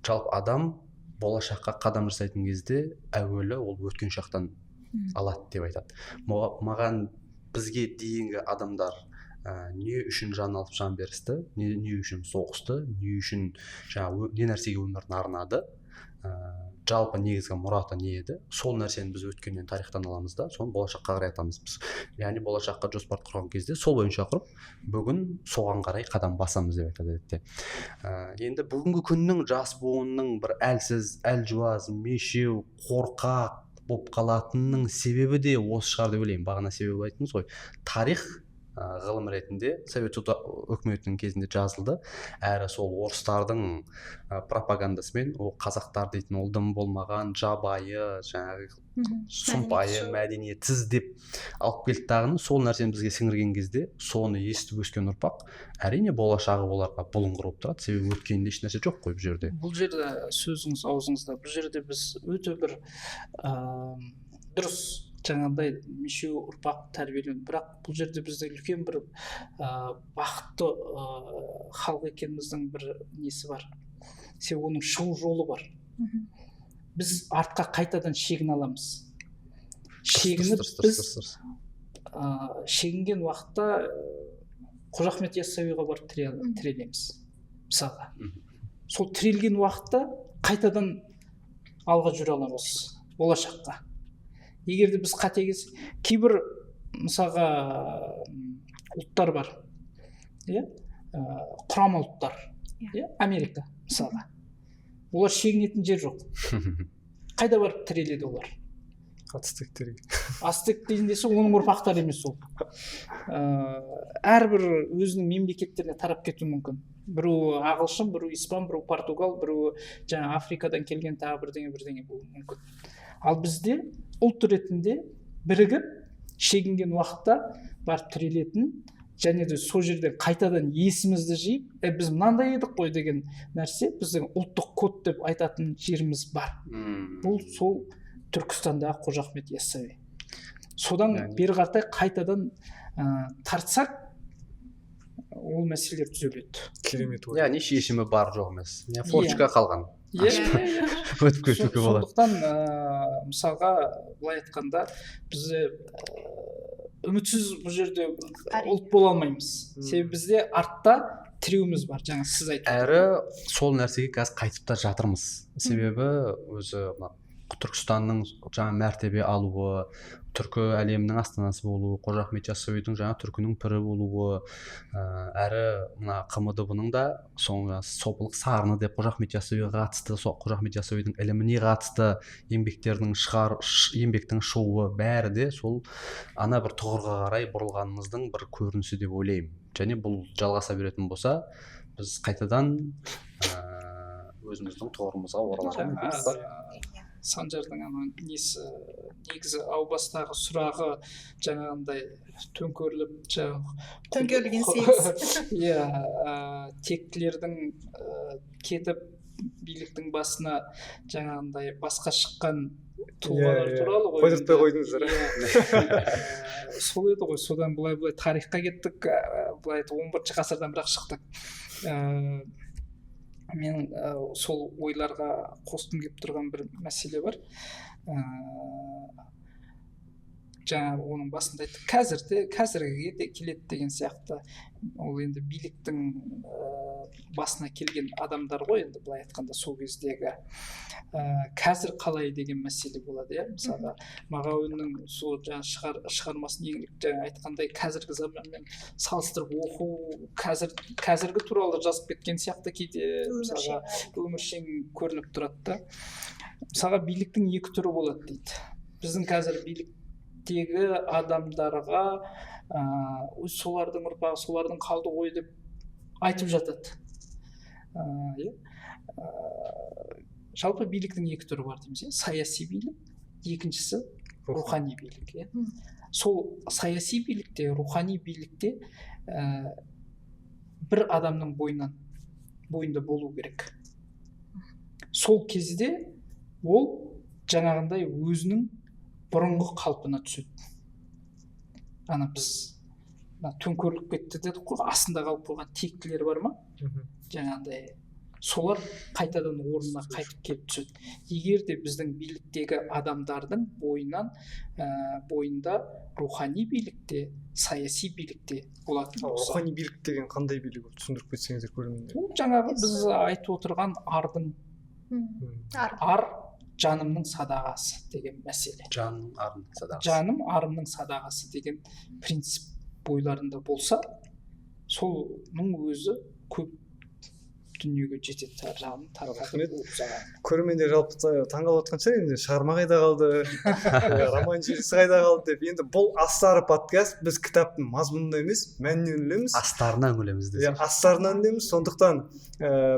жалпы адам болашаққа қадам жасайтын кезде әуелі ол өткен шақтан алады деп айтады. Маған Бізге дейінгі адамдар не үшін жан алып жан берісті, не үшін соғысты, не үшін жаңағы не нәрсеге өмірін арнады, жалпы негізгі мұраты не еді, сол нәрсені біз өткеннен, тарихтан аламыз да, соны болашаққа қарай атамыз біз. Яғни болашаққа жоспар құрған кезде сол бойынша құрып, бүгін соған қарай қадам басамыз деп айтады әдетте. Енді бүгінгі күннің жас буынның бір әлсіз, әлжуаз, мешеу, қорқақ болып қалатынының себебі де осы шығар деп ойлаймын. Бағана себебі айттыңыз ғой, тарих ғылым ретінде Совет өкіметінің кезінде жазылды, әрі сол орыстардың пропагандасымен ол қазақтар дейтін ол дым болмаған жабайы, жаңағы сұмпайы, мәдениетсіз деп алып келді дағыны, сол нәрсені бізге сіңірген кезде, соны естіп өскен ұрпақ, әрине, болашағы оларға бұлыңғыр болып тұрады, себебі өткенде ешнәрсе жоқ қой бұл жерде. Бұл жерде сөзіңіз аузыңызда. Бұл жерде біз өте бір дұрыс, жаңағыдай мешеу ұрпақ тәрбиелену, бірақ бұл жерде бізде үлкен бір бақытты халық екеніміздің бір несі бар, себебі оның шығу жолы бар. Біз артқа қайтадан шегіне аламыз. Шегініп, біз шегінген уақытта Қожа Ахмет Яссауиға барып тірелеміз мысалға. Сол тірелген уақытта қайтадан алға жүре аламыз болашаққа. Егер де біз қатегіз, кейбір мысалға ұлттар бар, иә, құрама ұлттар, иә, Америка мысалға, олар шегінетін жер жоқ. Қайда барып тіреледі олар? Ацтектерге. Ацтек дейін десе, оның ұрпақтары емес ол. Әрбір өзінің мемлекеттеріне тарап кетуі мүмкін. Біреуі ағылшын, біреуі испан, біреуі португал, біреуі жаңа Африкадан келген тағы бірдеңе бірдеңе болуы мүмкін. Ал бізде ұлт ретінде бірігіп шегінген уақытта барып тірелетін және де сол жерден қайтадан есімізді жиып, біз мынандай едік қой деген нәрсе, біздің ұлттық код деп айтатын жеріміз бар. Бұл сол Түркістандағы Қожа Ахмет Яссауи. Содан бері қаратай қайтадан тартсақ, ол мәселелер түзеледі. Керемет ой. Яғни шешімі бар, жоқ емес. Форточка қалған. Иә, иә, иә. Өтіп кетуге болады. Сондықтан мысалға былай айтқанда, бізде үмітсіз бұл жерде ұлт бола алмаймыз. Себебі бізде артта тіреуіміз бар, жаңа сіз айтып. Әрі сол нәрсеге қазір қайтып та жатырмыз. Себебі өзі мына Түркістанның жаңа мәртебе алуы, түркі әлемінің астанасы болуы, Қожа Ахмет Яссауидің жаңа түркінің пірі болуы, әрі мына ҚМДБ-ның да соңғы сопылық сарыны деп Қожа Ахмет Яссауиға қатысты, сол Қожа Ахмет Яссауидің іліміне қатысты еңбектердің еңбектің шығуы, бәрі де сол ана бір тұғырға қарай бұрылғанымыздың бір көрінісі деп ойлаймын. Және бұл жалғаса беретін болса, біз қайтадан өзіміздің тұғырымызға оралатын Жаңа, Санжардың ана несі, негізі әу бастағы сұрағы жаңағындай төңкеріліп, жаңағы Төңкерілген сегіз. Иә, тектілердің кетіп биліктің басына жаңағындай басқа шыққан тұлғалар туралы ғой. Қойдыртпай енді. қойдыңыздар. Иә. Сол еді ғой, содан былай былай тарихқа кеттік, былай айтып, 11 ғасырдан бірақ шықтық. Мен сол ойларға қосқым келіп тұрған бір мәселе бар. Жаңа оның басында айттық, қазірде, қазіргіге де келеді деген сияқты. Ол енді биліктің басына келген адамдар ғой енді былай айтқанда сол кездегі. Қазір қалай деген мәселе болады, иә. Мысалға, Мағауиннің сол жаңа шығармасын жаңа айтқандай қазіргі заманмен салыстырып оқу, қазіргі туралы жазып кеткен сияқты кейде, мысалға, өміршең көрініп тұрады да. Мысалға, биліктің екі түрі болады дейді. Біздің қазір биліктегі адамдарға солардың ұрпағы, солардың қалды ғой деп айтып жатады. Иә. Жалпы биліктің екі түрі бар дейміз, иә? Саяси билік, екіншісі рухани билік, иә? Сол саяси билікте, рухани билікте бір адамның бойында болу керек. Сол кезде ол жаңағындай өзінің бұрынғы қалпына түседі. Ана біз мына төңкеріліп кетті дедік қой, астында қалып қойған тектілер бар ма? Жаңағындай Солар қайтадан орнына қайтып келіп түседі. Егер де біздің биліктегі адамдардың бойынан бойында рухани билікте, саяси билікте болатын болса. Рухани билік деген қандай билік, ол түсіндіріп кетсеңіздер көрермендерге. Ол жаңағы біз айтып отырған ардың, Ар. Ар жанымның садағасы деген мәселе. Жаным, арымның садағасы. Жаным, арымның садағасы деген принцип бойларында болса, соның өзі көп дүниеге жетеді, ар жағын тарқатып, Рахмет. қуып жағады. Көрермендер жалпы таңғалып отқан шығар, енді шығарма қайда қалды, роман желісі қайда қалды деп. Енді бұл «Астары» подкаст, біз кітаптың мазмұнына емес, мәніне үңілеміз. Астарына үңілеміз Иә, десеңші. Астарына үңілеміз. Сондықтан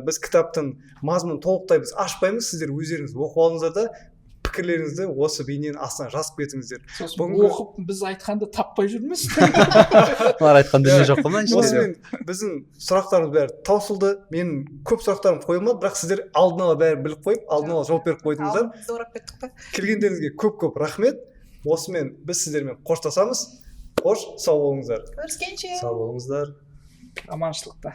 біз кітаптың мазмұнын толықтай біз ашпаймыз. Сіздер өздеріңіз оқып алыңыздар да, пікірлеріңізді осы бейненің астына жазып кетіңіздер. Сосын Бүгінгі- оқып, біз айтқанды таппай жүрміз. Олар айтқан дүние жоқ қой мына ішінде. Осымен біздің сұрақтарымыз бәрі таусылды. Менің көп сұрақтарым қойылмады, бірақ сіздер алдын ала бәрін біліп қойып, алдын ала жауап беріп қойдыңыздар. Алдымызды орап кеттік па? Келгендеріңізге көп көп рахмет. Осымен біз сіздермен қоштасамыз. Қош, сау болыңыздар. Көріскенше. Сау болыңыздар. Аманшылықта.